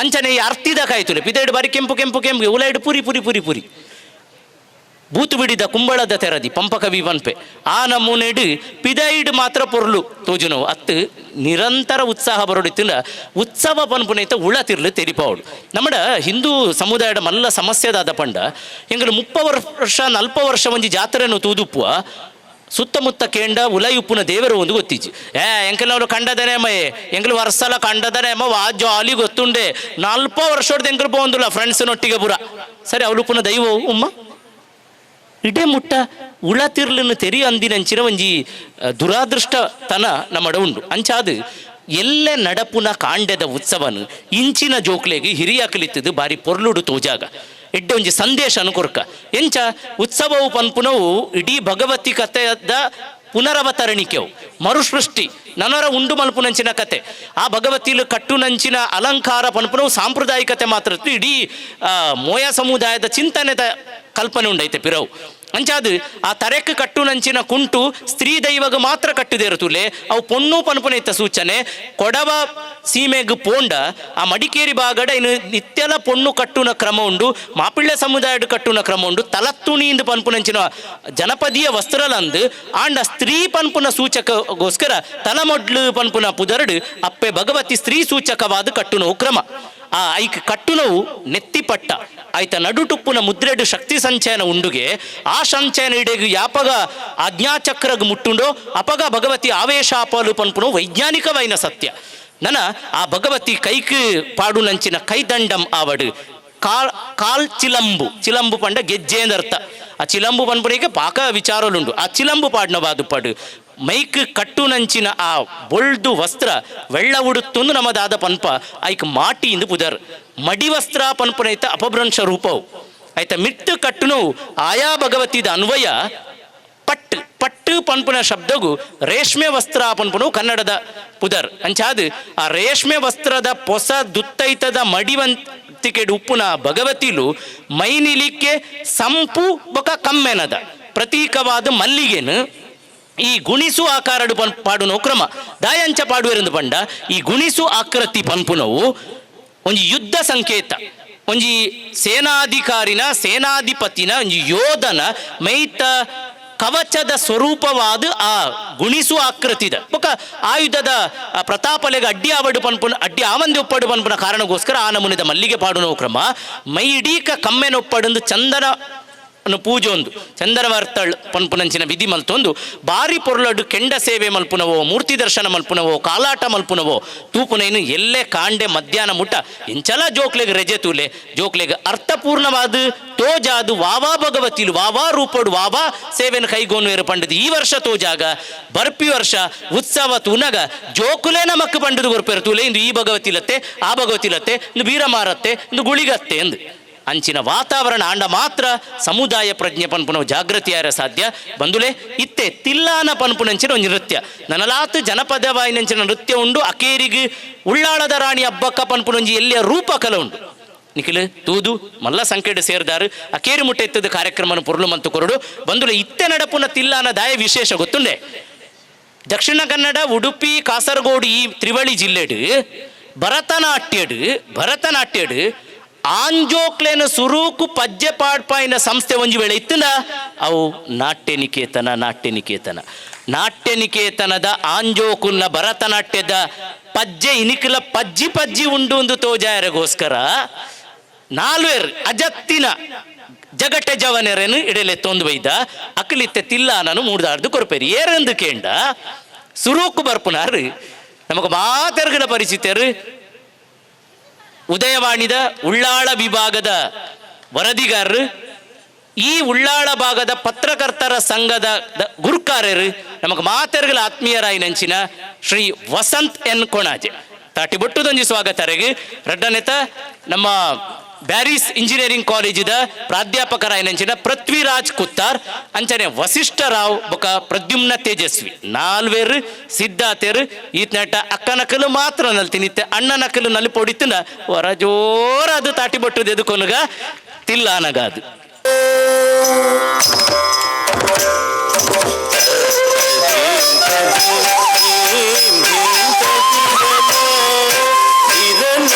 ಅಂಚನೆ ಈ ಅರ್ತಿದ ಕಾಯಿ ತುಲೆ ಪಿದೈಡು ಬಾರಿ ಕೆಂಪು ಕೆಂಪು ಕೆಂಪು ಉಲೈಡು ಪುರಿ ಪುರಿ ಪುರಿ ಪುರಿ ಬೂತು ಬಿಡಿದ ಕುಂಬಳದ ತೆರದಿ ಪಂಪಕವಿ ಪನ್ಪೆ ಆ ನಮೂನೆಡು ಪಿದೈಡು ಮಾತ್ರ ಪೊರ್ಲು ತೋಜುನವು ಅತ್ತು ನಿರಂತರ ಉತ್ಸಾಹ ಬರೋಡಿತ್ತಿನ ಉತ್ಸವ ಪನ್ಪುನೈತ ಉಳ ತಿರ್ಲು ತೆರಿಪಾವಳು. ನಮ್ಮಡ ಹಿಂದೂ ಸಮುದಾಯದ ಮಲ್ಲ ಸಮಸ್ಯೆದಾದ ಪಂಡ ಎಂಗಳು 30 ವರ್ಷ 40 ವರ್ಷ ಒಂಜಿ ಜಾತ್ರೆಯನ್ನು ತೂದುಪ್ಪುವ ಸುತ್ತಮುತ್ತ ಕೇಂಡ ಉಲಯುಪ್ಪುನ ದೇವರು ಒಂದು ಗೊತ್ತಿಜ್ಜಿ. ಏ ಎಂಕಲ್ನವರು ಕಂಡದನೆ ಮಯೇ ಎಂಕಲ್ ವರ್ಷಲ ಕಂಡದನೆ ಅಮ್ಮ ವಾ ಜಾಲಿ ಗೊತ್ತುಂಡೆ 40 ವರ್ಷದ ಎಂಕಲ್ ಪೋಂದುಲ್ಲ ಫ್ರೆಂಡ್ಸ್ನೊಟ್ಟಿಗೆ ಪುರ ಸರಿ ಅವಳುಪ್ಪುನ ದೈವ ಉಮ್ಮ ಇಡೇ ಮುಟ್ಟ ಉಳ ತಿರ್ಲನ್ನು ತೆರಿ ಅಂದಿನಂಚಿನ ಒಂಜಿ ದುರಾದೃಷ್ಟತನ ನಮ್ಮಡ ಉಂಡು. ಅಂಚಾದು ಎಲ್ಲ ನಡಪುನ ಕಾಂಡೆದ ಉತ್ಸವನು ಇಂಚಿನ ಜೋಕ್ಲೆಗೆ ಹಿರಿಯಾಕಲಿತ್ತದು ಬಾರಿ ಪೊರ್ಲುಡು ತೋಜಾಗ. ಎಡ್ಡೆ ಒಂಜಿ ಸಂದೇಶನು ಕೊರ್ಕ ಎಂಚ ಉತ್ಸವವು ಪನ್ಪುನವು ಇಡೀ ಭಗವತಿ ಕಥೆದ ಪುನರವತರಣಿಕೆವು ಮರುಸೃಷ್ಟಿ ನನರ ಉಂಡು ಮಲ್ಪುನಂಚಿನ ಕತೆ ಆ ಭಗವತಿಲು ಕಟ್ಟುನಂಚಿನ ಅಲಂಕಾರ ಪನ್ಪುನವು ಸಾಂಪ್ರದಾಯಿಕತೆ ಮಾತ್ರ ಇಡೀ ಮೋಯ ಸಮುದಾಯದ ಚಿಂತನೆದ ಕಲ್ಪನೆ ಉಂಡೈತೆ ಪಿರವು ಅಂಚಾದು ಆ ತರೆಕ್ ಕಟ್ಟುನಂಚಿನ ಕುಂಟು ಸ್ತ್ರೀ ದೈವಗ ಮಾತ್ರ ಕಟ್ಟಿದೇರು ತುಲೆ ಅವು ಪೊಣ್ಣು ಪನ್ಪುನೈತ ಸೂಚನೆ ಕೊಡವ ಸೀಮೆಗ್ ಪೋಂಡ ಆ ಮಡಿಕೇರಿ ಬಾಗಡ ಇನ್ನು ನಿತ್ಯಲ ಪೊಣ್ಣು ಕಟ್ಟುನ ಕ್ರಮ ಉಂಡು ಮಾಪಿಳ್ಳೆ ಸಮುದಾಯಡ್ ಕಟ್ಟುನ ಕ್ರಮ ಉಂಡು ತಲತ್ತುಣಿಯಿಂದ ಪನ್ಪುನಂಚಿನ ಜನಪದೀಯ ವಸ್ತ್ರಲಂದು ಆಂಡ ಸ್ತ್ರೀ ಪನ್ಪುನ ಸೂಚಕಗೋಸ್ಕರ ತಲಮೊಡ್ಲು ಪನ್ಪುನ ಪುದರಡು ಅಪ್ಪೆ ಭಗವತಿ ಸ್ತ್ರೀ ಸೂಚಕವಾದ ಕಟ್ಟುನವು ಕ್ರಮ ಆ ಐಕ್ ಕಟ್ಟುನವು ನೆತ್ತಿಪಟ್ಟ ಆಯ್ತ ನಡುಟುಪ್ಪುನ ಮುದ್ರೆಡು ಶಕ್ತಿ ಸಂಚಯನ ಉಂಡುಗೆ ಆ ಸಂಚಯನ ಇಡೆಗು ಯಾಪಗ ಆಜ್ಞಾಚಕ್ರಗ್ ಮುಟ್ಟುಂಡೋ ಅಪಗ ಭಗವತಿ ಆವೇಶಾಪಲು ಪನ್ಪುನು ವೈಜ್ಞಾನಿಕವೈನ ಸತ್ಯ ನನ ಆ ಭಗವತಿ ಕೈಕ್ ಪಾಡುನಂಚಿನ ಕೈದಂಡಂ ಆವಡು ಕಾಲ್ ಕಾಲ್ ಚಿಲಂಬು ಚಿಲಂಬು ಪಂಡ ಗೆಜ್ಜೆ ಅರ್ಥ ಆ ಚಿಲಂಬು ಪನ್ಪುನಿಗೆ ಪಾಕ ವಿಚಾರಲುಂಡು ಆ ಚಿಲಂಬು ಪಾಡ್ನವಾದು ಪಡು ಮೈಕ್ ಕಟ್ಟುನಂಚಿನ ಆ ಬೊಳ್ದು ವಸ್ತ್ರ வெள்ள ಉಡುತ್ತೊಂದು ನಮದಾದ ಪನ್ಪ ಐಕ್ ಮಾಟಿ ಇಂದು ಪುದರ್ ಮಡಿ ವಸ್ತ್ರ ಪನ್ಪನೈತ ಅಪಭ್ರಂಶ ರೂಪವು ಆಯ್ತ ಮಿಟ್ಟು ಕಟ್ಟುನು ಆಯಾ ಭಗವತಿದ ಅನ್ವಯ ಪಟ್ಟು ಪಟ್ಟು ಪನ್ಪುನ ಶಬ್ದಗು ರೇಷ್ಮೆ ವಸ್ತ್ರ ಪನ್ಪುನು ಕನ್ನಡದ ಪುದರ್ ಅಂಚಾದು ಆ ರೇಷ್ಮೆ ವಸ್ತ್ರದ ಪೊಸ ದುತ್ತೈತದ ಮಡಿವಂತಿಕೆಡು ಉಪ್ಪುನ ಭಗವತಿಲು ಮೈನಿಲಿಕ್ಕೆ ಸಂಪು ಬೊಕ ಕಮ್ಮೆನದ ಪ್ರತೀಕವಾದ ಮಲ್ಲಿಗೆನು ಈ ಗುಣಿಸು ಆಕಾರಡು ಪನ್ ಪಾಡುನವು ಕ್ರಮ ದಾಯಂಚ ಪಾಡುವೆರೆಂದು ಪಂಡ ಈ ಗುಣಿಸು ಆಕೃತಿ ಪನ್ಪುನವು ಒಂಜಿ ಯುದ್ಧ ಸಂಕೇತ ಒಂಜಿ ಸೇನಾಧಿಕಾರಿನ ಸೇನಾಧಿಪತಿನ ಒಂಜಿ ಯೋಧನ ಮೈತ ಕವಚದ ಸ್ವರೂಪವಾದ ಆ ಗುಣಿಸು ಆಕೃತಿದ ಬೊಕ ಆಯುಧದ ಆ ಪ್ರತಾಪಲೆಗೆ ಅಡ್ಡಿ ಆವಡು ಪನ್ಪುನ ಅಡ್ಡಿ ಆವಂದಿ ಒಪ್ಪಡು ಪನ್ಪುನ ಕಾರಣಗೋಸ್ಕರ ಆ ನಮೂನಿದ ಮಲ್ಲಿಗೆ ಪಾಡುನವು ಕ್ರಮ ಮೈ ಇಡೀಕ ಕಮ್ಮೆನೊಪ್ಪಡಂದು ಚಂದನ ಪೂಜೆ ಒಂದು ಚಂದನವರ್ತಳ್ ಪನ್ಪುನಂಚಿನ ವಿಧಿ ಮಲ್ತೊಂದು ಬಾರಿ ಪೊರ್ಲಡು ಕೆಂಡ ಸೇವೆ ಮಲ್ಪುನವೋ ಮೂರ್ತಿ ದರ್ಶನ ಮಲ್ಪುನವೋ ಕಾಲಾಟ ಮಲ್ಪುನವೋ ತೂಪುನೇನು ಎಲ್ಲೇ ಕಾಂಡೆ ಮಧ್ಯಾಹ್ನ ಮುಟ್ಟ ಇಂಚಲ ಜೋಕ್ಲೆಗ್ ರಜೆ ತೂಲೆ ಜೋಕ್ಲೆಗ್ ಅರ್ಥಪೂರ್ಣವಾದ ತೋಜಾದು ವಾವಾ ಭಗವತಿಲು ವಾವಾ ರೂಪಡು ವಾವಾ ಸೇವೆನ ಕೈಗೋನ್ವೇರು ಪಂಡದು ಈ ವರ್ಷ ತೋಜಾಗ ಬರ್ಪಿ ವರ್ಷ ಉತ್ಸವ ತೂನಗ ಜೋಕುಲೆ ನಮಕ್ ಪಂಡದು ಕೊರ್ಪೇರು ತೂಲೆ ಇಂದು ಈ ಭಗವತಿಲತ್ತೆ ಆ ಭಗವತಿಲತ್ತೆ ಇಂದು ಬೀರಮಾರತ್ತೆ ಇಂದು ಗುಳಿಗತ್ತೆ ಎಂದು ಅಂಚಿನ ವಾತಾವರಣ ಆಂಡ ಮಾತ್ರ ಸಮುದಾಯ ಪ್ರಜ್ಞೆ ಪನ್ಪುನವು ಜಾಗೃತಿಯಾರ ಸಾಧ್ಯ ಬಂದುಲೆ ಇತ್ತೆ ತಿಲ್ಲಾನ ಪನ್ಪುನಂಚಿನ ಒಂದು ನೃತ್ಯ ನನಲಾತು ಜನಪದವಾಯಿನಂಚಿನ ನೃತ್ಯ ಉಂಡು ಅಕೇರಿಗೆ ಉಳ್ಳಾಳದ ರಾಣಿ ಅಬ್ಬಕ್ಕ ಪನ್ಪುನಂಜಿ ಎಲ್ಲಿಯ ರೂಪಕಲ ಉಂಡು ನಿಖಿಲ್ ತೂದು ಮಲ್ಲ ಸಂಕೇಡು ಸೇರ್ದಾರು ಅಕೇರಿ ಮುಟ್ಟೆತ್ತದ ಕಾರ್ಯಕ್ರಮನ ಪೊರುಳು ಮಂತು ಕೊರಡು ಬಂದುಲೆ ಇತ್ತೆ ನಡಪುನ ತಿಲ್ಲಾನ ದಾಯ ವಿಶೇಷ ಗೊತ್ತುಂಡೆ ದಕ್ಷಿಣ ಕನ್ನಡ ಉಡುಪಿ ಕಾಸರಗೋಡು ಈ ತ್ರಿವಳಿ ಜಿಲ್ಲೆಡು ಭರತನಾಟ್ಯಡು ಭರತನಾಟ್ಯಡು ಆಂಜೋಕ್ಲೇನ ಸುರೂಕು ಪಜ್ಜೆ ಪಾಡ್ಪಾಯಿನ ಸಂಸ್ಥೆ ಒಂಜಿ ವೇಳೆ ಇತ್ತುಂಡ ಅವು ನಾಟ್ಯ ನಿಕೇತನ ನಾಟ್ಯ ನಿಕೇತನ ನಾಟ್ಯ ನಿಕೇತನದ ಆಂಜೋಕುಲ್ನ ಭರತನಾಟ್ಯದ ಪಜ್ಜೆ ಇನಿಕಲ ಪಜ್ಜಿ ಪಜ್ಜಿ ಉಂಡು ಒಂದು ತೋಜಾಯರಗೋಸ್ಕರ ನಾಲ್ವೇರ್ ಅಜತ್ತಿನ ಜಗಟೆ ಜವನೆರೆನು ಇಡಲೆ ತೊಂದು ಬೈದ ಅಕಲಿತ್ತೆ ತಿಲ್ಲ ನಾನು ಮೂಡ್ದಾರ್ದು ಕೊರ್ಪೇರಿ ಏರೆಂದು ಕೇಂಡ ಸುರೂಕು ಬರ್ಪುನಾರು ನಮಗ ಮಾತೆರ್ಗನ ಪರಿಚಿತರು ಉದಯವಾಣಿದ ಉಳ್ಳಾಳ ವಿಭಾಗದ ವರದಿಗಾರರು ಈ ಉಳ್ಳಾಳ ಭಾಗದ ಪತ್ರಕರ್ತರ ಸಂಘದ ಗುರುಕಾರರು ನಮಗ ಮಾತೆರ್ಗಲ ಆತ್ಮೀಯರಾಯಿ ನಂಚಿನ ಶ್ರೀ ವಸಂತ್ ಎನ್ ಕೊಣಾಜೆ ತಾಟಿ ಬೊಟ್ಟುದೊಂಜಿ ಸ್ವಾಗತರಿಗೆ ರಡ್ಡನೆತ ನಮ್ಮ ಬ್ಯಾರಿಸ್ ಇಂಜಿನಿಯರಿಂಗ್ ಕಾಲೇಜಿದ ಪ್ರಾಧ್ಯಾಪಕರಾಯಿನಂಚಿನ ಪೃಥ್ವಿರಾಜ್ ಕುತ್ತಾರ್ ಅಂಚನೆ ವಸಿಷ್ಠ ರಾವ್ ಬೊಕ ಪ್ರದ್ಯುಮ್ನ ತೇಜಸ್ವಿ ನಾಲ್ವೇರು ಸಿದ್ಧಾತೇರು ಈತನಟ ಅಕ್ಕನಕಲು ಮಾತ್ರ ನಲ್ತಿನಿತ್ತೆ ಅಣ್ಣನಕಲು ನಲ್ಲಿ ಪೊಡಿತುಂಡ ವರ ಜೋರಾದ ತಾಟಿ ಬೊಟ್ಟುದು ಎದುಕೊನುಗ ತಿಲ್ಲಾನಗಾದು. ಧಿರನ.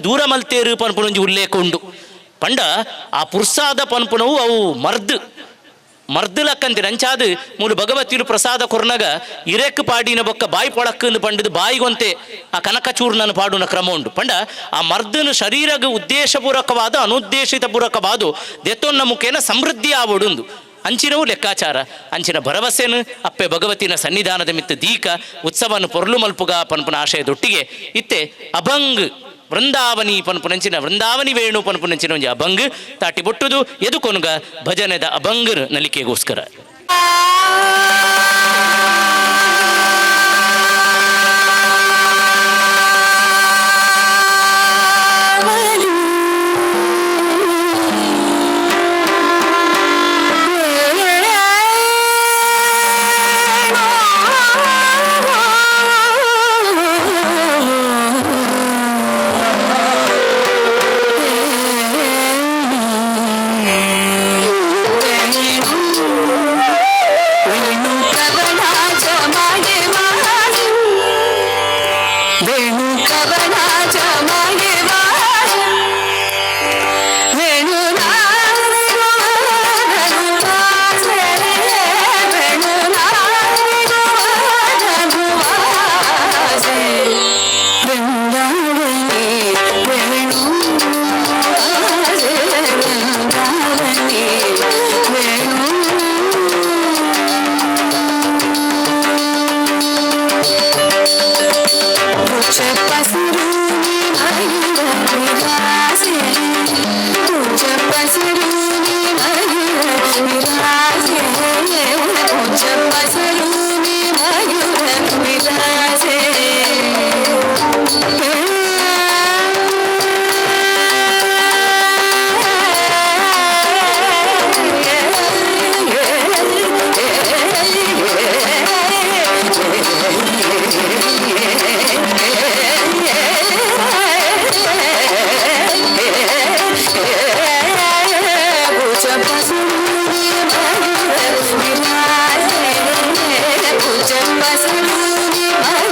ದೂರ ಮಲ್ತೇರು ಪನ್ಪುನೊಂಜಿ ಉಲ್ಲೇಖ ಉಂಡು. ಪಂಡ ಆ ಪುರ್ಸಾದ ಪನ್ಪುನವು ಅವು ಮರ್ದ್ ಮರ್ದ್ ಲಕ್ಕಂತಿನ ಅಂಚಾದ್ ಮೂಲು ಭಗವತಿರು ಪ್ರಸಾದ ಕೊರ್ನಗ ಇರೆಕ್ ಪಾಡಿನ ಬೊಕ್ಕ ಬಾಯಿ ಪೊಳಕ್ಕಂದು ಪಂಡದು ಬಾಯಿಗೊಂತೆ ಆ ಕನಕ ಚೂರ್ಣನ ಪಾಡುನ ಕ್ರಮ ಉಂಡು. ಪಂಡ ಆ ಮರ್ದನು ಶರೀರಗ ಉದ್ದೇಶಪೂರ್ವಕವಾದ ಅನುದ್ದೇಶಿತ ಪೂರ್ವಕವಾದ ದೆತ್ತೊನ್ನ ಮುಖೇನ ಸಮೃದ್ಧಿ ಆವಡುಂದು ಅಂಚಿನವು ಲೆಕ್ಕಾಚಾರ. ಅಂಚಿನ ಭರವಸೆನು ಅಪ್ಪೆ ಭಗವತಿನ ಸನ್ನಿಧಾನದ ಮಿತ್ತ ದೀಕ ಉತ್ಸವನು ಪೊರ್ಲು ಮಲ್ಪುಗ ಪನ್ಪುನ ಆಶಯದೊಟ್ಟಿಗೆ ಇತ್ತೆ ಅಭಂಗ್ ವೃಂದಾವನಿ ಪನ್ಪುನಂಚಿನ ವೃಂದಾವನಿ ವೇಣು ಪನ್ಪುನಂಚಿನ ಒಂಜಿ ಅಭಂಗ್ ತಾಟಿ ಬೊಟ್ಟುದು ಎದುಕೊನುಗ ಭಜನೆದ ಅಭಂಗರ್ ನಲಿಕೆಗೋಸ್ಕರ. Bye.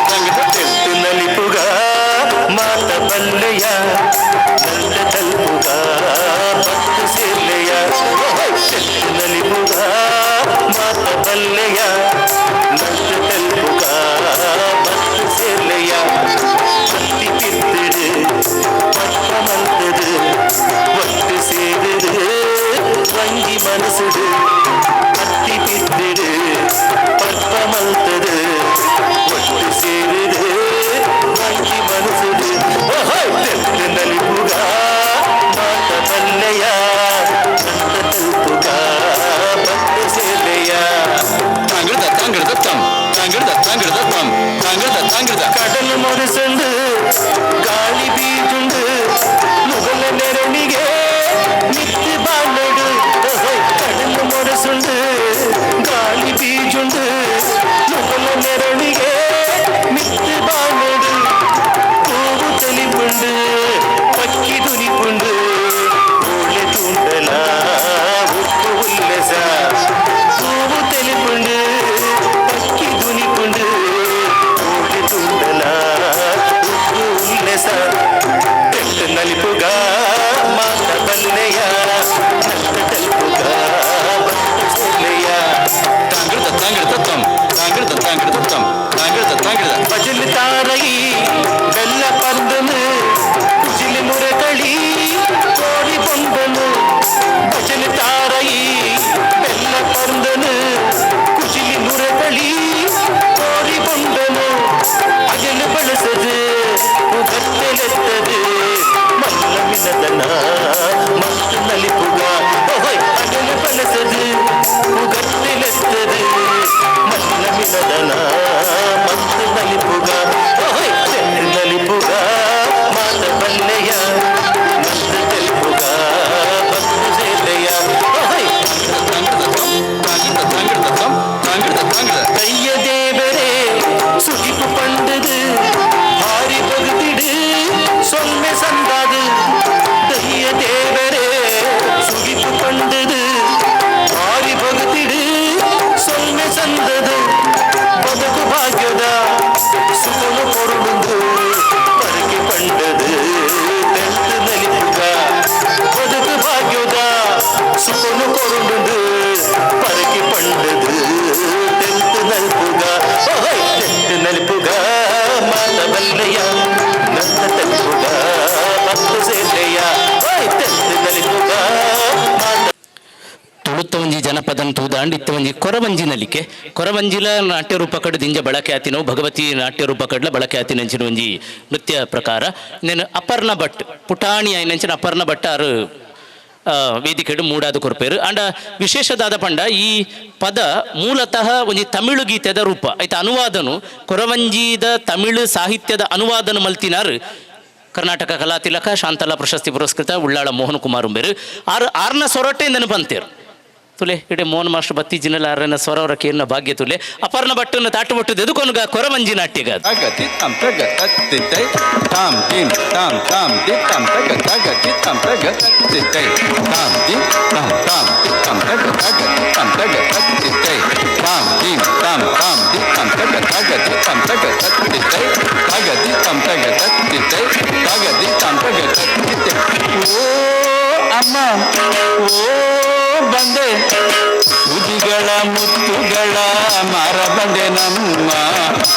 ಬಲ್ಲೆಯ ನನ್ನ ತಲುಪುಗ ಭಕ್ತ ಸೇರ್ಲೆಯ ನಲಿಪುಗ ಮಾತ ಬಲ್ಲೆಯ ನನ್ನ ತಲುಪುಗ ಭಕ್ತ ಸೇರ್ಲೆಯ பத்தி பித்திடு பத்த மந்தது ஒட்டு சேருது வங்கி மனசுடு பத்தி பித்திடு பத்த மந்தது ஒட்டு சேருது வங்கி மனசுடு தெற்கு நலிபுகா மாத்த பல்லையா அந்த தல்புகா பத்து சேலையா தாங்கிருத தாங்கிருத தம் தாங்கிருத தாங்கிருத தம் தாங்கிருத தாங்கிருத கடல் முரசண்டு ಗಾಳಿ ಬೀಜುಂಡು ಮುಗಲ ನೆರಳಿಗೆ ನಿತ್ಯ ಬಾಳಡು கடல் முரசுண்டு ಗಾಳಿ ಬೀಜುಂಡು ಮುಗಲ ನೆರಳಿಗೆ ನಿತ್ಯ ಬಾಳಡು ಹೂವು தெளிவுண்டு பக்கி துணிப்புண்டு ஓலை தூண்டலா உப்பு உல்லச ಹೂವು தெளிப்புண்டு பக்கி துணிப்புண்டு ஓலை தூண்டலா ಉಪ್ಪು ಉಲ್ಲೆಸ ತೆಟ್ಟು ನಲಿಪುಗ ಮಾತ ಬಲ್ಲೆಯ ನಲ್ಲ ತಲುಪುಗ ಭಕ್ತ ಸೇಲೆಯ தாங்கிருத தாங்கிருத தம் தாங்கிருத தாங்கிருத தம் தாங்கிருத தாங்கிருத ಬಜಲ್ ತಾರೈ ಬೆಲ್ಲ ಪಂದನು ಕುಜಿಲಿ ಮುರಕಳಿ ಕೋರಿ ಪೊಂದನು ಬಜಲ್ ತಾರೈ ಬೆಲ್ಲ ಪಂದನು ಕುಜಿಲಿ ಮುರಕಳಿ ಕೋರಿ ಪೊಂದನು ಅಗಲು ಬಳಸದು ಮುಗತ್ತೆಲೆತ್ತದು ಮಲ್ಲ ಮಿನದನ ಮತ್ತು ನಲಿಪುಗ ಓಹೋಯ್ ಅಗಲು ಬಳಸದು ಮುಗತ್ತೆಲೆತ್ತದು ಮಲ್ಲ ಮಿನದನ ಮತ್ತು ನಲಿಪುಗ ಓಹೋಯ್ ನಲಿಪುಗ ಮಾತ ಬಲ್ಲೆಯ ಮತ್ತು ತೆಲುಪುಗ ಭಕ್ತ ಸೇಲೆಯ ಓಹೋಯ್ தாங்கிருத தம் தாங்கிருத தாங்கிருத தம் தாங்கிருத தாங்கிருத கைய தேவரே சுகிப்பு பண்டது ஹாரி பகுதிடு சொல்ல சந்தாது தைய தேவரே சுகிப்பு பண்டது ஹாரி பகுதிடு சொல்ல சந்தது பதகு பாக்யத சுகமு பொருளுந்து பருகி பண்டது தெத்து நலிப்புக ಬದುಕು ಭಾಗ್ಯದ ಸುಖನು ಕೊರುಂಡು ಪರಕೆ ಪಂಡದು ತೆಂತು ನಲ್ಪುಗ ಓಹೋಯ್ ತೆಂತು ನಲ್ಪುಗ ಮಾತ ಬಲ್ಲೆಯ ನನ್ನ ತಲುಪುಗ ಭಕ್ತ ಸೇಲೆಯ ಓಯ್ ತೆಂತು ನಲಿಪುಗ ಮಾತ ತುಳುತ್ತ ಒಂಜಿ ಜನಪದನ್ ತೂದಾಂಡ್ ಇತ್ತ ಒಂಜಿ ಕೊರವಂಜಿ ನಲಿಕೆ ಕೊರವಂಜಿಲ ನಾಟ್ಯ ರೂಪ ಕಡ್ ದಿಂಜ ಬಳಕೆ ಆತಿನವು ಭಗವತಿ ನಾಟ್ಯ ರೂಪ ಕಡ್ಲ ಬಳಕೆ ಆತಿನಂಚಿನ ಒಂಜಿ ನೃತ್ಯ ಪ್ರಕಾರ ನೇನು ಅಪರ್ಣ ಭಟ್ ಪುಟಾಣಿ ಆಯ್ನಂಚಿನ ಅಪರ್ಣ ಭಟ್ ಆರು ವೇದಿಕೆಡು ಮೂಡಾದ ಕೊರ್ಪೇರು ಅಂಡ ವಿಶೇಷದಾದ ಪಂಡ ಈ ಪದ ಮೂಲತಃ ಒಂಜಿ ತಮಿಳು ಗೀತೆದ ರೂಪ ಐತ ಅನುವಾದನು ಕೊರವಂಜಿದ ತಮಿಳು ಸಾಹಿತ್ಯದ ಅನುವಾದನು ಮಲ್ತಿನಾರು ಕರ್ನಾಟಕ ಕಲಾ ತಿಲಕ ಶಾಂತಲಾ ಪ್ರಶಸ್ತಿ ಪುರಸ್ಕೃತ ಉಳ್ಳಾಳ ಮೋಹನ್ ಕುಮಾರ್ ಉಂಬೇರು ಆರು ಆರ್ನ ಸೊರಟೆ ನೆನಪಂತೇರು ತುಲೆ ಇಡೆ ಮೋಹನ್ ಮಾಸ್ಟರ್ ಬತ್ತಿ ಜಿನ್ನಲ ಆರನ ಸ್ವರವರ ಕೇರ್ನ ಭಾಗ್ಯ ತುಲೆ ಅಪರ್ಣ ಭಟ್ಟನ ತಾಟು ಬಟ್ಟು ಎದುಕೊನುಗ ಕೊರವಂಜಿ ನಾಟ್ಯಗ ಅದು. ತಗ ತಿತ್ತಂ ತಗ ತತ್ತಿತೈ ತಾಂ ತಿಂ ತಾಂ ತಾಂ ತಿತ್ತಂ ತಗ ತಗ ತಿತ್ತಂ ತಗ ತತ್ತಿತೈ ತಾಂ ತಿಂ ತಾಂ ತಾಂ ತಿತ್ತಂ ತಗ ತಗ ತಿತ್ತಂ ತಗ ತತ್ತಿತೈ ತಾಂ ತಿಂ ತಾಂ ತಾಂ ತಿತ್ತಂ ತಗ ತಗ ತಿತ್ತಂ ತಗ ತತ್ತಿತೈ ತಗ ತಿತ್ತಂ ತಗ ತತ್ತಿತೈ ತಗ ತಿತ್ತಂ ತಗ ತತ್ತಿತೈ ಓ ಅಮ್ಮ ಓ ಬಂದೆ ತುದಿಗಳ ಮುತ್ತುಗಳ ಮಾರ ಬಂದೆ ನಮ್ಮ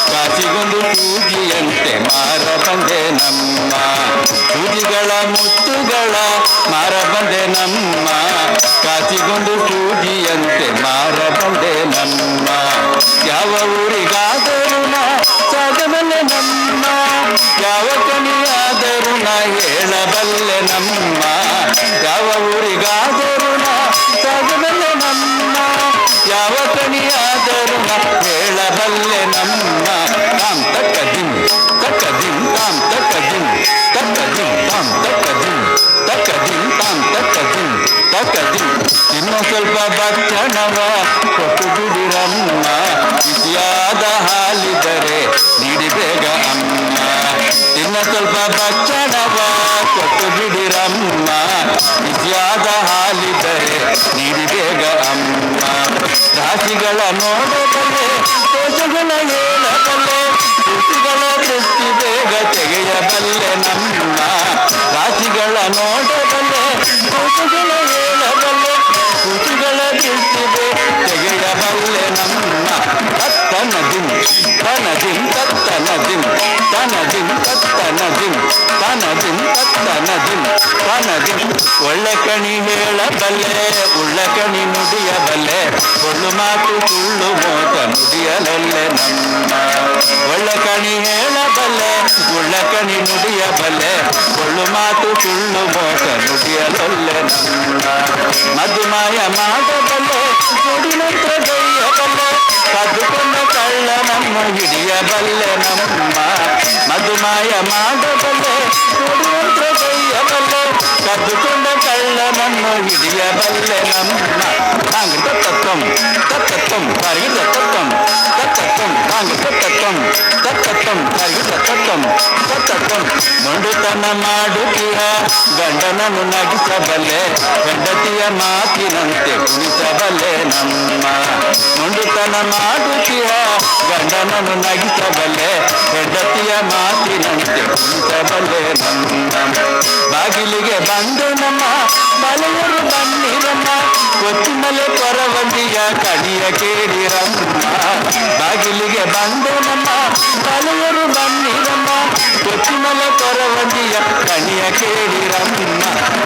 ಕಾಸಿಗೊಂದು ಪೂಜಿಯಂತೆ ಮಾರ ಬಂದೆ ನಮ್ಮ ತುದಿಗಳ ಮುತ್ತುಗಳ ಮಾರ ಬಂದೆ ನಮ್ಮ ಕಾಸಿಗೊಂದು ಪೂಜಿಯಂತೆ ಮಾರ ಬಂದೆ ನಮ್ಮ ಯಾವ ಊರಿಗಾದರೂ ನಾ ಸಾಗಬಲ್ಲೆ ನಮ್ಮ ಯಾವ ಕನಿಯಾದರೂ ನಾ ಹೇಳಬಲ್ಲೆ ನಮ್ಮ ಯಾವ ಊರಿಗಾದರೂ ನಾ ಸಾಗಬಲ್ಲೆ ನಮ್ಮ ಯಾವ ಕಣಿಯಾದರೂ ನಾ ಹೇಳಬಲ್ಲೆ ನಮ್ಮ ತಾಂ ತಕ್ಕ ದಿಂ ತಕ್ಕ ದಿಂ ತಾಂ ತಕ್ಕ ದಿಂ ತಕ್ಕ ದಿಂ ತಾಂ ತಕ್ಕ ದಿಂ ತಕ್ಕ ದಿಂ ತಾಂ ತಕ್ಕ ದಿಂ ತಕ್ಕ ದಿಂ ಇನ್ನು ಸ್ವಲ್ಪ ಭಕ್ಷಣವ ಕೊಟ್ಟು ಬಿಡಿರಮ್ಮ ಬಿಸಿಯಾದ ಹಾಲಿದರೆ ನೀಡಿ ಬೇಗ ಅಮ್ಮ ಇನ್ನು ಸ್ವಲ್ಪ ಭಕ್ಷಣವ ಕೊಟ್ಟು ಬಿಡಿರಮ್ಮ ಬಿಸಿಯಾದ ಹಾಲಿದರೆ ನೀಡಿ ಬೇಗ ಅಮ್ಮ ರಾಶಿಗಳ ನೋಡಬಲ್ಲೆ ದೋಷಗಳ ಹೇಳಬಲ್ಲೆ ಕೃತಿಗಳ ದೃಷ್ಟಿ ಬೇಗ ತೆಗೆಯಬಲ್ಲೆ ನಮ್ಮ ತನ ದಿಂ ತತ್ತನ ದಿಂ ತನ ದಿಂ ತತ್ತನ ದಿಂ ತನ ದಿಂ. ಒಳ್ಳೆ ಕಣಿ ಹೇಳಬಲ್ಲೆ, ಉಳ್ಳ ಕಣಿ ನುಡಿಯಬಲ್ಲೆ, ಒಳ್ಳು ಮಾತು ಸುಳ್ಳು ಮೋಸ ನುಡಿಯಲೊಲ್ಲೆ ನಮ್ಮ. ಒಳ್ಳೆ ಕಣಿ ಹೇಳಬಲ್ಲೆ, ಉಳ್ಳ ಕಣಿ ನುಡಿಯಬಲ್ಲೆ, ಒಳ್ಳು ಮಾತು ಸುಳ್ಳು ಮೋಸ ನುಡಿಯಲೊಲ್ಲೆ ನಮ್ಮ. ಮಧುಮಾಯ ಮಾಡಬಲ್ಲೆ, ನುಡಿನಂತ್ರ ಗೈಯಬಲ್ಲೆ, ಕದ್ದುಕೊಂಡ ಕಳ್ಳನನ್ನು ಹಿಡಿಯಬಲ್ಲೆ ನಮ್ಮ. ಮಧುಮಾಯ ಮಾಡಬಲ್ಲೆ, ನುಡಿಯಂತ್ರ ಗೈಯಬಲ್ಲೆ, ಕದ್ದುಕೊಂಡ ಕಳ್ಳನನ್ನು ಹಿಡಿಯಬಲ್ಲೆ ನಮ್ಮ. ತಾಂಗಿದ ತತ್ವಂ ತತ್ತತ್ವಂ ತಾರಿಗಿದ ತತ್ವಂ ತತ್ತತ್ವಂ ತಾಂಗಿದ ತತ್ವಂ ತತ್ತತ್ವಂ ತಾರಿಗಿದ ತತ್ವಂ ತತ್ತತ್ವಂ. ಮೊಂಡುತನ ಮಾಡುತ್ತೀಯ ಗಂಡನನ್ನು ನಗಿಸಬಲ್ಲೆ, ಹೆಂಡತಿಯ ಮಾತಿನಂತೆ ಕುಣಿಸಬಲ್ಲೆ ನಮ್ಮ. ಮೊಂಡುತನ ಮಾಡುತ್ತೀಯ ಗಂಡನನ್ನು ನಗಿಸಬಲ್ಲೆ, ಹೆಂಡತಿಯ ಮಾತಿನಂತೆ ಕುಣಿಸಬಲ್ಲೆ ನಮ್ಮ. ಬಾಗಿಲಿಗೆ ಬಂದು ನಮ್ಮ ಬಲೆಯರು ಬನ್ನಿರಮ್ಮ, ಕೊತ್ತಿಮಲೆ ಕೊರವಂದಿಯ ಕಣಿಯ ಕೇಳಿರಮ್ಮ. ಬಾಗಿಲಿಗೆ ಬಂದು ನಮ್ಮ ಬಲೆಯರು ಬನ್ನಿರಮ್ಮ, ಕೊತ್ತಿಮಲೆ ಕೊರವಂದಿಯ ಕಣಿಯ ಕೇಳಿರಮ್ಮ.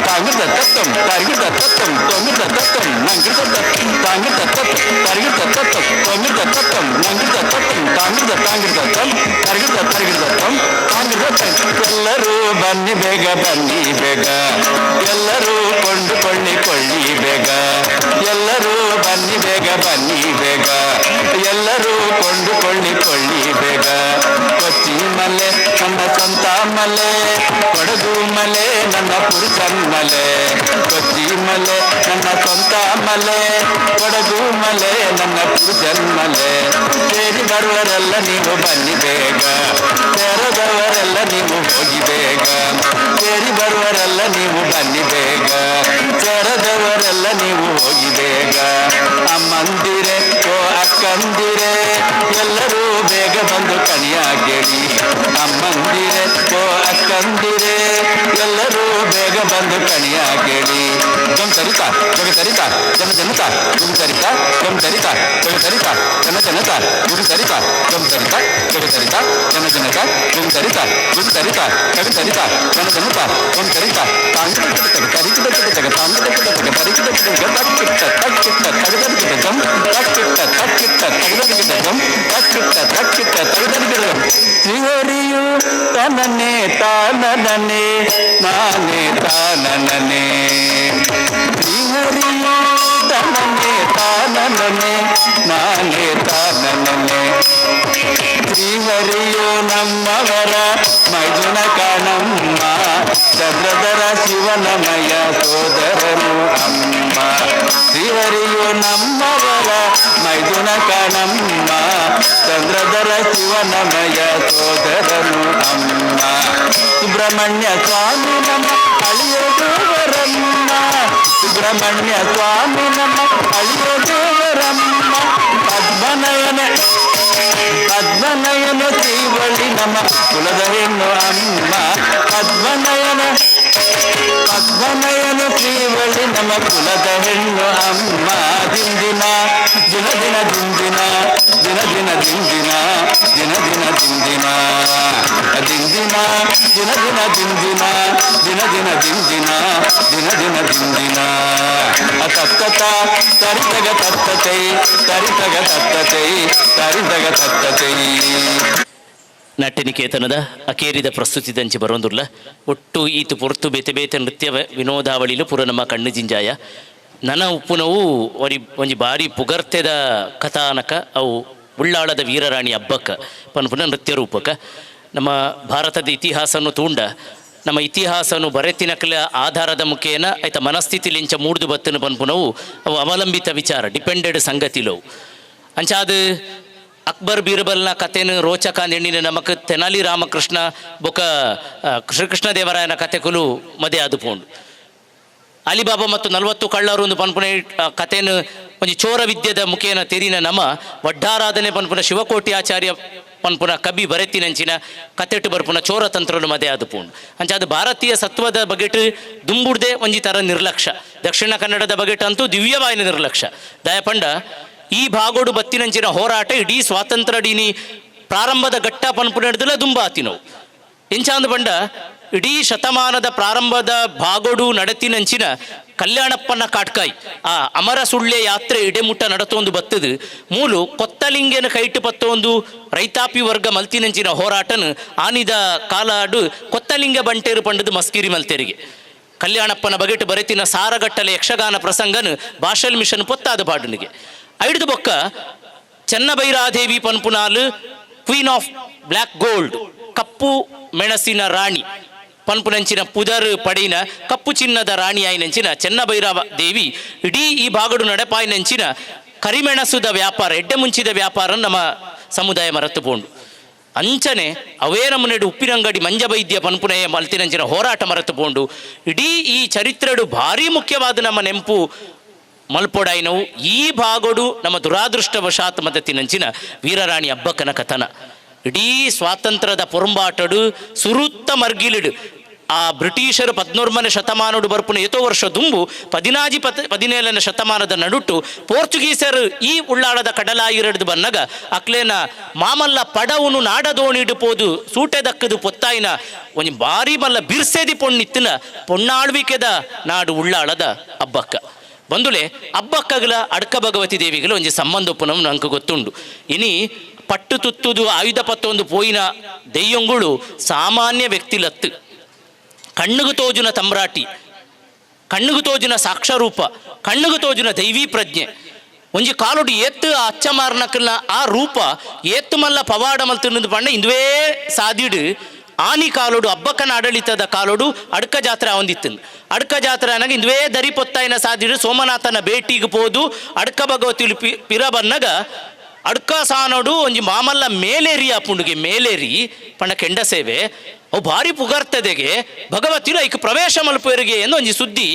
ತಾಂಗಿದ ತತ್ವಂ ತರ್ಗಿದ ತತ್ವಂ ತೊಂಗಿದ ತತ್ವಂ ನಂಗಿದ ತತ್ವಂ ತಾಂಗಿದ ತತ್ವ ತರ್ಗಿದ ತತ್ವಂ ತೊಂಗಿದ ತತ್ವಂ ನಂಗಿದ ತತ್ವಂ ತಾಂಗಿದ ತಾಂಗಿದ ತಂ ತರ್ಗಿದ ತರ್ಗಿದ ತಂ ತಾಂಗಿದ ತಂ. ಎಲ್ಲರೂ ಬನ್ನಿ ಬೇಗ ಬನ್ನಿ ಬೇಗ, ಎಲ್ಲರೂ ಕೊಂಡುಕೊಳ್ಳಿ ಕೊಳ್ಳಿ ಬೇಗ, ಎಲ್ಲರೂ ಬನ್ನಿ ಬೇಗ ಬನ್ನಿ ಬೇಗ, ಎಲ್ಲರೂ ಕೊಂಡುಕೊಳ್ಳಿ ಕೊಳ್ಳಿ ಬೇಗ. ಕೊಚ್ಚಿ ಮಲೆ ನನ್ನ ಸ್ವಂತ ಮಲೆ, ಕೊಡಗು ಮಲೆ ನನ್ನ ಪುರುಷನ್ ಮಲೆ. ಕೊಚ್ಚಿ ಮಲೆ ನನ್ನ ಸ್ವಂತ ಮಲೆ, ಕೊಡಗು ಮಲೆ ನನ್ನ ಪುರುಷನ್ ಮಲೆ. ಸೇರಿ ಬರುವರೆಲ್ಲ ನೀವು ಬನ್ನಿ ಬೇಗ, ಸೇರದವರೆಲ್ಲ ನೀವು ಹೋಗಿ ಬೇಗ. ಸೇರಿ ಬರುವರೆಲ್ಲ ನೀವು ಬನ್ನಿ ಬೇಗ, ಸೇರದವರೆಲ್ಲ ನೀವು ಹೋಗಿ ಬೇಗ. ಅಮ್ಮಂದಿರೆ ಓ ಅಕ್ಕಂದಿರೆ, ಎಲ್ಲರೂ ಬೇಗ ಬಂದು ಕಣಿಯ ಕೇಳಿ. ಅಮ್ಮಂದಿರೆ ಓ ಅಕ್ಕಂದಿರೆ, ಎಲ್ಲರೂ ಬೇಗ ಬಂದು ಕಣಿಯ ಕೇಳಿ. ಜಂ ಸರಿತ ಜಗ ಸರಿತ ಜನ ಜನತ ಗುರು ಸರಿತ ಜಂ ಸರಿತ ಜಗ ಸರಿತ ಜನ ಜನತ ಗುರು ಸರಿತ ಜಂ ಸರಿತ ಜಗ ಸರಿತ ಜನ ಜನತ ಗುರು ಸರಿತ ಗುರು ಸರಿತ ಜಗ ಸರಿತ ಜನ ಜನತ ಜಂ ಸರಿತ ತಾಂಗ ತಗ ತರಿಕಿದ ತಗ ತಾಂಗ ತಗ ತರಿಕಿದ ತಗ ತಕ್ಕಿಟ್ಟ ತಕ್ಕಿಟ್ಟ ತಗದರಿಕಿದ ಜಂ ತಕ್ಕಿಟ್ಟ ತಕ್ಕಿಟ್ಟ ತಗದರಿಕಿದ ಜಂ ತಕ್ಕಿಟ್ಟ ತಕ್ಕಿಟ್ಟ ತಗದರಿಕಿದ ಜಂ. ಶ್ರೀಹರಿಯು ತನನೇ ತಾನನೇ ನಾನೇ ತಾನನೇ, ಶ್ರೀಹರಿಯು ತನನೇ ತಾನನೇ ನಾನೇ ತಾನನೇ. ಶ್ರೀಹರಿಯು ನಮ್ಮವರ ಮೈದುನ ಕಾಣಮ್ಮ, ಚಂದ್ರಧರ ಶಿವನಮಯ ಸೋದರನು ಅಮ್ಮ. ಶ್ರೀಹರಿಯು ನಮ್ಮವರ ಮೈದುನ ಕಾಣಮ್ಮ, ಚಂದ್ರಧರ ಶಿವನಮಯ ಸೋದರನು ಅಮ್ಮ. ಸುಬ್ರಹ್ಮಣ್ಯ ಸ್ವಾಮಿ ನಮ್ಮ ಅಳಿಯ ದೇವರಮ್ಮ, ಸುಬ್ರಹ್ಮಣ್ಯ ಸ್ವಾಮಿ ನಮ್ಮ ಅಳಿಯ ದೇವರಮ್ಮ. ಪದ್ಮನಯನ ಪದ್ಮನಯನ ಶ್ರೀವಳ್ಳಿ ನಮ್ಮ ಕುಲದ ಹೆಣ್ಣು ಅಮ್ಮ. ಪದ್ಮನಯನ ಪದ್ಮನಯನ ಶ್ರೀವಳ್ಳಿ ನಮ್ಮ ಕುಲದ ಹೆಣ್ಣು ಅಮ್ಮ. ದಿಂದಿನ ದಿನ ದಿನ ದಿಂದಿನ ದಿನ ದಿನ ದಿಂದಿನ ದಿನ ದಿನ ದಿಂದಿನ ದಿಂದಿನ ದಿನ ದಿನ ದಿಂದಿನ ದಿನ ದಿನ ದಿಂದಿನ ದಿನ ದಿನ ದಿಂದಿನ. ತತ್ತತ ತರಿತಗ ತತ್ತತೈ ತರಿತಗ ತತ್ತತೈ ತರಿತಗ ತತ್ತತೈ. ನಾಟ್ಯನಿಕೇತನದ ಅಕೇರಿದ ಪ್ರಸ್ತುತಿ ದಂಚಿ ಬರೋಂದುಲ್ಲ ಒಟ್ಟು ಈತು ಪೊರ್ತು ಬೇತೆ ಬೇತೆ ನೃತ್ಯ ವಿನೋದಾವಳಿಲು ಪೂರ ನಮ್ಮ ಕಣ್ಣು ಜಿಂಜಾಯ ನನ ಉಪ್ಪುನವು ಒರಿ ಒಂಜಿ ಬಾರಿ ಪುಗರ್ತೆದ ಕಥಾನಕ ಅವು ಉಳ್ಳಾಳದ ವೀರರಾಣಿ ಹಬ್ಬಕ್ಕ ಪನ್ಪುನ ನೃತ್ಯ ರೂಪಕ. ನಮ್ಮ ಭಾರತದ ಇತಿಹಾಸನು ತೂಂಡ ನಮ್ಮ ಇತಿಹಾಸನು ಬರೆತಿನಕಲ ಆಧಾರದ ಮುಖೇನ ಆಯ್ತ ಮನಸ್ಥಿತಿ ಲಿಂಚ ಮೂಡ್ದು ಬತ್ತನ ಪನ್ಪುನವು ಅವು ಅವಲಂಬಿತ ವಿಚಾರ ಡಿಪೆಂಡೆಡ್ ಸಂಗತಿಲವು. ಅಂಚಾದ ಅಕ್ಬರ್ ಬೀರ್ಬಲ್ನ ಕಥೆನು ರೋಚಕ ನೆಣ್ಣಿನ ನಮಕ್ ತೆನಾಲಿ ರಾಮಕೃಷ್ಣ ಬೊಕ ಶ್ರೀಕೃಷ್ಣ ದೇವರಾಯನ ಕಥೆಕುಲು ಮದೆ ಅದು ಪೋಂಡು. ಅಲಿಬಾಬಾ ಮತ್ತು 40 ಕಳ್ಳರು ಒಂದು ಪನ್ಪುನ ಕಥೆನು ಒಂಜಿ ಚೋರ ವಿದ್ಯೆದ ಮುಖೇನ ತೆರಿನ ನಮ ವಡ್ಡಾರಾಧನೆ ಪನ್ಪುನ ಶಿವಕೋಟಿ ಆಚಾರ್ಯ ಪನ್ಪುನ ಕಬಿ ಬರೆತಿನಂಚಿನ ಕತೆಟು ಬರ್ಪುನ ಚೋರ ತಂತ್ರಲು ಮದೆ ಅದು ಪೋಂಡು. ಅಂಚ ಅದು ಭಾರತೀಯ ಸತ್ವದ ಬಗೆಟ್ ದುಂಬುಡ್ದೆ ಒಂಜಿ ಥರ ನಿರ್ಲಕ್ಷ್ಯ, ದಕ್ಷಿಣ ಕನ್ನಡದ ಬಗೆಟ್ ಅಂತೂ ದಿವ್ಯವಾಯಿನ ನಿರ್ಲಕ್ಷ್ಯ. ದಯಪಂಡ ಈ ಭಾಗೋಡು ಬತ್ತಿನಂಚಿನ ಹೋರಾಟ ಇಡೀ ಸ್ವಾತಂತ್ರ್ಯ ಡೀನಿ ಪ್ರಾರಂಭದ ಘಟ್ಟ ಪನ್ಪುನೆಡ್ದಲ ದುಂಬಾತಿನವು. ಎಂಚಾಂದು ಪಂಡ ಇಡೀ ಶತಮಾನದ ಪ್ರಾರಂಭದ ಭಾಗೋಡು ನಡತಿನಂಚಿನ ಕಲ್ಯಾಣಪ್ಪನ ಕಾಟ್ಕಾಯಿ ಆ ಅಮರ ಸುಳ್ಳೆ ಯಾತ್ರೆ ಇಡೆಮುಟ್ಟ ನಡತೊಂದು ಬತ್ತದು. ಮೂಲು ಕೊತ್ತಲಿಂಗೆನ ಕೈಟು ಪತ್ತೊಂದು ರೈತಾಪಿ ವರ್ಗ ಮಲ್ತಿನಂಚಿನ ಹೋರಾಟನು ಆನಿದ ಕಾಲಾಡು ಕೊತ್ತಲಿಂಗ ಬಂಟೇರು ಪಂಡದು ಮಸ್ಕಿರಿ ಮಲ್ತೆರಿಗೆ. ಕಲ್ಯಾಣಪ್ಪನ ಬಗೆಟ್ ಬರೆತಿನ ಸಾರಗಟ್ಟಲೆ ಯಕ್ಷಗಾನ ಪ್ರಸಂಗನು ಭಾಷಲ್ ಮಿಷನ್ ಪೊತ್ತಾದ ಪಾಡುನಿಗೆ. ಐಡ್ದು ಬೊಕ್ಕ ಚೆನ್ನಬೈರಾದೇವಿ ಪನ್ಪುನಾಲು ಕ್ವೀನ್ ಆಫ್ ಬ್ಲ್ಯಾಕ್ ಗೋಲ್ಡ್, ಕಪ್ಪು ಮೆಣಸಿನ ರಾಣಿ ಪನ್ಪುನಂಚಿನ ಪುದರ್ ಪಡಿನ ಕಪ್ಪು ಚಿನ್ನದ ರಾಣಿ ಆಯಿನಂಚಿನ ಚೆನ್ನಭೈರವ ದೇವಿ ಇಡೀ ಈ ಭಾಗಡು ನಡೆಪಾಯಿನಂಚಿನ ಕರಿಮೆಣಸುದ ವ್ಯಾಪಾರ, ಎಡ್ಡೆ ಮುಂಚಿದ ವ್ಯಾಪಾರ ನಮ್ಮ ಸಮುದಾಯ ಮರತು ಪೋಂಡು. ಅಂಚನೆ ಅವೇ ನಮ್ಮನೆಡು ಉಪ್ಪಿನಂಗಡಿ ಮಂಜಬೈದ್ಯ ಪನ್ಪುನೆಯ ಮಲ್ತಿನಂಚಿನ ಹೋರಾಟ ಮರತು ಪೋಂಡು. ಇಡೀ ಈ ಚರಿತ್ರೆಡು ಭಾರಿ ಮುಖ್ಯವಾದ ನಮ್ಮ ನೆಂಪು ಮಲ್ಪೊಡಾಯಿನವು ಈ ಭಾಗಡು ನಮ್ಮ ದುರಾದೃಷ್ಟವಶಾತ್ ಮದತಿನಂಚಿನ ವೀರರಾಣಿ ಅಬ್ಬಕ್ಕನ ಕಥನ. ಇಡೀ ಸ್ವಾತಂತ್ರ್ಯದ ಪೊರಂಬಾಟಡು ಸುರುತ್ತ ಮರ್ಗಿಲಿಡು ಆ ಬ್ರಿಟಿಷರು 14ನೇ ಶತಮಾನಡು ಬರ್ಪುನ ಏತೋ ವರ್ಷ ದುಂಬು 17ನೇ ಶತಮಾನದ ನಡುಟು ಪೋರ್ಚುಗೀಸರು ಈ ಉಳ್ಳಾಳದ ಕಡಲಾಯಿರಡ್ದು ಬನ್ನಗ ಅಕ್ಲೇನ ಮಾಮಲ್ಲ ಪಡವುನು ನಾಡದೋಣಿಡು ಪೋದು ಸೂಟೆ ದಕ್ಕದು ಪೊತ್ತಾಯಿನ ಒಂಜಿ ಭಾರಿ ಮಲ್ಲ ಬಿರ್ಸೆದಿ ಪೊಣ್ಣಿತ್ತಿನ ಪೊಣ್ಣಾಳ್ವಿಕೆದ ನಾಡು ಉಳ್ಳಾಳದ ಅಬ್ಬಕ್ಕ. ಬಂದುಲೆ ಅಬ್ಬಕ್ಕಗಲ ಅಡ್ಕ ಭಗವತಿ ದೇವಿಗಳ ಒಂಜಿ ಸಂಬಂಧ ಉಪ್ಪುನವು ನಂಗೆ ಗೊತ್ತುಂಡು. ಇನಿ ಪಟ್ಟು ತುತ್ತುದು ಆಯುಧ ಪತ್ತೊಂದು ಪೋಯಿನ ದೆಯ್ಯೊಂಗುಳು ಸಾಮಾನ್ಯ ವ್ಯಕ್ತಿಲತ್ತು. ಕಣ್ಣುಗು ತೋಜುನ ತಮ್ರಾಟಿ, ಕಣ್ಣುಗು ತೋಜುನ ಸಾಕ್ಷರೂಪ, ಕಣ್ಣುಗು ತೋಜುನ ದೈವೀ ಪ್ರಜ್ಞೆ. ಒಂಜಿ ಕಾಲುಡು ಏತ್ತು ಆ ಅಚ್ಚಮಾರ್ನಕಲ್ನ ಆ ರೂಪ ಏತ್ತು ಮಲ್ಲ ಪವಾಡ ಮಲ್ತಿನದು ಪಂಡ ಇಂದುವೇ ಸಾದಿಡು ಆನಿ ಕಾಲೋಡು ಅಬ್ಬಕ್ಕನ ಆಡಳಿತದ ಕಾಲೋಡು ಅಡ್ಕ ಜಾತ್ರೆ ಒಂದಿತ್ತು. ಅಡ್ಕ ಜಾತ್ರೆ ಅನಗ ಇಂದುವೇ ದರಿ ಪೊತ್ತಾಯಿನ ಸಾದಿಡು ಸೋಮನಾಥನ ಭೇಟಿಗೆ ಪೋದು ಅಡ್ಕ ಭಗವತಿ ಪಿರ ಬನ್ನಗ ಅಡ್ಕ ಸಾನೋಡು ಒಂಜಿ ಮಾಮಲ್ಲ ಮೇಲೇರಿ ಆಪುಂಡುಗೆ ಮೇಲೇರಿ ಪಂಡ ಕೆಂಡ ಸೇವೆ ಅವು ಭಾರಿ ಪುಗರ್ತದೆಗೆ ಭಗವತಿರು ಐಕ್ ಪ್ರವೇಶ ಮಲ್ಪೇರಿಗೆ ಎಂದು ಒಂಜಿ ಸುದ್ದಿ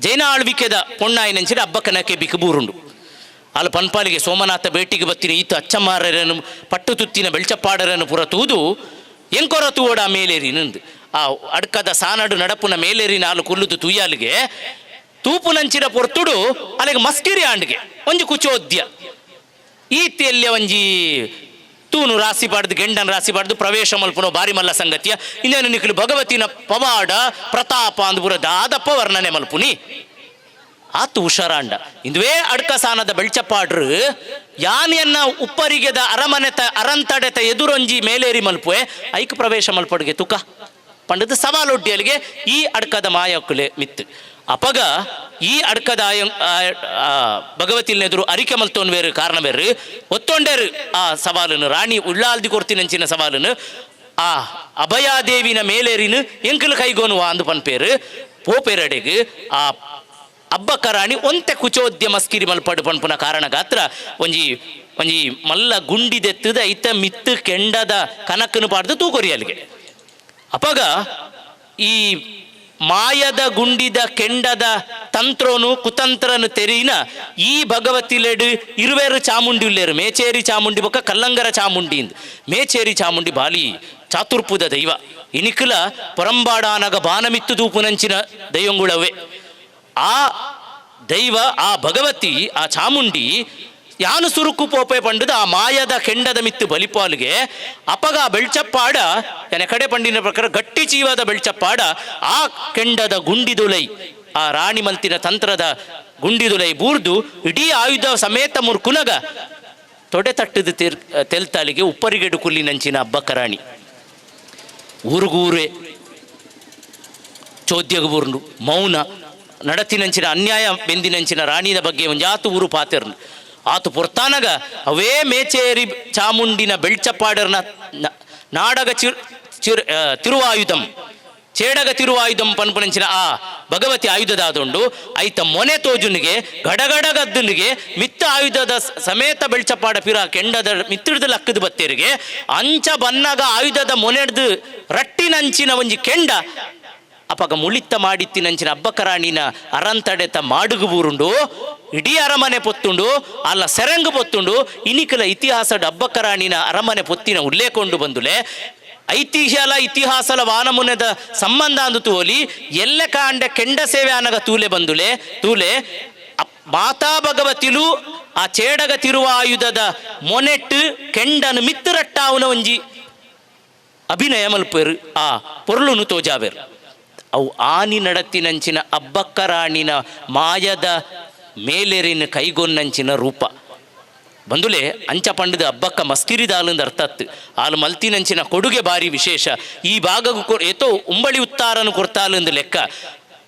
ಜೈನ ಆಳ್ವಿಕೆದ ಪೊಣ್ಣಾಯಿನಂಚಿನ ಅಬ್ಬಕ್ಕನಕ್ಕೆ ಬಿಕಬೂರುಂಡು. ಅಲ್ಲ ಪನ್ಪಾಲಿಗೆ ಸೋಮನಾಥ ಭೇಟಿಗೆ ಬತ್ತಿನ ಈತ ಅಚ್ಚಮಾರರನ್ನು ಪಟ್ಟು ತುತ್ತಿನ ಬೆಳ್ಚಪ್ಪಾಡರನ್ನು ಪುರ ತೂದು ಎಂಕೊರ ತೂವಡ ಮೇಲೇರಿ ನಂದು ಆ ಅಡ್ಕದ ಸಾನಡು ನಡಪುನ ಮೇಲೇರಿ ನಾಲು ಕುಲ್ಲುದು ತೂಯಾಲಿಗೆ ತೂಪುನಂಚಿನ ಪೊರ್ತುಡು ಅಲ್ಲಿಗೆ ಮಸ್ಕಿರಿ ಆಂಡ್ಗೆ ಒಂಜಿ ಕುಚೋದ್ಯ ಈತೆಲ್ಯ ಒಂಜಿ ತೂನು ರಾಸಿ ಪಾಡ್ದು ಗೆಂಡನ ರಾಸಿ ಪಾಡ್ದು ಪ್ರವೇಶ ಮಲ್ಪುನ ಬಾರಿ ಮಲ್ಲ ಸಂಗತಿಯ ಇನ್ನೇನು ನಿಖಲು ಭಗವತಿನ ಪವಾಡ ಪ್ರತಾಪ ಅಂದು ಪುರ ದಾದಪ್ಪ ವರ್ಣನೆ ಮಲ್ಪುನಿ ಆತು ಹುಷಾರಾಂಡ. ಇಂದುವೇ ಅಡ್ಕಸಾನದ ಬೆಳ್ಚಪ್ಪಾಡ್ರು ಯಾನಿಯನ್ನ ಉಪ್ಪರಿಗೆದ ಅರಮನೆತ ಅರಂತಡೆತ ಎದುರೊಂಜಿ ಮೇಲೇರಿ ಮಲ್ಪುವೆ ಐಕ್ ಪ್ರವೇಶ ಮಲ್ಪಡುಗೆ ತುಕ ಪಂಡದ ಸವಾಲೊಡ್ಡಿಯಲ್ಲಿಗೆ ಈ ಅಡ್ಕದ ಮಾಯಕ್ಕುಲೆ ಮಿತ್ತು. ಅಪಗ ಈ ಅಡ್ಕದ ಭಗವತಿಲ್ನೆದುರು ಅರಿಕೆ ಮಲ್ತೋನ್ ಬೇರು ಕಾರಣ ಬೇರು ಒತ್ತೊಂಡೇರು ಆ ಸವಾಲನ್ನು ರಾಣಿ ಉಳ್ಳಾಲ್ದಿ ಕೊರ್ತಿನಂಚಿನ ಸವಾಲನ್ನು ಆ ಅಭಯಾದೇವಿನ ಮೇಲೇರಿನ ಎಂಕಲು ಕೈಗೋನು ಅಂದು ಪನ್ಪೇರು ಪೋಪೇರಡೆಗೆ ಆ ಅಬ್ಬಕ್ಕ ರಾಣಿ ಒಂತೆ ಕುಚೋದ್ಯ ಮಸ್ಕಿರಿ ಮಲ್ಪಡು ಪನ್ಪುನ ಕಾರಣ ಗಾತ್ರ ಒಂಜಿ ಒಂಜಿ ಮಲ್ಲ ಗುಂಡಿದೆತ್ತದ ಐತ ಮಿತ್ತು ಕೆಂಡದ ಕನಕನು ಪಾಡ್ದು ತೂಕೊರಿಯಲ್ಲಿಗೆ. ಅಪಗ ಈ ಮಾಯದ ಗುಂಡಿದ ಕೆಂಡದ ತಂತ್ರೋನು ಕುತಂತ್ರನು ತೆರಿನ ಈ ಭಗವತಿಲೆಡು ಇರುವೇರು ಚಾಮುಂಡಿ ಉಲ್ಲೇರು ಮೇಚೇರಿ ಚಾಮುಂಡಿ ಬೊಕ್ಕ ಕಲ್ಲಂಗರ ಚಾಮುಂಡಿ ಇಂದ್. ಮೇಚೇರಿ ಚಾಮುಂಡಿ ಬಾಲಿ ಚಾತುರ್ಪುದ ದೈವ ಇನಿಕುಲ ಪೊರಂಬಾಡಾನಗ ಬಾನಮಿತ್ತು ದೂಪುನಂಚಿನ ದೈವಂಗುಳವೇ. ಆ ದೈವ ಆ ಭಗವತಿ ಆ ಚಾಮುಂಡಿ ಯಾನು ಸುರುಕು ಪೋಪೆ ಪಂಡದ ಆ ಮಾಯದ ಕೆಂಡದ ಮಿತ್ತು ಬಲಿಪಾಲಿಗೆ ಅಪಗ ಆ ಬೆಳ್ಚಪ್ಪಾಡ ಎನ ಕಡೆ ಪಂಡಿನ ಪ್ರಕಾರ ಗಟ್ಟಿ ಜೀವದ ಬೆಳ್ಚಪ್ಪಾಡ ಆ ಕೆಂಡದ ಗುಂಡಿದುಲೈ ಆ ರಾಣಿ ಮಲ್ತಿನ ತಂತ್ರದ ಗುಂಡಿದುಲೈ ಬೂರ್ದು ಇಡೀ ಆಯುಧ ಸಮೇತ ಮುರ್ಕುನಗ ತೊಡೆ ತಟ್ಟದ ತೆಲ್ತಾಲಿಗೆ ಉಪ್ಪರಿಗೆಡು ಕುಲ್ಲಿನಂಚಿನ ಅಬ್ಬಕ್ಕ ರಾಣಿ ಊರುಗೂರೆ ಚೋದ್ಯಗ ಬೂರ್ನು ಮೌನ ನಡತಿನಂಚಿನ ಅನ್ಯಾಯ ಬೆಂದಿನಂಚಿನ ರಾಣಿನ ಬಗ್ಗೆ ಒಂಜಾತು ಊರು ಪಾತೆರ್ನು ಆತು ಪೊರ್ತಾನಗ ಅವೇ ಮೇಚೇರಿ ಚಾಮುಂಡಿನ ಬೆಳ್ಚಪ್ಪಾಡರ್ನ ನಾಡಗ ಚಿರ್ ಚಿರ್ ತಿರುವಾಯುಧಂ ಚೇಡಗ ತಿರುವಾಯುಧಂ ಪನ್ಪುನಂಚಿನ ಆ ಭಗವತಿ ಆಯುಧದಾದುಂಡು ಐತ ಮೊನೆ ತೋಜುನಿಗೆ ಗಡಗಡಗದ್ದುನಿಗೆ ಮಿತ್ತ ಆಯುಧದ ಸಮೇತ ಬೆಳ್ಚಪ್ಪಾಡ ಪಿರ ಕೆಂಡದ ಮಿತ್ತಿಡ್ದು ಲಕ್ಕದ ಬತ್ತೇರಿಗೆ ಅಂಚ ಬನ್ನಗ ಆಯುಧದ ಮೊನೆಡ್ದು ರಟ್ಟಿನಂಚಿನ ಒಂಜಿ ಕೆಂಡ ಅಪಗ ಮುಳಿತ್ತ ಮಾಡಿತ್ತಿನಂಚಿನ ಅಬ್ಬಕರಾಣಿನ ಅರಂತಡೆತ ಮಾಡುಗು ಬೂರುಂಡು ಇಡೀ ಅರಮನೆ ಪೊತ್ತುಂಡು ಅಲ್ಲ ಸೆರಂಗು ಪೊತ್ತುಂಡು ಇನಿಕಲ ಇತಿಹಾಸದ ಅಬ್ಬಕರಾಣಿನ ಅರಮನೆ ಪೊತ್ತಿನ ಉಲ್ಲೇಖೊಂಡು ಬಂದುಲೆ ಐತಿಹ್ಯಲ ಇತಿಹಾಸಲ ವಾನಮುನದ ಸಂಬಂಧ ಅಂದು ತೋಲಿ ಎಲ್ಲ ಕಾಂಡ ಕೆಂಡ ಸೇವೆ ಅನಗ ತೂಲೆ ಬಂದುಲೆ ತೂಲೆ ಮಾತಾ ಭಗವತಿಲು ಆ ಚೇಡಗ ತಿರುವಾಯುಧದ ಮೊನೆಟ್ಟು ಕೆಂಡನು ಮಿತ್ತರಟ್ಟಾವುನ ಒಂಜಿ ಅಭಿನಯ ಮಲ್ಪೇರು ಆ ಪೊರ್ಲುನು ತೋಜಾವೇರು. ಅವು ಆನಿ ನಡತಿನಂಚಿನ ಅಬ್ಬಕ್ಕ ರಾಣಿನ ಮಾಯದ ಮೇಲೆರಿನ ಕೈಗೊನ್ನಂಚಿನ ರೂಪ ಬಂದುಲೆ ಅಂಚ ಪಂಡದ ಅಬ್ಬಕ್ಕ ಮಸ್ಕಿರಿದಾಲಂದು ಅರ್ಥತ್ತು. ಆಲು ಮಲ್ತಿನಂಚಿನ ಕೊಡುಗೆ ಬಾರಿ ವಿಶೇಷ. ಈ ಭಾಗಕ್ಕೂ ಏತೋ ಉಂಬಳಿ ಉತ್ತಾರನು ಕೊರ್ತಾಲಂದು ಲೆಕ್ಕ.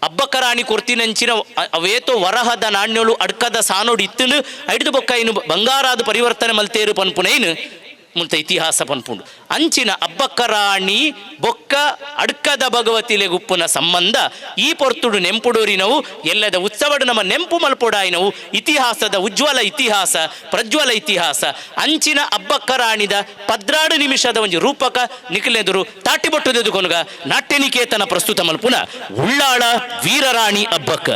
ಅಬ್ಬಕ್ಕ ರಾಣಿ ಕೊರ್ತಿನಂಚಿನ ಅವೇತೋ ವರಹದ ನಾಣ್ಯಳು ಅಡ್ಕದ ಸಾನೋಡು ಇತ್ತನು ಐಡ್ದು ಬೊಕ್ಕ ಇನ್ನು ಬಂಗಾರಾದ ಪರಿವರ್ತನೆ ಮಲ್ತೇರು ಪನ್ಪುನೈನು ಮುಂತ ಇತಿಹಾಸ ಪನ್ಪುಂಡು. ಅಂಚಿನ ಅಬ್ಬಕ್ಕ ರಾಣಿ ಬೊಕ್ಕ ಅಡ್ಕದ ಭಗವತಿಲೆ ಗುಪ್ಪುನ ಸಂಬಂಧ ಈ ಪೊರ್ತುಡು ನೆಂಪುಡೂರಿನವು ಎಲ್ಲದ ಉತ್ಸವಡು ನಮ್ಮ ನೆಂಪು ಮಲ್ಪೊಡಾಯಿನವು ಇತಿಹಾಸದ ಉಜ್ವಲ ಇತಿಹಾಸ ಪ್ರಜ್ವಲ ಇತಿಹಾಸ. ಅಂಚಿನ ಅಬ್ಬಕ್ಕ ರಾಣಿದ 14 ನಿಮಿಷದ ಒಂಜಿ ರೂಪಕ ನಿಖಲೆದುರು ತಾಟಿಬೊಟ್ಟುದೆದು ಕೊನುಗ ನಾಟ್ಯನಿಕೇತನ ಪ್ರಸ್ತುತ ಮಲ್ಪುನ ಉಳ್ಳಾಳ ವೀರರಾಣಿ ಅಬ್ಬಕ್ಕ.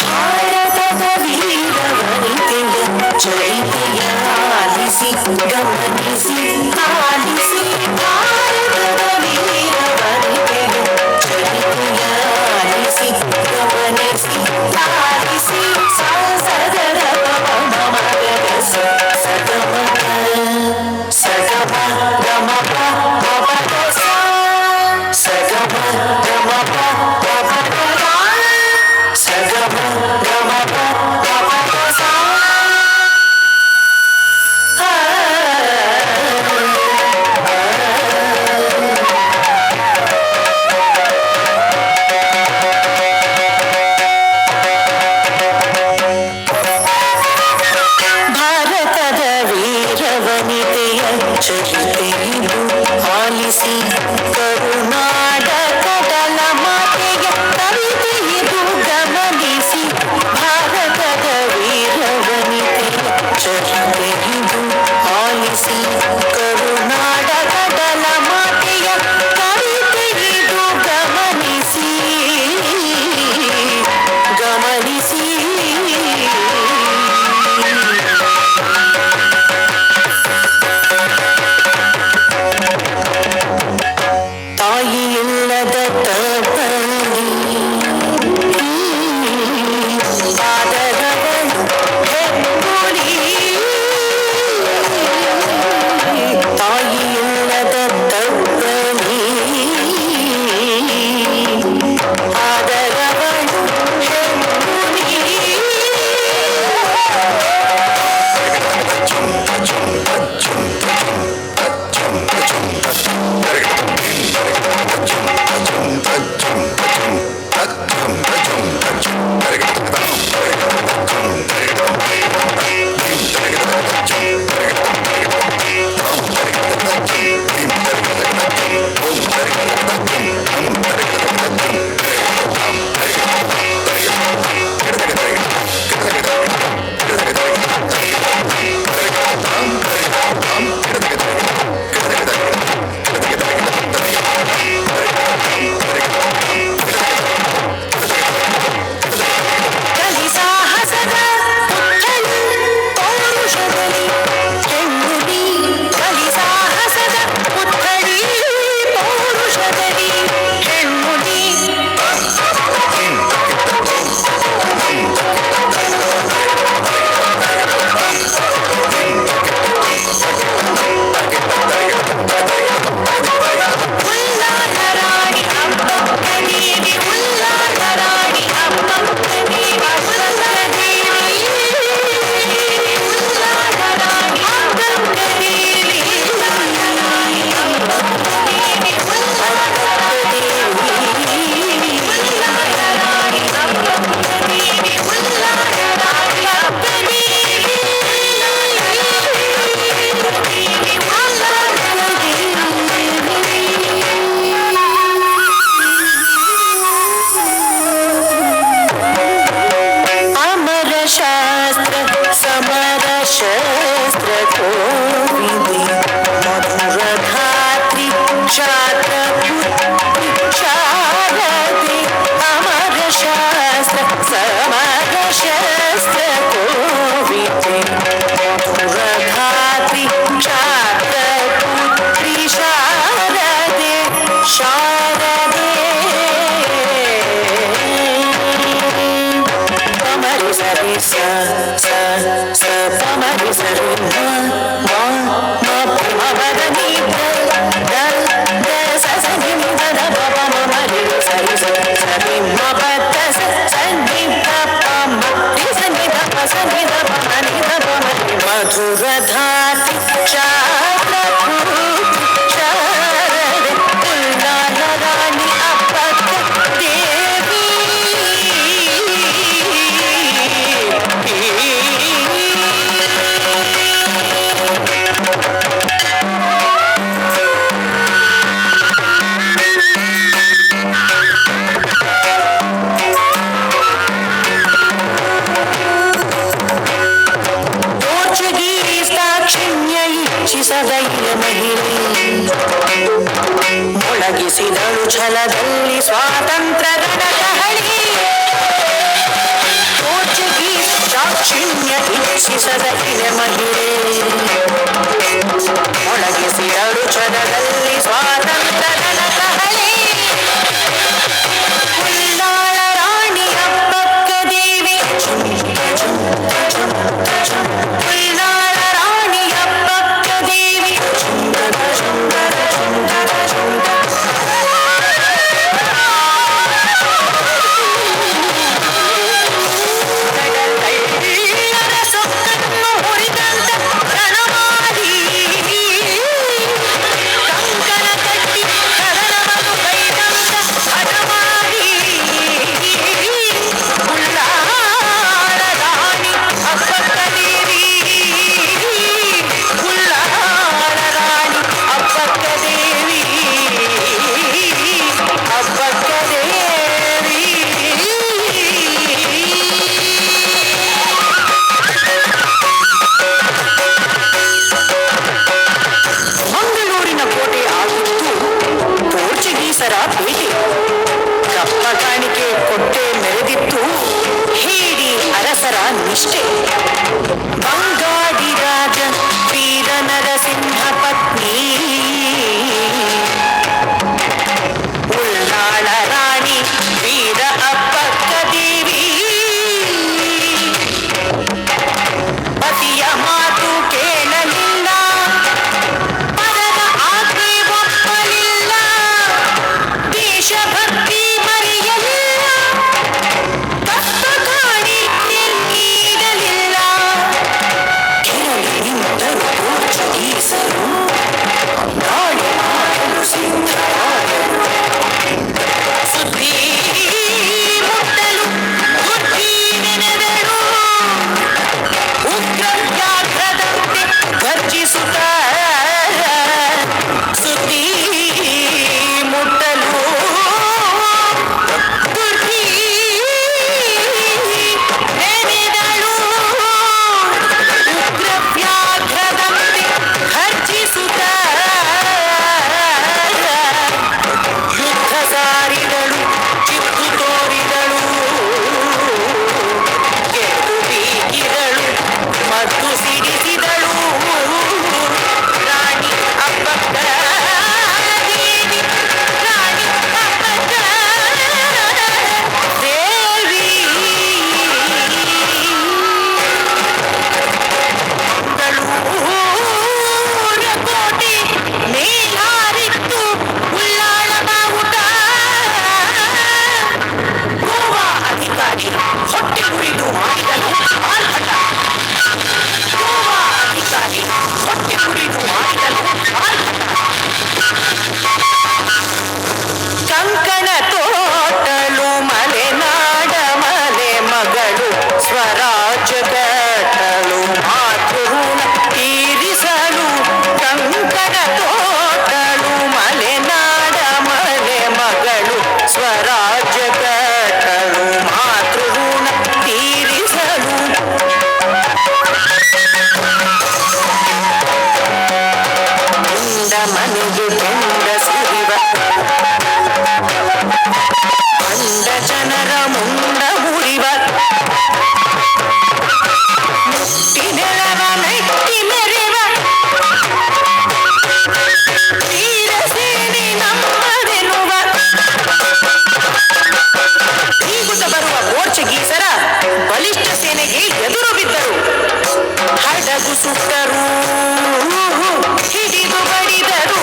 ಭಾರತದ ವೀರವನಿತೆಯ ಚರಿತೆಯ ಆಲಿಸಿ ಗಮನಿಸಿ ಆಲಿಸಿ. ಭಾರತದ ವೀರವನಿತೆಯ ಚರಿತೆಯ ಆಲಿಸಿ ಗಮನಿಸಿ ಆಲಿಸಿ. ಸದರ ಸಗಮ ಸಗಮ ಗಮ ಪ ಸ ಸಗಮ ಗಮ ಪ ಸಗಮ ಗಮ ಪ ಸ. ಭಾರತದ ವೀರವನಿತೆಯ ಚರಿತೆಯು ಆಲಿಸಿ ಕರುನಾಡ ಕಡಲ ಮಾತೆಯ ಕವಿತೆಯು ಗಮನಿಸಿ. ಭಾರತದ ವೀರವನಿತೆಯ ಚರಿತೆಯು ಆಲಿಸಿ ಕರುನಾಡ ಕಡಲ ಮಾತೆಯ ಕವಿತೆಯು ಗಮನಿಸಿ ಗಮನಿಸಿ. ಮಹಿಳೆ. ಮೊಳಗಿಸಿದಳು ಛಲದಲ್ಲಿ ಸ್ವಾತಂತ್ರ್ಯ ರಣಕಹಳೆ. ಪೋರ್ಚುಗೀಸ್ ದಾಕ್ಷಿಣ್ಯ ಇಚ್ಛಿಸದ ಇಳೆ ಮಹಿಳೆ. ಮೊಳಗಿಸಿದಳು ಛಲದಲ್ಲಿ ಸ್ವಾತಂತ್ರ್ಯ ರಣಕಹಳೆ. ಉಳ್ಳಾಳ ರಾಣಿ ಅಬ್ಬಕ್ಕ ದೇವಿ, ಉಳ್ಳಾಳ ರಾಣಿ ಅಬ್ಬಕ್ಕ ದೇವಿ. ಕಡಲರ ಸೊಕ್ಕನ್ನು ಮುರಿದಂತ ರಣಮಾಡಿ, ಕಂಕಣ ಕಟ್ಟಿ ಕದನವನ್ನು ಕೈದಂತ ಹಠಮಾಡಿ. ಉಳ್ಳಾಳ ರಾಣಿ ಅಬ್ಬಕ್ಕ ದೇವಿ, ಉಳ್ಳಾಳ ರಾಣಿ ಅಬ್ಬಕ್ಕ ದೇವಿ, ಅಬ್ಬಕ್ಕ ದೇವಿ. ಮಂಗಳೂರಿನ ಕೋಟೆ ಆಗಿತ್ತು ಪೋರ್ಚುಗೀಸರ ಪೇಟೆ. ಕಪ್ಪ ಕಾಣಿಕೆ ಕೊಟ್ಟೆ ಮೆರೆದಿತ್ತು ಹೇಡಿ ಅರಸರ ನಿಷ್ಠೆ. ಬಂಗಾಡಿ ರಾಜ ವೀರ ನರಸಿಂಹ ಪತ್ನಿ ಉಳ್ಳಾಳ ರಾಣಿ ವೀರ ಅಬ್ಬಕ್ಕ ದೇವಿ. ಪತಿಯ ಮಾತು ಕೇಳಲಿಲ್ಲ, ಪರರ ಆಜ್ಞೆ ಒಪ್ಪಲಿಲ್ಲ, ದೇಶಭಕ್ತಿ ಮರೆಯಲಿಲ್ಲ, ಕಪ್ಪ ಕಾಣಿಕೆ ನೀಡಲಿಲ್ಲ. ಕೆರಳಿ ನಿಂತರು ಪೋರ್ಚುಗೀಸರು, ದಾಳಿ ಮಾಡಲು ಸಿದ್ಧರಾದರು. ಸುದ್ದಿ ಮುಟ್ಟಲು ಬುದ್ಧಿ ನೆನೆದಳು, ಉಗ್ರ ವ್ಯಾಘ್ರದಂತೆ ಗರ್ಜಿಸುತ್ತ. ಸುದ್ದಿ ಮುಟ್ಟಲು ಬುದ್ಧಿ ನೆನೆದಳು, ಉಗ್ರ ವ್ಯಾಘ್ರದಂತೆ ಗರ್ಜಿಸುತ್ತ. ಯುದ್ಧ ಸಾರಿದಳು, ಚಿತ್ತು ತೋರಿದಳು, ಗೆದ್ದು ಬೀಗಿದಳು ಮತ್ತು ಸಿಡಿಸಿದಳು. ರಾಣಿ ಅಬ್ಬಕ್ಕ ದೇವಿ, ರಾಣಿ ಅಬ್ಬಕ್ಕ ದೇವಿ. ಮಂಗಳೂರ ಕೋಟೆ ಮೇಲಾರಿತ್ತು ಉಳ್ಳಾಳ ಬಾವುಟ. ಗೋವಾ ಅಧಿಕಾರಿ ಹೊಟ್ಟೆ ಮುರಿದು ಮಾಡಿದನು ಆರ್ಭಟ. ಗೋವಾ ಅಧಿಕಾರಿ ಹೊಟ್ಟೆ ಮುರಿದು ಮಾಡಿದನು ಆರ್ಭಟ. ಕಂಕಣ ತೋಟಲು ಮಲೆನಾಡ ಮಲೆ ಮಗಳು, ಸ್ವರಾಜ್ಯ ಕಟ್ಟಲು ಮಾತೃಋಣ ತೀರಿಸಲು. ಕಂಕಣ ತೋಟಲು ಮಲೆನಾಡ ಮಲೆ ಮಗಳು, ಸ್ವರಾಜ್ಯ ಕಟ್ಟಲು ಮಾತೃಋಣ ತೀರಿಸಲು. ಮುಂಡ ಮನೆಗೆ ಕೆಂಡ ಸುರಿವ ಬಂಡ ಜನರ ಮುಂಡ ಮುರಿವ, ಮುಟ್ಟಿ ನೆಲವ ಮೆಟ್ಟಿ ಮೆರೆವ ವೀರಸೇನೆ ನಮ್ಮದೆನ್ನುವ. ಬೀಗುತ್ತ ಬರುವ ಪೋರ್ಚುಗೀಸರ ಬಲಿಷ್ಠ ಸೇನೆಗೆ ಎದುರು ಬಿದ್ದರು. ಹಡಗು ಸುಟ್ಟರು, ಹಿಡಿದು ಬಡಿದರು.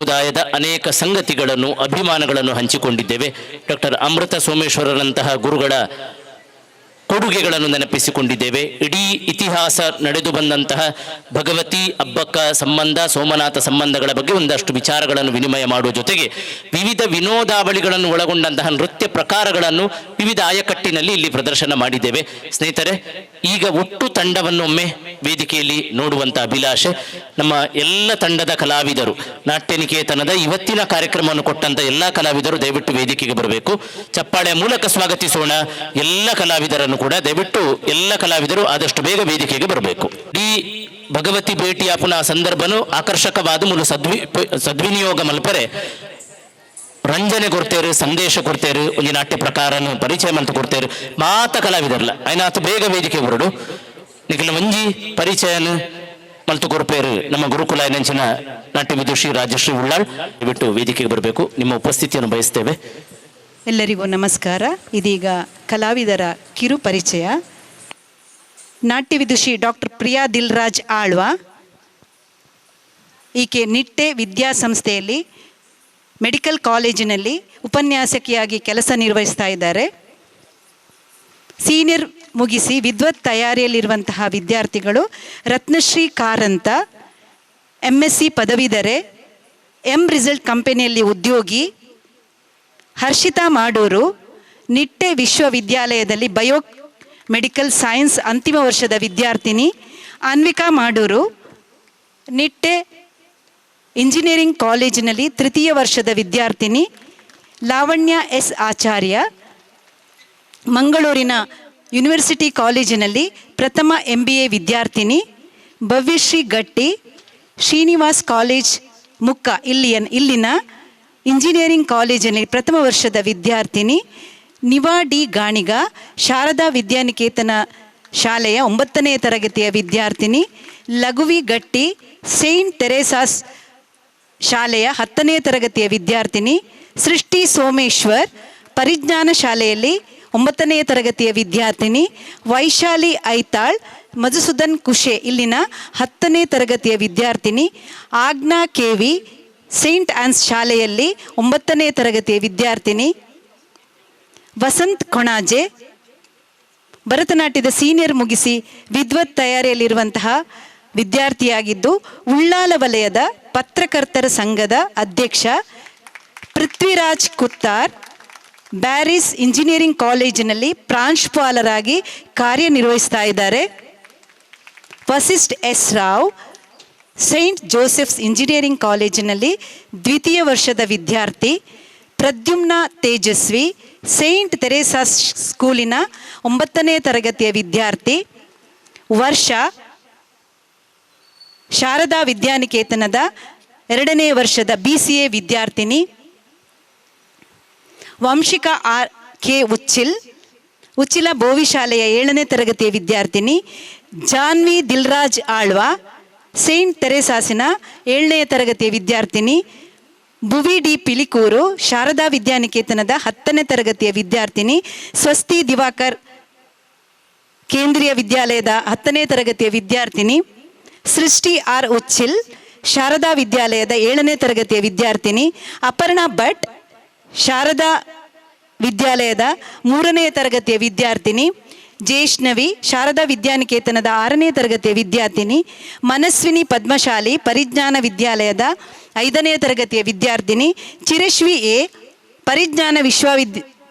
ಸಮುದಾಯದ ಅನೇಕ ಸಂಗತಿಗಳನ್ನು, ಅಭಿಮಾನಗಳನ್ನು ಹಂಚಿಕೊಂಡಿದ್ದೇವೆ. ಡಾಕ್ಟರ್ ಅಮೃತ ಸೋಮೇಶ್ವರರಂತಹ ಗುರುಗಳ ಕೊಡುಗೆಗಳನ್ನು ನೆನಪಿಸಿಕೊಂಡಿದ್ದೇವೆ. ಇಡೀ ಇತಿಹಾಸ ನಡೆದು ಬಂದಂತಹ ಭಗವತಿ ಅಬ್ಬಕ್ಕ ಸಂಬಂಧ, ಸೋಮನಾಥ ಸಂಬಂಧಗಳ ಬಗ್ಗೆ ಒಂದಷ್ಟು ವಿಚಾರಗಳನ್ನು ವಿನಿಮಯ ಮಾಡುವ ಜೊತೆಗೆ ವಿವಿಧ ವಿನೋದಾವಳಿಗಳನ್ನು ಒಳಗೊಂಡಂತಹ ನೃತ್ಯ ಪ್ರಕಾರಗಳನ್ನು ವಿವಿಧ ಆಯಕಟ್ಟಿನಲ್ಲಿ ಇಲ್ಲಿ ಪ್ರದರ್ಶನ ಮಾಡಿದ್ದೇವೆ. ಸ್ನೇಹಿತರೆ, ಈಗ ಒಟ್ಟು ತಂಡವನ್ನು ಒಮ್ಮೆ ವೇದಿಕೆಯಲ್ಲಿ ನೋಡುವಂಥ ಅಭಿಲಾಷೆ. ನಮ್ಮ ಎಲ್ಲ ತಂಡದ ಕಲಾವಿದರು, ನಾಟ್ಯ ನಿಕೇತನದ ಇವತ್ತಿನ ಕಾರ್ಯಕ್ರಮವನ್ನು ಕೊಟ್ಟಂತ ಎಲ್ಲ ಕಲಾವಿದರು ದಯವಿಟ್ಟು ವೇದಿಕೆಗೆ ಬರಬೇಕು. ಚಪ್ಪಾಳೆ ಮೂಲಕ ಸ್ವಾಗತಿಸೋಣ ಎಲ್ಲ ಕಲಾವಿದರನ್ನು ಕೂಡ. ದಯವಿಟ್ಟು ಎಲ್ಲ ಕಲಾವಿದರು ಆದಷ್ಟು ಬೇಗ ವೇದಿಕೆಗೆ ಬರಬೇಕು. ಈ ಭಗವತಿ ಭೇಟಿಯ ಪುನಃ ಸಂದರ್ಭನು ಆಕರ್ಷಕವಾದ ಮೂಲ ಸದ್ವಿನಿಯೋಗ ಮಲ್ಪರೆ ರಂಜನೆ ಕೊಡ್ತೇರು, ಸಂದೇಶ ಕೊಡ್ತೇರು, ಒಂದು ನಾಟ್ಯ ಪ್ರಕಾರನು ಪರಿಚಯ ಮಂತ ಕೊಡ್ತೇರು ಮಾತ ಕಲಾವಿದರ್ಲ. ಐನಾತು ಬೇಗ ವೇದಿಕೆ ಬರಡು. ನಿಖಿಲ ಒಂಜಿ ಪರಿಚಯನ ಮಲ್ತು ಕೊರ್ಪೇರು ನಮ್ಮ ಗುರುಕುಲ ನೆಂಚಿನ ನಾಟ್ಯ ವಿದುಷಿ ರಾಜಶ್ರೀ ಉಳ್ಳಾಳ್. ದಯವಿಟ್ಟು ವೇದಿಕೆಗೆ ಬರಬೇಕು, ನಿಮ್ಮ ಉಪಸ್ಥಿತಿಯನ್ನು ಬಯಸ್ತೇವೆ. ಎಲ್ಲರಿಗೂ ನಮಸ್ಕಾರ. ಇದೀಗ ಕಲಾವಿದರ ಕಿರು ಪರಿಚಯ. ನಾಟ್ಯ ವಿದುಷಿ ಡಾಕ್ಟರ್ ಪ್ರಿಯಾ ದಿಲ್ರಾಜ್ ಆಳ್ವ. ಈಕೆ ನಿಟ್ಟೆ ವಿದ್ಯಾಸಂಸ್ಥೆಯಲ್ಲಿ ಮೆಡಿಕಲ್ ಕಾಲೇಜಿನಲ್ಲಿ ಉಪನ್ಯಾಸಕಿಯಾಗಿ ಕೆಲಸ ನಿರ್ವಹಿಸ್ತಾ ಇದ್ದಾರೆ. ಸೀನಿಯರ್ ಮುಗಿಸಿ ವಿದ್ವತ್ ತಯಾರಿಯಲ್ಲಿರುವಂತಹ ವಿದ್ಯಾರ್ಥಿಗಳು ರತ್ನಶ್ರೀ ಕಾರಂತ, ಎಮ್.ಎಸ್.ಸಿ ಪದವೀಧರೆ, ಎಂ ರಿಸಲ್ಟ್ ಕಂಪನಿಯಲ್ಲಿ ಉದ್ಯೋಗಿ. ಹರ್ಷಿತಾ ಮಾಡೂರು, ನಿಟ್ಟೆ ವಿಶ್ವವಿದ್ಯಾಲಯದಲ್ಲಿ ಬಯೋ ಮೆಡಿಕಲ್ ಸೈನ್ಸ್ ಅಂತಿಮ ವರ್ಷದ ವಿದ್ಯಾರ್ಥಿನಿ. ಅನ್ವಿಕಾ ಮಾಡೂರು, ನಿಟ್ಟೆ ಇಂಜಿನಿಯರಿಂಗ್ ಕಾಲೇಜಿನಲ್ಲಿ ತೃತೀಯ ವರ್ಷದ ವಿದ್ಯಾರ್ಥಿನಿ. ಲಾವಣ್ಯ ಎಸ್ ಆಚಾರ್ಯ, ಮಂಗಳೂರಿನ ಯೂನಿವರ್ಸಿಟಿ ಕಾಲೇಜಿನಲ್ಲಿ ಪ್ರಥಮ ಎಂ.ಬಿ.ಎ ವಿದ್ಯಾರ್ಥಿನಿ. ಭವ್ಯಶ್ರೀ ಗಟ್ಟಿ, ಶ್ರೀನಿವಾಸ್ ಕಾಲೇಜ್ ಮುಕ್ಕ ಇಲ್ಲಿನ ಇಂಜಿನಿಯರಿಂಗ್ ಕಾಲೇಜಿನಲ್ಲಿ ಪ್ರಥಮ ವರ್ಷದ ವಿದ್ಯಾರ್ಥಿನಿ. ನಿವಾ ಡಿ ಗಾಣಿಗ, ಶಾರದಾ ವಿದ್ಯಾನಿಕೇತನ ಶಾಲೆಯ 9ನೇ ತರಗತಿಯ ವಿದ್ಯಾರ್ಥಿನಿ. ಲಘುವಿ ಗಟ್ಟಿ, ಸೈಂಟ್ ತೆರೇಸಾಸ್ ಶಾಲೆಯ 10ನೇ ತರಗತಿಯ ವಿದ್ಯಾರ್ಥಿನಿ. ಸೃಷ್ಟಿ ಸೋಮೇಶ್ವರ್, ಪರಿಜ್ಞಾನ ಶಾಲೆಯಲ್ಲಿ 9ನೇ ತರಗತಿಯ ವಿದ್ಯಾರ್ಥಿನಿ. ವೈಶಾಲಿ ಐತಾಳ್, ಮಧುಸೂದನ್ ಕುಶೆ ಇಲ್ಲಿನ 10ನೇ ತರಗತಿಯ ವಿದ್ಯಾರ್ಥಿನಿ. ಆಜ್ಞಾ ಕೆವಿ, ಸೈಂಟ್ ಆನ್ಸ್ ಶಾಲೆಯಲ್ಲಿ 9ನೇ ತರಗತಿಯ ವಿದ್ಯಾರ್ಥಿನಿ. ವಸಂತ್ ಕೊಣಾಜೆ, ಭರತನಾಟ್ಯದ ಸೀನಿಯರ್ ಮುಗಿಸಿ ವಿದ್ವತ್ ತಯಾರಿಯಲ್ಲಿರುವಂತಹ ವಿದ್ಯಾರ್ಥಿಯಾಗಿದ್ದು ಉಳ್ಳಾಲ ವಲಯದ ಪತ್ರಕರ್ತರ ಸಂಘದ ಅಧ್ಯಕ್ಷ. ಪೃಥ್ವಿರಾಜ್ ಕುತ್ತಾರ್, ಬ್ಯಾರಿಸ್ ಇಂಜಿನಿಯರಿಂಗ್ ಕಾಲೇಜಿನಲ್ಲಿ ಪ್ರಾಂಶುಪಾಲರಾಗಿ ಕಾರ್ಯನಿರ್ವಹಿಸ್ತಾ ಇದ್ದಾರೆ. Vasishth S Rao, Saint Joseph's engineering ಕಾಲೇಜಿನಲ್ಲಿ ದ್ವಿತೀಯ ವರ್ಷದ ವಿದ್ಯಾರ್ಥಿ. ಪ್ರದ್ಯುಮ್ನ ತೇಜಸ್ವಿ, ಸೈಂಟ್ ತೆರೇಸಾಸ್ ಸ್ಕೂಲಿನ 9ನೇ ತರಗತಿಯ ವಿದ್ಯಾರ್ಥಿ. ವರ್ಷ, ಶಾರದಾ ವಿದ್ಯಾನಿಕೇತನದ 2ನೇ ವರ್ಷದ ಬಿ.ಸಿ.ಎ ವಿದ್ಯಾರ್ಥಿನಿ. ವಂಶಿಕಾ ಆರ್ ಕೆ ಉಚ್ಚಿಲ್, ಉಚ್ಚಿಲ ಬೋವಿ ಶಾಲೆಯ 7ನೇ ತರಗತಿಯ ವಿದ್ಯಾರ್ಥಿನಿ. ಜಾನ್ವಿ ದಿಲ್ರಾಜ್ ಆಳ್ವಾ, ಸೈಂಟ್ ತೆರೇಸಾಸಿನ 7ನೇ ತರಗತಿಯ ವಿದ್ಯಾರ್ಥಿನಿ. ಭುವಿ ಡಿ ಪಿಲಿಕೂರು, ಶಾರದಾ ವಿದ್ಯಾನಿಕೇತನದ 10ನೇ ತರಗತಿಯ ವಿದ್ಯಾರ್ಥಿನಿ. ಸ್ವಸ್ತಿ ದಿವಾಕರ್, ಕೇಂದ್ರೀಯ ವಿದ್ಯಾಲಯದ 10ನೇ ತರಗತಿಯ ವಿದ್ಯಾರ್ಥಿನಿ. ಸೃಷ್ಟಿ ಆರ್ ಉಚ್ಚಿಲ್, ಶಾರದಾ ವಿದ್ಯಾಲಯದ 7ನೇ ತರಗತಿಯ ವಿದ್ಯಾರ್ಥಿನಿ. ಅಪರ್ಣಾ ಭಟ್, ಶಾರದಾ ವಿದ್ಯಾಲಯದ 3ನೇ ತರಗತಿಯ ವಿದ್ಯಾರ್ಥಿನಿ. ಜೇಷ್ಣವಿ, ಶಾರದಾ ವಿದ್ಯಾನಿಕೇತನದ 6ನೇ ತರಗತಿಯ ವಿದ್ಯಾರ್ಥಿನಿ. ಮನಸ್ವಿನಿ ಪದ್ಮಶಾಲಿ, ಪರಿಜ್ಞಾನ ವಿದ್ಯಾಲಯದ 5ನೇ ತರಗತಿಯ ವಿದ್ಯಾರ್ಥಿನಿ. ಚಿರಶ್ವಿ ಎ, ಪರಿಜ್ಞಾನ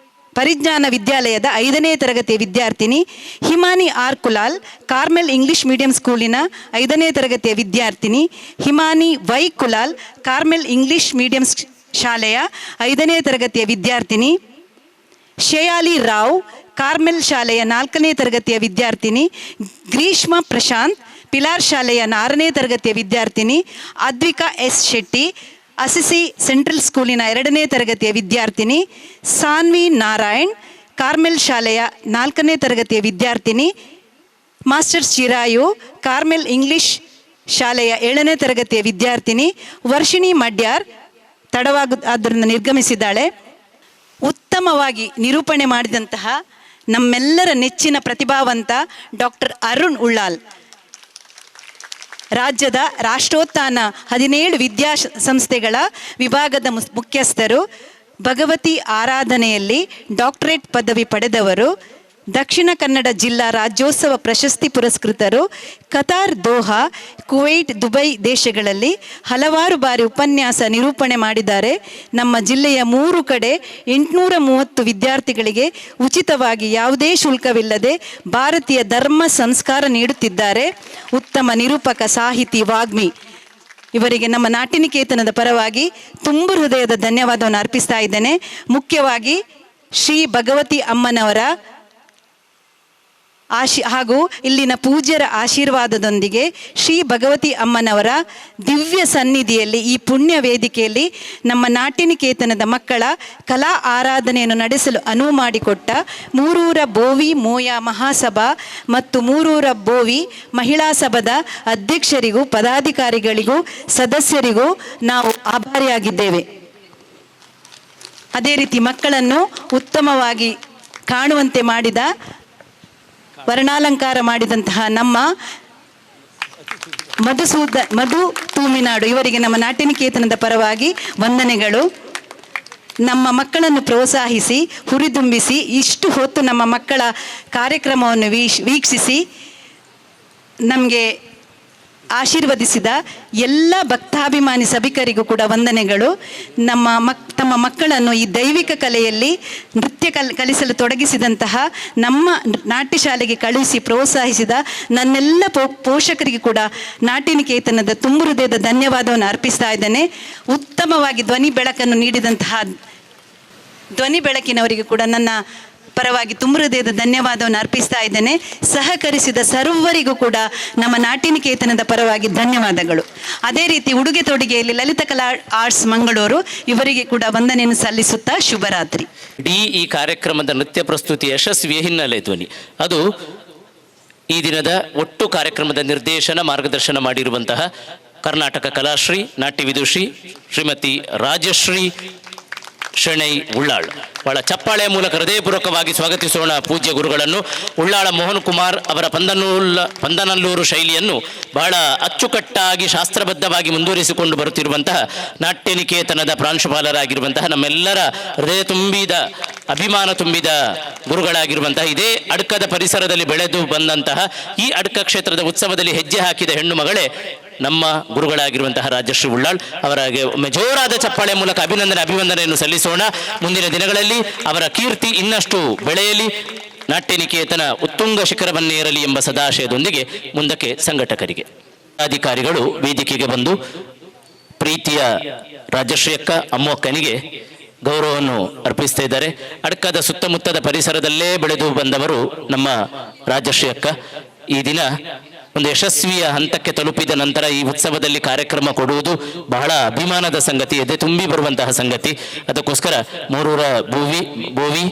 ವಿದ್ಯಾಲಯದ 5ನೇ ತರಗತಿಯ ವಿದ್ಯಾರ್ಥಿನಿ. Himani R Kulal, Carmel English medium ಸ್ಕೂಲಿನ 5ನೇ ತರಗತಿಯ ವಿದ್ಯಾರ್ಥಿನಿ. Himani Y Kulal, Carmel English medium ಶಾಲೆಯ 5ನೇ ತರಗತಿಯ ವಿದ್ಯಾರ್ಥಿನಿ. ಶೇಯಾಲಿ ರಾವ್, ಕಾರ್ಮೆಲ್ ಶಾಲೆಯ 4ನೇ ತರಗತಿಯ ವಿದ್ಯಾರ್ಥಿನಿ. ಗ್ರೀಷ್ಮ ಪ್ರಶಾಂತ್, ಪಿಲಾರ್ ಶಾಲೆಯ 6ನೇ ತರಗತಿಯ ವಿದ್ಯಾರ್ಥಿನಿ. Advika S Shetty, Assisi central ಸ್ಕೂಲಿನ 2ನೇ ತರಗತಿಯ ವಿದ್ಯಾರ್ಥಿನಿ. ಸಾನ್ವಿ ನಾರಾಯಣ್, ಕಾರ್ಮೆಲ್ ಶಾಲೆಯ 4ನೇ ತರಗತಿಯ ವಿದ್ಯಾರ್ಥಿನಿ. ಮಾಸ್ಟರ್ ಚಿರಾಯು, ಕಾರ್ಮೆಲ್ ಇಂಗ್ಲಿಷ್ ಶಾಲೆಯ 7ನೇ ತರಗತಿಯ ವಿದ್ಯಾರ್ಥಿನಿ. ವರ್ಷಿಣಿ ಮಡ್ಯಾರ್ ತಡವಾಗು ಆದ್ದರಿಂದ ನಿರ್ಗಮಿಸಿದ್ದಾಳೆ. ಉತ್ತಮವಾಗಿ ನಿರೂಪಣೆ ಮಾಡಿದಂತಹ ನಮ್ಮೆಲ್ಲರ ನೆಚ್ಚಿನ ಪ್ರತಿಭಾವಂತ ಡಾಕ್ಟರ್ ಅರುಣ್ ಉಳ್ಳಾಲ್. ರಾಜ್ಯದ ರಾಷ್ಟ್ರೋತ್ಥಾನ 17 ವಿದ್ಯಾ ಸಂಸ್ಥೆಗಳ ವಿಭಾಗದ ಮುಖ್ಯಸ್ಥರು, ಭಗವತಿ ಆರಾಧನೆಯಲ್ಲಿ ಡಾಕ್ಟರೇಟ್ ಪದವಿ ಪಡೆದವರು, ದಕ್ಷಿಣ ಕನ್ನಡ ಜಿಲ್ಲಾ ರಾಜ್ಯೋತ್ಸವ ಪ್ರಶಸ್ತಿ ಪುರಸ್ಕೃತರು, ಕತಾರ್, ದೋಹಾ, ಕುವೈಟ್, ದುಬೈ ದೇಶಗಳಲ್ಲಿ ಹಲವಾರು ಬಾರಿ ಉಪನ್ಯಾಸ ನಿರೂಪಣೆ ಮಾಡಿದ್ದಾರೆ. ನಮ್ಮ ಜಿಲ್ಲೆಯ 3 ಕಡೆ 830 ವಿದ್ಯಾರ್ಥಿಗಳಿಗೆ ಉಚಿತವಾಗಿ ಯಾವುದೇ ಶುಲ್ಕವಿಲ್ಲದೆ ಭಾರತೀಯ ಧರ್ಮ ಸಂಸ್ಕಾರ ನೀಡುತ್ತಿದ್ದಾರೆ. ಉತ್ತಮ ನಿರೂಪಕ, ಸಾಹಿತಿ, ವಾಗ್ಮಿ. ಇವರಿಗೆ ನಮ್ಮ ನಾಟ್ಯನಿಕೇತನದ ಪರವಾಗಿ ತುಂಬು ಹೃದಯದ ಧನ್ಯವಾದವನ್ನು ಅರ್ಪಿಸ್ತಾ ಇದ್ದೇನೆ. ಮುಖ್ಯವಾಗಿ ಶ್ರೀ ಭಗವತಿ ಅಮ್ಮನವರ ಹಾಗೂ ಇಲ್ಲಿನ ಪೂಜ್ಯರ ಆಶೀರ್ವಾದದೊಂದಿಗೆ ಶ್ರೀ ಭಗವತಿ ಅಮ್ಮನವರ ದಿವ್ಯ ಸನ್ನಿಧಿಯಲ್ಲಿ ಈ ಪುಣ್ಯ ವೇದಿಕೆಯಲ್ಲಿ ನಮ್ಮ ನಾಟ್ಯನಿಕೇತನದ ಮಕ್ಕಳ ಕಲಾ ಆರಾಧನೆಯನ್ನು ನಡೆಸಲು ಅನುವು ಮಾಡಿಕೊಟ್ಟ ಮೂರೂರ ಬೋವಿ ಮೋಯ ಮಹಾಸಭಾ ಮತ್ತು ಮೂರೂರ ಬೋವಿ ಮಹಿಳಾ ಸಭಾದ ಅಧ್ಯಕ್ಷರಿಗೂ ಪದಾಧಿಕಾರಿಗಳಿಗೂ ಸದಸ್ಯರಿಗೂ ನಾವು ಆಭಾರಿಯಾಗಿದ್ದೇವೆ. ಅದೇ ರೀತಿ ಮಕ್ಕಳನ್ನು ಉತ್ತಮವಾಗಿ ಕಾಣುವಂತೆ ಮಾಡಿದ, ವರ್ಣಾಲಂಕಾರ ಮಾಡಿದಂತಹ ನಮ್ಮ ಮಧು ತೂಮಿನಾಡು ಇವರಿಗೆ ನಮ್ಮ ನಾಟ್ಯನಿಕೇತನದ ಪರವಾಗಿ ವಂದನೆಗಳು. ನಮ್ಮ ಮಕ್ಕಳನ್ನು ಪ್ರೋತ್ಸಾಹಿಸಿ, ಹುರಿದುಂಬಿಸಿ, ಇಷ್ಟು ಹೊತ್ತು ನಮ್ಮ ಮಕ್ಕಳ ಕಾರ್ಯಕ್ರಮವನ್ನು ವೀಕ್ಷಿಸಿ ನಮಗೆ ಆಶೀರ್ವದಿಸಿದ ಎಲ್ಲ ಭಕ್ತಾಭಿಮಾನಿ ಸಭಿಕರಿಗೂ ಕೂಡ ವಂದನೆಗಳು. ತಮ್ಮ ಮಕ್ಕಳನ್ನು ಈ ದೈವಿಕ ಕಲೆಯಲ್ಲಿ ನೃತ್ಯ ಕಲಿಸಲು ತೊಡಗಿಸಿದಂತಹ ನಮ್ಮ ನಾಟ್ಯ ಶಾಲೆಗೆ ಕಳುಹಿಸಿ ಪ್ರೋತ್ಸಾಹಿಸಿದ ನನ್ನೆಲ್ಲ ಪೋಷಕರಿಗೆ ಕೂಡ ನಾಟ್ಯನಿಕೇತನದ ತುಂಬು ಹೃದಯದ ಧನ್ಯವಾದವನ್ನು ಅರ್ಪಿಸ್ತಾ ಇದ್ದೇನೆ. ಉತ್ತಮವಾಗಿ ಧ್ವನಿ ಬೆಳಕನ್ನು ನೀಡಿದಂತಹ ಧ್ವನಿ ಬೆಳಕಿನವರಿಗೆ ಕೂಡ ನನ್ನ ಪರವಾಗಿ ತುಂಬ ಹೃದಯದ ಧನ್ಯವಾದವನ್ನು ಅರ್ಪಿಸ್ತಾ ಇದ್ದೇನೆ. ಸಹಕರಿಸಿದ ಸರ್ವರಿಗೂ ಕೂಡ ನಮ್ಮ ನಾಟ್ಯನಿಕೇತನದ ಪರವಾಗಿ ಧನ್ಯವಾದಗಳು. ಅದೇ ರೀತಿ ಉಡುಗೆ ತೊಡುಗೆಯಲ್ಲಿ ಲಲಿತ ಕಲಾ ಆರ್ಟ್ಸ್ ಮಂಗಳೂರು ಇವರಿಗೆ ಕೂಡ ವಂದನೆಯನ್ನು ಸಲ್ಲಿಸುತ್ತಾ ಶುಭರಾತ್ರಿ. ಇಡೀ ಈ ಕಾರ್ಯಕ್ರಮದ ನೃತ್ಯ ಪ್ರಸ್ತುತಿ ಯಶಸ್ವಿಯ ಹಿನ್ನೆಲೆ ಧ್ವನಿ ಅದು ಈ ದಿನದ ಒಟ್ಟು ಕಾರ್ಯಕ್ರಮದ ನಿರ್ದೇಶನ ಮಾರ್ಗದರ್ಶನ ಮಾಡಿರುವಂತಹ ಕರ್ನಾಟಕ ಕಲಾಶ್ರೀ ನಾಟ್ಯ ವಿದುಷಿ ಶ್ರೀಮತಿ ರಾಜಶ್ರೀ ಶೆಣೈ ಉಳ್ಳಾಳ್. ಬಹಳ ಚಪ್ಪಾಳೆಯ ಮೂಲಕ ಹೃದಯಪೂರ್ವಕವಾಗಿ ಸ್ವಾಗತಿಸೋಣ ಪೂಜ್ಯ ಗುರುಗಳನ್ನು. ಉಳ್ಳಾಳ ಮೋಹನ್ ಕುಮಾರ್ ಅವರ ಪಂದನಲ್ಲೂರು ಶೈಲಿಯನ್ನು ಬಹಳ ಅಚ್ಚುಕಟ್ಟಾಗಿ ಶಾಸ್ತ್ರಬದ್ಧವಾಗಿ ಮುಂದುವರಿಸಿಕೊಂಡು ಬರುತ್ತಿರುವಂತಹ ನಾಟ್ಯನಿಕೇತನದ ಪ್ರಾಂಶುಪಾಲರಾಗಿರುವಂತಹ ನಮ್ಮೆಲ್ಲರ ಹೃದಯ ತುಂಬಿದ ಅಭಿಮಾನ ತುಂಬಿದ ಗುರುಗಳಾಗಿರುವಂತಹ ಇದೇ ಅಡ್ಕದ ಪರಿಸರದಲ್ಲಿ ಬೆಳೆದು ಬಂದಂತಹ ಈ ಅಡ್ಕ ಕ್ಷೇತ್ರದ ಉತ್ಸವದಲ್ಲಿ ಹೆಜ್ಜೆ ಹಾಕಿದ ಹೆಣ್ಣು ಮಗಳೇ ನಮ್ಮ ಗುರುಗಳಾಗಿರುವಂತಹ ರಾಜಶ್ರೀ ಉಳ್ಳಾಳ್ ಅವರಿಗೆ ಒಮ್ಮೆ ಜೋರಾದ ಚಪ್ಪಾಳೆ ಮೂಲಕ ಅಭಿವಂದನೆಯನ್ನು ಸಲ್ಲಿಸೋಣ. ಮುಂದಿನ ದಿನಗಳಲ್ಲಿ ಅವರ ಕೀರ್ತಿ ಇನ್ನಷ್ಟು ಬೆಳೆಯಲಿ, ನಾಟ್ಯನಿಕೇತನ ಉತ್ತುಂಗ ಶಿಖರವನ್ನೇರಲಿ ಎಂಬ ಸದಾಶಯದೊಂದಿಗೆ ಮುಂದಕ್ಕೆ ಸಂಘಟಕರಿಗೆ ಅಧಿಕಾರಿಗಳು ವೇದಿಕೆಗೆ ಬಂದು ಪ್ರೀತಿಯ ರಾಜಶ್ರೀ ಅಕ್ಕ ಅಮ್ಮಕ್ಕನಿಗೆ ಗೌರವವನ್ನು ಅರ್ಪಿಸ್ತಾ ಇದ್ದಾರೆ. ಅಡ್ಕದ ಸುತ್ತಮುತ್ತದ ಪರಿಸರದಲ್ಲೇ ಬೆಳೆದು ಬಂದವರು ನಮ್ಮ ರಾಜಶ್ರೀ ಅಕ್ಕ. ಈ ದಿನ ಒಂದು ಯಶಸ್ವಿಯ ಹಂತಕ್ಕೆ ತಲುಪಿದ ನಂತರ ಈ ಉತ್ಸವದಲ್ಲಿ ಕಾರ್ಯಕ್ರಮ ಕೊಡುವುದು ಬಹಳ ಅಭಿಮಾನದ ಸಂಗತಿ, ಎದೆ ತುಂಬಿ ಬರುವಂತಹ ಸಂಗತಿ. ಅದಕ್ಕೋಸ್ಕರ ಮೂರೂರ ಬೋವಿ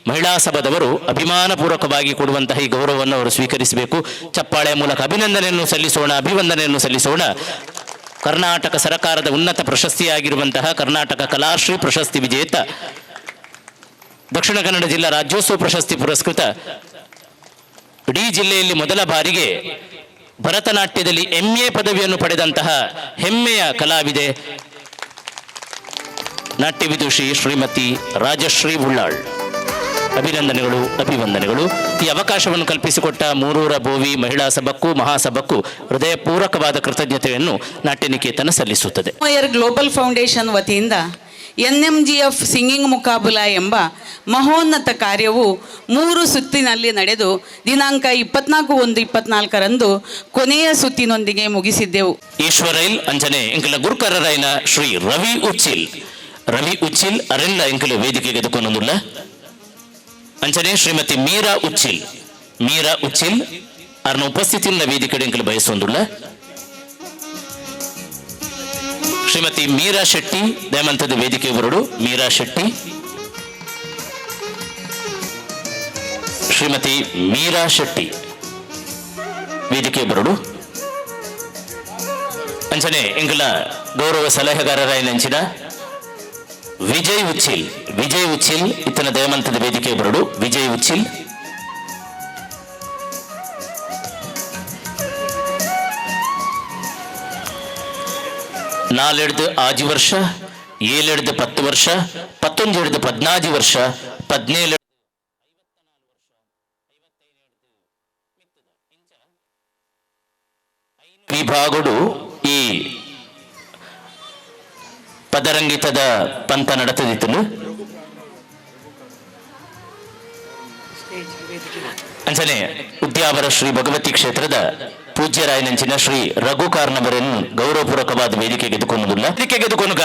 ಮಹಿಳಾ ಸಭಾದವರು ಅಭಿಮಾನಪೂರ್ವಕವಾಗಿ ಕೊಡುವಂತಹ ಈ ಗೌರವವನ್ನು ಅವರು ಸ್ವೀಕರಿಸಬೇಕು. ಚಪ್ಪಾಳೆಯ ಮೂಲಕ ಅಭಿನಂದನೆಯನ್ನು ಸಲ್ಲಿಸೋಣ, ಅಭಿವಂದನೆಯನ್ನು ಸಲ್ಲಿಸೋಣ. ಕರ್ನಾಟಕ ಸರ್ಕಾರದ ಉನ್ನತ ಪ್ರಶಸ್ತಿಯಾಗಿರುವಂತಹ ಕರ್ನಾಟಕ ಕಲಾಶ್ರೀ ಪ್ರಶಸ್ತಿ ವಿಜೇತ, ದಕ್ಷಿಣ ಕನ್ನಡ ಜಿಲ್ಲಾ ರಾಜ್ಯೋತ್ಸವ ಪ್ರಶಸ್ತಿ ಪುರಸ್ಕೃತ, ಇಡೀ ಜಿಲ್ಲೆಯಲ್ಲಿ ಮೊದಲ ಬಾರಿಗೆ ಭರತನಾಟ್ಯದಲ್ಲಿ MA ಪದವಿಯನ್ನು ಪಡೆದಂತಹ ಹೆಮ್ಮೆಯ ಕಲಾವಿದೆ ನಾಟ್ಯ ವಿದುಷಿ ಶ್ರೀಮತಿ ರಾಜಶ್ರೀ ಉಳ್ಳಾಳ್. ಅಭಿನಂದನೆಗಳು, ಅಭಿವಂದನೆಗಳು. ಈ ಅವಕಾಶವನ್ನು ಕಲ್ಪಿಸಿಕೊಟ್ಟ ಮೂರೂರ ಬೋವಿ ಮಹಿಳಾ ಸಭಕ್ಕೂ ಮಹಾಸಭಕ್ಕೂ ಹೃದಯಪೂರ್ವಕವಾದ ಕೃತಜ್ಞತೆಯನ್ನು ನಾಟ್ಯನಿಕೇತನ ಸಲ್ಲಿಸುತ್ತದೆ. ಗ್ಲೋಬಲ್ ಫೌಂಡೇಶನ್ ವತಿಯಿಂದ NMGF singing ಮುಕಾಬುಲಾ ಎಂಬ ಮಹೋನ್ನತ ಕಾರ್ಯವು 3 ಸುತ್ತಿನಲ್ಲಿ ನಡೆದು ದಿನಾಂಕ 24/1/24 ಕೊನೆಯ ಸುತ್ತಿನೊಂದಿಗೆ ಮುಗಿಸಿದ್ದೆವು. ಈಶ್ವರೈಲ್ ಅಂಜನೆ ಎಂಕಲ ಗುರುಕರರಾಯನ ಶ್ರೀ ರವಿ ಉಚ್ಚಿಲ್, ರವಿ ಉಚ್ಚಿಲ್ ಅರೆಲ್ಲ ಎಂಕಲ ವೇದಿಕೆಗೆ ಎದುಕೊಂದುಲ್ಲ. ಅಂಚನೆ ಶ್ರೀಮತಿ ಮೀರಾ ಉಚ್ಚಿಲ್, ಮೀರಾ ಉಚ್ಚಿಲ್ ಅರ್ನ ಉಪಸ್ಥಿತಿಯಿಂದ ವೇದಿಕೆ ಎಂಕಲು ಬಯಸುವಂದುಲ್ಲ. ಶ್ರೀಮತಿ ಮೀರಾ ಶೆಟ್ಟಿ ದಯಮಂತದ ವೇದಿಕೆ ಬರಡು. ಮೀರಾ ಶೆಟ್ಟಿ, ಶ್ರೀಮತಿ ಮೀರಾ ಶೆಟ್ಟಿ ವೇದಿಕೆ ಬರಡು. ಅಂಚನೆ ಎಂಕಲ ಗೌರವ ಸಲಹೆಗಾರರಾಯನಂಚಿನ ವಿಜಯ್ ಉಚ್ಚಿಲ್, ವಿಜಯ್ ಉಚ್ಚಿಲ್ ಇತನ ದಯಮಂತದ ವೇದಿಕೆ ಬರಡು. ವಿಜಯ್ ಉಚ್ಚಿಲ್, 4 6 ವರ್ಷ, 7 10 ವರ್ಷ, 19 14 ವರ್ಷ, 17 ವಿಭಾಗಡು ಈ ಪದರಂಗಿತದ ಪಂಥ ನಡೆತದಿತ್ತು. ಅಂಚನೆ ಉದ್ಯಾವರ ಶ್ರೀ ಭಗವತಿ ಕ್ಷೇತ್ರದ ಪೂಜ್ಯರಾಯನಂಚಿನ ಶ್ರೀ ರಘುಕಾರ್ನವರನ್ನು ಗೌರವಪೂರ್ವಕವಾದ ವೇದಿಕೆಗೆ ಎದುಕೊಳ್ಳುವುದಿಲ್ಲ. ವೇದಿಕೆಗೆ ಎದುಕೊನುಗ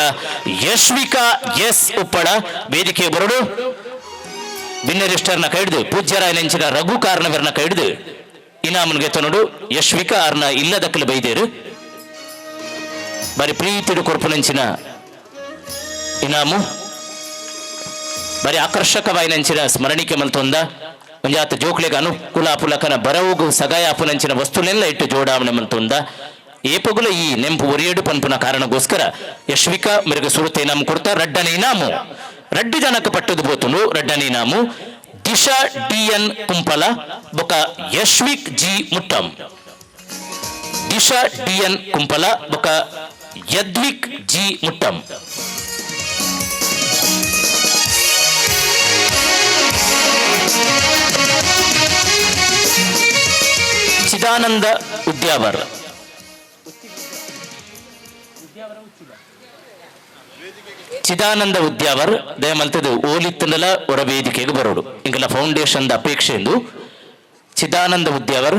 ಯಶ್ವಿಕಾ ಎಸ್ ಉಪ್ಪಳ ವೇದಿಕೆಯ ಬರಡು ಬಿನ್ನರಿಷ್ಟರ್ನ ಕೈಡ್ದು ಪೂಜ್ಯರಾಯನಂಚಿನ ರಘು ಕಾರ್ನವರನ್ನ ಕೈಡ್ದು ಇನಾಮನ್ಗೆ ತೊನಡು ಯಶ್ವಿಕಾ ಆರ್ನ ಇಲ್ಲದಕ್ಕಲು ಬೈದೇರು ಬಾರಿ ಪ್ರೀತಿಡು ಕೊರ್ಪುನಂಚಿನ ಇನಾಮು ಬಾರಿ ಆಕರ್ಷಕವಾಯಿನಂಚಿನ ಸ್ಮರಣಿಕೆ ಮಲ್ತೊಂದ ಒಂಜಾತ ಜೋಕ್ಲೆಗ್ ಅನುಕೂಲ ಅಪುಲಕನ ಬರವುಗು ಸಗಾಯ ಅಪುನಂಚಿನ ವಸ್ತುಲೆಲ್ಲ ಇಟ್ಟು ಜೋಡಾವಣೆ ಮಲ್ತೊಂದ ಏಪಗುಲ ಈ ನೆಂಪು ಒರಿಯಡು ಪನ್ಪುನ ಕಾರಣಗೋಸ್ಕರ ಯಶ್ವಿಕಾ ಮೆರುಗ ಸುರುತ ಇನಾಮು ಕೊಡ್ತಾ ರಡ್ಡನೆ ಇನಾಮು ರಡ್ಡು ಜನಕ್ಕೆ ಪಟ್ಟದು ಬೋತುಂಡು. ರಡ್ಡನೆ ಇನಾಮು ದಿಶಾ ಡಿ ಎನ್ ಕುಂಪಲ ಬೊಕ ಯಶ್ವಿಕ್ ಜಿ ಮುಟ್ಟಂ. ದಿಶಾ ಡಿ ಎನ್ ಕುಂಪಲ ಬೊಕ ಯದ್ವಿಕ್ ಜಿ ಮುಟ್ಟಂ. ಚಿದಾನಂದ ಉದ್ಯಾವರ್. ಚಿದಾನಂದ ಉದ್ಯಾವರ್ ದಯಮಲ್ತದು ಓಲಿತ್ತಂಡಲ ಹೊರ ವೇದಿಕೆಗೆ ಬರೋಡು ಇಂಕಲ ಫೌಂಡೇಶನ್ ಅಪೇಕ್ಷೆ ಎಂದು ಚಿದಾನಂದ ಉದ್ಯಾವರ್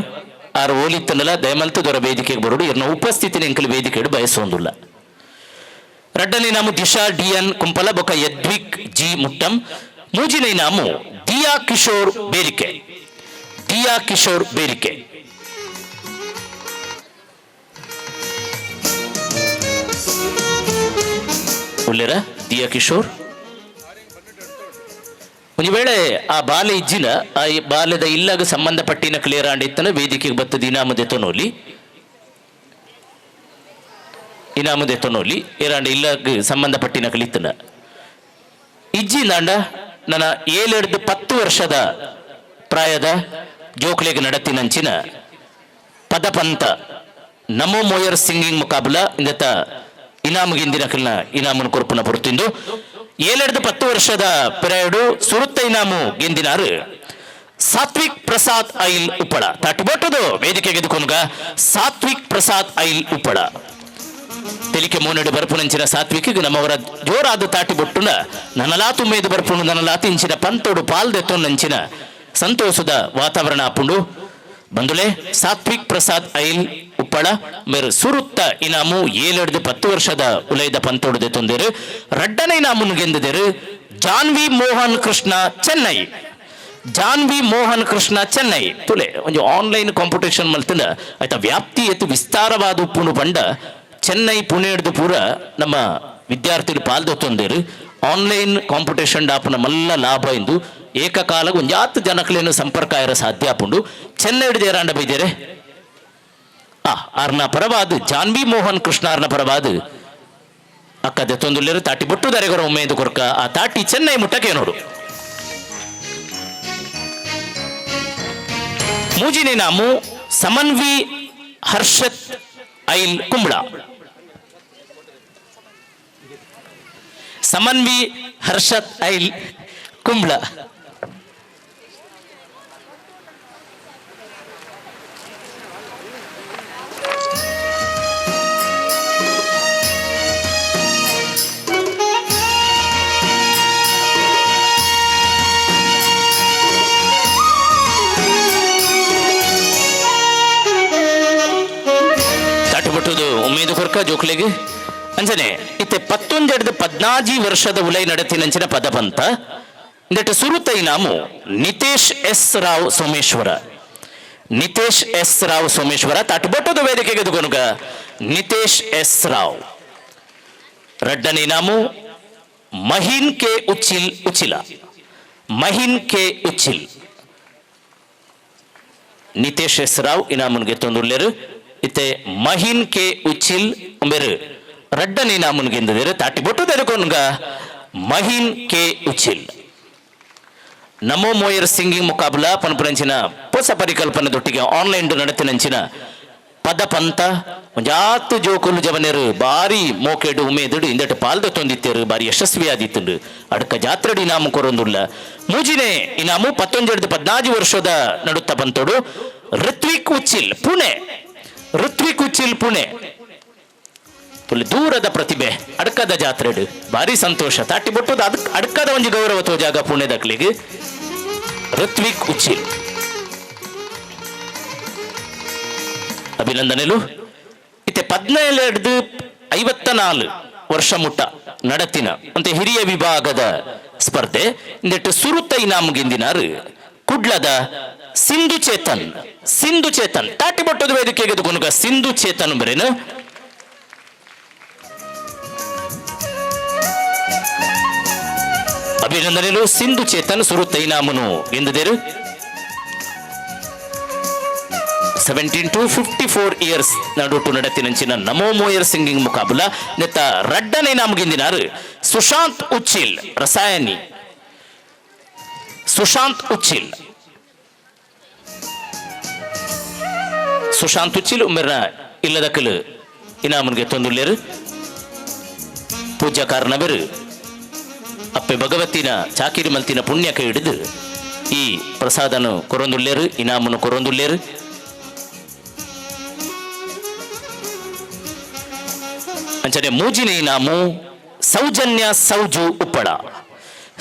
ಆರು ಓಲಿತ್ತಂಡಲ ದಯಮಲ್ತದ ಹೊರ ವೇದಿಕೆಗೆ ಬರೋಡು ಇರ್ನ ಉಪಸ್ಥಿತಿನ ಇಂಕಲ ವೇದಿಕೆಡು ಬಯಸೋಂದುಲ್ಲ. ರಡ್ಡನೆ ನಾಮು ದಿಶಾ ಡಿ ಎನ್ ಕುಂಪಲ ಬೊಕ ಯದ್ವಿಕ್ ಜಿ ಮುಟ್ಟಂ. ಮೂಜಿನ ನಾಮು ದಿಯಾ ಕಿಶೋರ್ ಬೇರಿಕೆ. ದಿಯಾ ಕಿಶೋರ್ ಬೇರಿಕೆ. ಉಲ್ಲೇರ ದಿಯಾ ಕಿಶೋರ್ ಒಂದು ವೇಳೆ ಆ ಬಾಲೆ ಇಜ್ಜಿನ ಆ ಬಾಲ್ಯದ ಇಲ್ಲಾಗ ಸಂಬಂಧಪಟ್ಟಿನ ಕ್ಲಿಯರ್ ಆಂಡಿತ್ತನ ವೇದಿಕೆಗೆ ಬತ್ತದ ಇನಾಮದೆ ತೊನೋಲಿ ಇನಾಮದೆ ತೊನೋಲಿ ಏರಾಂಡ ಇಲ್ಲಾಗ ಸಂಬಂಧಪಟ್ಟಿನ ಕಲಿತನ ಇಜ್ಜಿನಾಂಡ ನನ್ನ 7 10 ವರ್ಷದ ಪ್ರಾಯದ ಜೋಕ್ಲೆಗ್ ನಡತಿನಂಚಿನ ಪದಪಂತ ನಮೋ ಮೋಯರ್ ಸಿಂಗಿಂಗ್ ಮುಕಾಬಲ ಇಂದತ ಇನಾಮುಗಿಂದಿನ ಕಲ್ನ ಇನಾಮುನ್ ಕೊರ್ಪುನ ಪೊರ್ತಿಂದು 7 10 ವರ್ಷದ ಪಿರಾಯಡು ಸುರುತ್ತ ಇನಾಮು ಗೆಂದಿನಾರು ಸಾತ್ವಿಕ್ ಪ್ರಸಾದ್ ಐಲ್ ಉಪ್ಪಳ. ತಟ್ಟುಬೊಟ್ಟದು ವೇದಿಕೆಗೆ ಎದುಕೊನುಗ ಸಾತ್ವಿಕ್ ಪ್ರಸಾದ್ ಐಲ್ ಉಪ್ಪಳ. ತೆಲಿಕೆ ಮೋನೆಡು ಬರ್ಪುನಂಚಿನ ಸಾತ್ವಿಕ್ ನಮ್ಮವರ ಜೋರಾದ ತಾಟಿ ಬೊಟ್ಟುನ ನನಲಾತು ಮೇದು ಬರ್ಪುನು ನನಲಾತು ಇಂಚಿನ ಪಂತೋಡು ಪಾಲ್ದೆತ್ತೊನ್ನಂಚಿನ ಸಂತೋಷದ ವಾತಾವರಣ ಆಪುಂಡು. ಬಂದುಲೆ ಸಾತ್ವಿಕ್ ಪ್ರಸಾದ್ ಐಲ್ ಉಪ್ಪಳ ಮೇರು ಸುರುತ್ತ ಇನಾಮು 7 10 ವರ್ಷದ ಉಲೈದ ಪಂತೋಡು ದೆತ್ತೊಂದೇರು. ರಡ್ಡನೆ ಇನಾಮುನು ಗೆಂದಿದೇರು ಜಾನ್ವಿ ಮೋಹನ್ ಕೃಷ್ಣ ಚೆನ್ನೈ. ಜಾನ್ವಿ ಮೋಹನ್ ಕೃಷ್ಣ ಚೆನ್ನೈ ತುಲೆ ಒಂಜಿ ಆನ್ಲೈನ್ ಕಾಂಪಿಟೇಷನ್ ಮಲ್ತಂಡ ಆಯ್ತಾ ವ್ಯಾಪ್ತಿ ಎತ್ತು ವಿಸ್ತಾರವಾದ ಉಪ್ಪುನು ಪಂಡ ಚೆನ್ನೈ ಪುಣೆ ಹಿಡ್ದು ಪೂರ ನಮ್ಮ ವಿದ್ಯಾರ್ಥಿಗಳು ಪಾಲ್ದೊತ್ತೊಂದೇರು. ಆನ್ಲೈನ್ ಕಾಂಪಿಟೇಷನ್ ಡಾಪುನ ಮಲ್ಲ ಲಾಭ ಎಂದು ಏಕಕಾಲ ಒಂಜಾತ್ ಜನಕ್ಲೇನು ಸಂಪರ್ಕ ಆಯರ ಸಾಧ್ಯ ಆಪುಂಡು. ಚೆನ್ನೈ ಹಿಡಿದು ಏರಾಂಡ ಬೈದೇರೆ ಆರ್ನ ಪರವಾದ ಜಾನ್ವಿ ಮೋಹನ್ ಕೃಷ್ಣ ಆರ್ನ ಪರವಾದ ಅಕ್ಕ ದೆತ್ತೊಂದುಲ್ಲೇರು ತಾಟಿ ಬೊಟ್ಟು ದರೆಗೊರ ಉಮ್ಮೇದು ಕೊರ್ಕ ಆ ತಾಟಿ ಚೆನ್ನೈ ಮುಟ್ಟಕ್ಕೆ ನೋಡು. ಮೂಜಿನೇ ನಾಮು ಸಮನ್ವಿ ಹರ್ಷತ್ ಐಲ್ ಕುಂಬ್ಳ. ಸಮನ್ವಿ ಹರ್ಷತ್ ಐಲ್ ಕುಂಬ್ಳ. ಉಮೇದು ಕೊರ್ಕ ಜೋಕ್ಲೆಗೆ ಅಂಜನೆ ಇತ್ತೆ 19 14 ವರ್ಷದ ಉಲೈ ನಡತಿನಂಚಿನ ಪದಪಂತ ಇಂದಟ ಸುರುತ ಇನಾಮು ನಿತೇಶ್ ಎಸ್ ರಾವ್ ಸೋಮೇಶ್ವರ. ನಿತೇಶ್ ಎಸ್ ರಾವ್ ಸೋಮೇಶ್ವರ ತಾಟುಬೊಟ್ಟದ ವೇದಿಕೆಗೆ ಎದುಗೊನುಗ ನಿತೇಶ್ ಎಸ್ ರಾವ್. ರಡ್ಡನ ಇನಾಮು Mahin K Uchil Uchila. Mahin K Uchil. Nitesh S Rao ಇನಾಮುನ್ಗೆ ತೊಂದುಲ್ಲೇರು. ಇತ್ತೆ ಮಹಿನ್ ಕೆ ಉಚ್ಚಿಲ್ ಒಂಬೆರು ರಡ್ಡನ ಇನಾಮುನ್ ಗೆಂದಿದ್ದೇರು. ತಾಟಿ ಬೊಟ್ಟು ತೆರಕೊನ್ಗ ಮಹಿನ್ ಕೆ ಉಚ್ಚಿಲ್. ನಮೋ ಮೋಯರ್ ಸಿಂಗಿಂಗ್ ಮುಕಾಬಲ ಪನ್ಪುನಂಚಿನ ಹೊಸ ಪರಿಕಲ್ಪನೆ ದೊಟ್ಟಿಗೆ ಆನ್ಲೈನ್ ನಡತಿನಂಚಿನ ಪದ ಪಂತ ಒಂಜಾತ್ ಜೋಕುಲು ಜವನೆರು ಬಾರಿ ಮೋಕೆಡು ಉಮೇದುಡು ಇಂದಟ ಪಾಲ್ದ ತೊಂದಿತ್ತೇರು ಬಾರಿ ಯಶಸ್ವಿಯಾದಿತ್ತುಂಡು. ಅಡ್ಕ ಜಾತ್ರೆಡು ಇನಾಮು ಕೊರೊಂದುಲ್ಲ. ಮೂಜಿನೆ ಇನಾಮು 19-14 ವರ್ಷದ ನಡುತ್ತ ಪಂತೋಡು ಋತ್ವಿಕ್ ಉಚ್ಚಿಲ್ ಪುಣೆ. ಋತ್ವಿಕ್ ಉಚ್ಚಿಲ್ ಪುಣೆ ತುಲಿ ದೂರದ ಪ್ರತಿಭೆ ಅಡ್ಕದ ಜಾತ್ರೆಡು ಬಾರಿ ಸಂತೋಷ ತಾಟಿ ಬೊಟ್ಟುದು ಅದಕ್ಕೆ ಅಡ್ಕದ ಒಂಜಿ ಗೌರವ ತೋಜಾಗ ಪುಣೆದಕ್ಲಿಗೆ ಋತ್ವಿಕ್ ಉಚ್ಚಿಲ್ ಅಭಿನಂದನೆಲು. ಇತ್ತೆ 17-54 ವರ್ಷ ಮುಟ್ಟ ನಡತಿನ ಅಂತೆ ಹಿರಿಯ ವಿಭಾಗದ ಸ್ಪರ್ಧೆ ಇಂದೆಟ್ಟು ಸುರುತ ಇನಾಮುಗಿಂದಿನಾರು ಕುಡ್ಲದ ಸಿಂಧು ಚೇತನ್. ಸಿಂಧು ಚೇತನ್ ತಾಟಿ ಬೊಟ್ಟದ ವೇದಿಕೆಗೆ ಕೊನುಗ ಸಿಂಧು ಚೇತನ್ ಬರೇನು. ಅಭಿನಂದನೆಲು ಸಿಂಧು ಚೇತನ್ ಸುರುತ ಇನಾಮುನು ಎಂದಿದ್ದೇರು. 17 to 54 years ನಡುಟು ನಡತಿನಂಚಿನ ನಮೋ ಮೋಯರ್ ಸಿಂಗಿಂಗ್ ಮುಕಾಬುಲ ನೆತ್ತ ರಡ್ಡನೆ ಇನಾಮುಗಿಂದಿನಾರು ಸುಶಾಂತ್ ಉಚ್ಚಿಲ್ ರಸಾಯನಿ. ಸುಶಾಂತ್ ಉಚ್ಚಿಲ್ ಸುಶಾಂತ್ ಉಚ್ಚಿಲ್ ಉಮ್ಮೆರ್ನ ಇಲ್ಲದಕ್ಕಲು ಇನಾಮುನ್ಗೆ ತೊಂದುಲ್ಲೇರು. ಪೂಜ್ಯ ಕಾರಣವರು ಅಪ್ಪೆ ಭಗವತಿನ ಚಾಕಿರಿ ಮಲ್ತಿನ ಪುಣ್ಯ ಕೈ ಹಿಡಿದು ಈ ಪ್ರಸಾದನು ಕೊರೊಂದುಲ್ಲೇರು, ಇನಾಮುನು ಕೊರೊಂದುಲ್ಲೇರು. ಅಂಚನೆ ಮೂಜಿನ ಇನಾಮು ಸೌಜನ್ಯ ಸೌಜು ಉಪ್ಪಳ.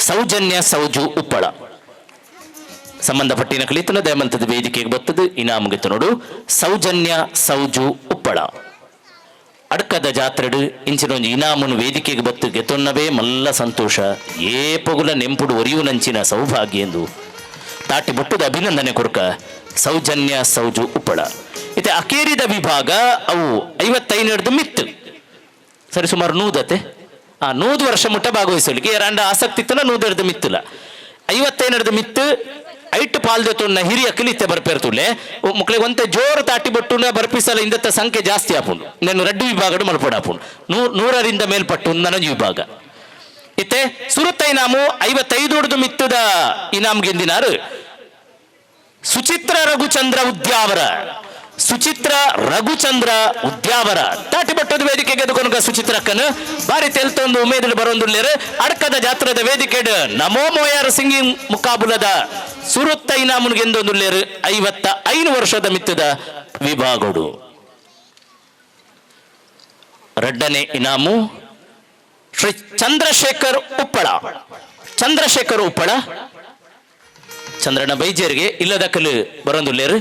ಸೌಜನ್ಯ ಸೌಜು ಉಪ್ಪಳ ಸಂಬಂಧಪಟ್ಟಿನ ಕಲಿತನ ದಯಮಂತದ ವೇದಿಕೆಗೆ ಬರ್ತದೆ ಇನಾಮುಗೆ ನೋಡು. ಸೌಜನ್ಯ ಸೌಜು ಉಪ್ಪಳ ಅಡ್ಕದ ಜಾತ್ರೆಡು ಇಂಚಿನ ಒಂಜಿ ಇನಾಮುನು ವೇದಿಕೆಗೆ ಬತ್ತು ಗೆತೊನ್ನವೇ ಮಲ್ಲ ಸಂತೋಷ ಏ ಪೊಗುಲ ನೆಂಪುಡು ಒರಿಯುನಂಚಿನ ಸೌಭಾಗ್ಯ ಎಂದು ತಾಟಿ ಬೊಟ್ಟದ ಅಭಿನಂದನೆ ಕೊರ್ಕ ಸೌಜನ್ಯ ಸೌಜು ಉಪ್ಪಳ. ಇತ್ತೆ ಅಕೇರಿದ ವಿಭಾಗ ಅವು 55 ಮಿತ್ತು ಸರಿ ಸುಮಾರು ನೂದತೆ ಆ 100 ವರ್ಷ ಮುಟ್ಟ ಭಾಗವಹಿಸಲಿಕ್ಕೆ ಏರಾಂಡ ಆಸಕ್ತಿ ಇತ್ತನ 100 ಮಿತ್ತುಲ 55 ಮಿತ್ತು ಐಟ್ ಪಾಲ್ದೆ ತೊನ್ನ ಹಿರಿಯ ಕಲಿತೆ ಬರ್ಪೇರ್ತುಲೆ ಮಕ್ಕಳಿಗೆ ಒಂತೆ ಜೋರು ತಾಟಿ ಬೊಟ್ಟುನ ಬರ್ಪಿಸಲ ಇಂದತ್ತ ಸಂಖ್ಯೆ ಜಾಸ್ತಿ ಆಪುಂಡು. ನಾನು ರಡ್ಡು ವಿಭಾಗಡು ಮಲ್ಪಡಾಪುಂಡು 100ರಿಂದ ಮೇಲ್ಪಟ್ಟು ನನಜು ವಿಭಾಗ. ಇತ್ತೆ ಸುರುತ್ತ ಇನಾಮು 55 ಮಿತ್ತದ ಇನಾಮ್ ಗೆಂದಿನಾರು ಸುಚಿತ್ರ ರಘುಚಂದ್ರ ಉದ್ಯಾವರ. ಸುಚಿತ್ರ ರಘುಚಂದ್ರ ಉದ್ಯಾವರ ತಾಟಿ ಬಟ್ಟದ ವೇದಿಕೆಗೆ ಗೆದ್ದುಕೊನುಗ ಸುಚಿತ್ರಕ್ಕನು ಬಾರಿ ತೆಲ್ತೊಂದು ಉಮೇದಿಲು ಬರೊಂದುಲ್ಲೇರು. ಅಡ್ಕದ ಜಾತ್ರದ ವೇದಿಕೆಡ್ ನಮೋ ಮೋಯಾರ್ ಸಿಂಗಿಂಗ್ ಮುಕಾಬುಲದ ಸುರುತ್ತ ಇನಾಮುನ್ಗೆಂದೊಂದುಲ್ಲೇರು 55 ವರ್ಷದ ಮಿತ್ತದ ವಿಭಾಗೋಡು. ರಡ್ಡನೆ ಇನಾಮು ಶ್ರೀ ಚಂದ್ರಶೇಖರ್ ಉಪ್ಪಳ. ಚಂದ್ರಶೇಖರ್ ಉಪ್ಪಳ ಚಂದ್ರನ ಬೈಜೇರಿಗೆ ಇಲ್ಲದಕ್ಕಲು ಬರೊಂದುಲ್ಲೇರು.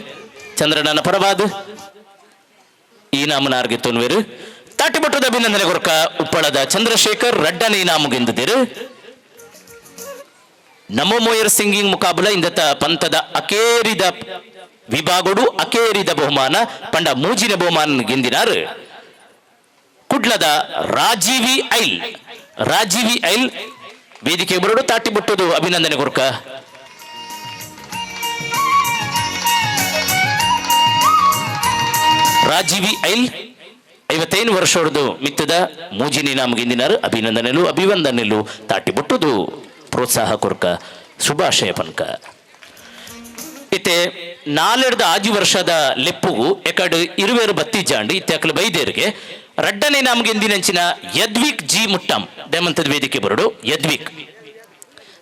ಚಂದ್ರನನ ಪರವಾದ ಈ ನಾಮನಾರ್ಗೆ ತೊನ್ವೇರು. ತಾಟಿಬಟ್ಟದ ಅಭಿನಂದನೆ ಕೊರಕ ಉಪ್ಪಳದ ಚಂದ್ರಶೇಖರ್ ರಡ್ಡನೆ ಇನಾಮುಗೆಂದಿರು. ನಮೋ ಮೋಯರ್ ಸಿಂಗಿಂಗ್ ಮುಕಾಬುಲ ಇಂದತ ಪಂಥದ ಅಕೇರಿದ ವಿಭಾಗೋಡು ಅಕೇರಿದ ಬಹುಮಾನ ಪಂಡ ಮೂಜಿನ ಬಹುಮಾನ ಗೆಂದಿನಾರು ಕುಡ್ಲದ ರಾಜೀವಿ ಐಲ್. ರಾಜೀವಿ ಐಲ್ ವೇದಿಕೆ ಬರೋಡು ತಾಟಿ ಬಿಟ್ಟದು ಅಭಿನಂದನೆ ಕೊರಕ. ರಾಜೀವಿ ಐಲ್ 55 ವರ್ಷದ್ದು ಮಿತ್ತದ ಮೂಜಿನಿ ನಮಗಿಂದಿನಾರು ಅಭಿನಂದನೆಲು ಅಭಿವಂದನೆಲು ತಾಟಿ ಬಿಟ್ಟುದು ಪ್ರೋತ್ಸಾಹ ಕೊರ್ಕ ಶುಭಾಶಯ ಪನ್ಕ. ಇತ್ತೆ 4-5 ವರ್ಷದ ಲೆಪ್ಪುಗು ಎಕಡು ಇರುವೇರು ಬತ್ತಿ ಜಾಂಡು ಇತ್ತೆ ಅಕಲು ಬೈದೇರಿಗೆ ರಡ್ಡನೆ ನಮಗೆ ಎಂದಿನಂಚಿನ ಯದ್ವಿಕ್ ಜಿ ಮುಟ್ಟಂ ದೇಮಂತದ ವೇದಿಕೆ ಬರಡು. ಯದ್ವಿಕ್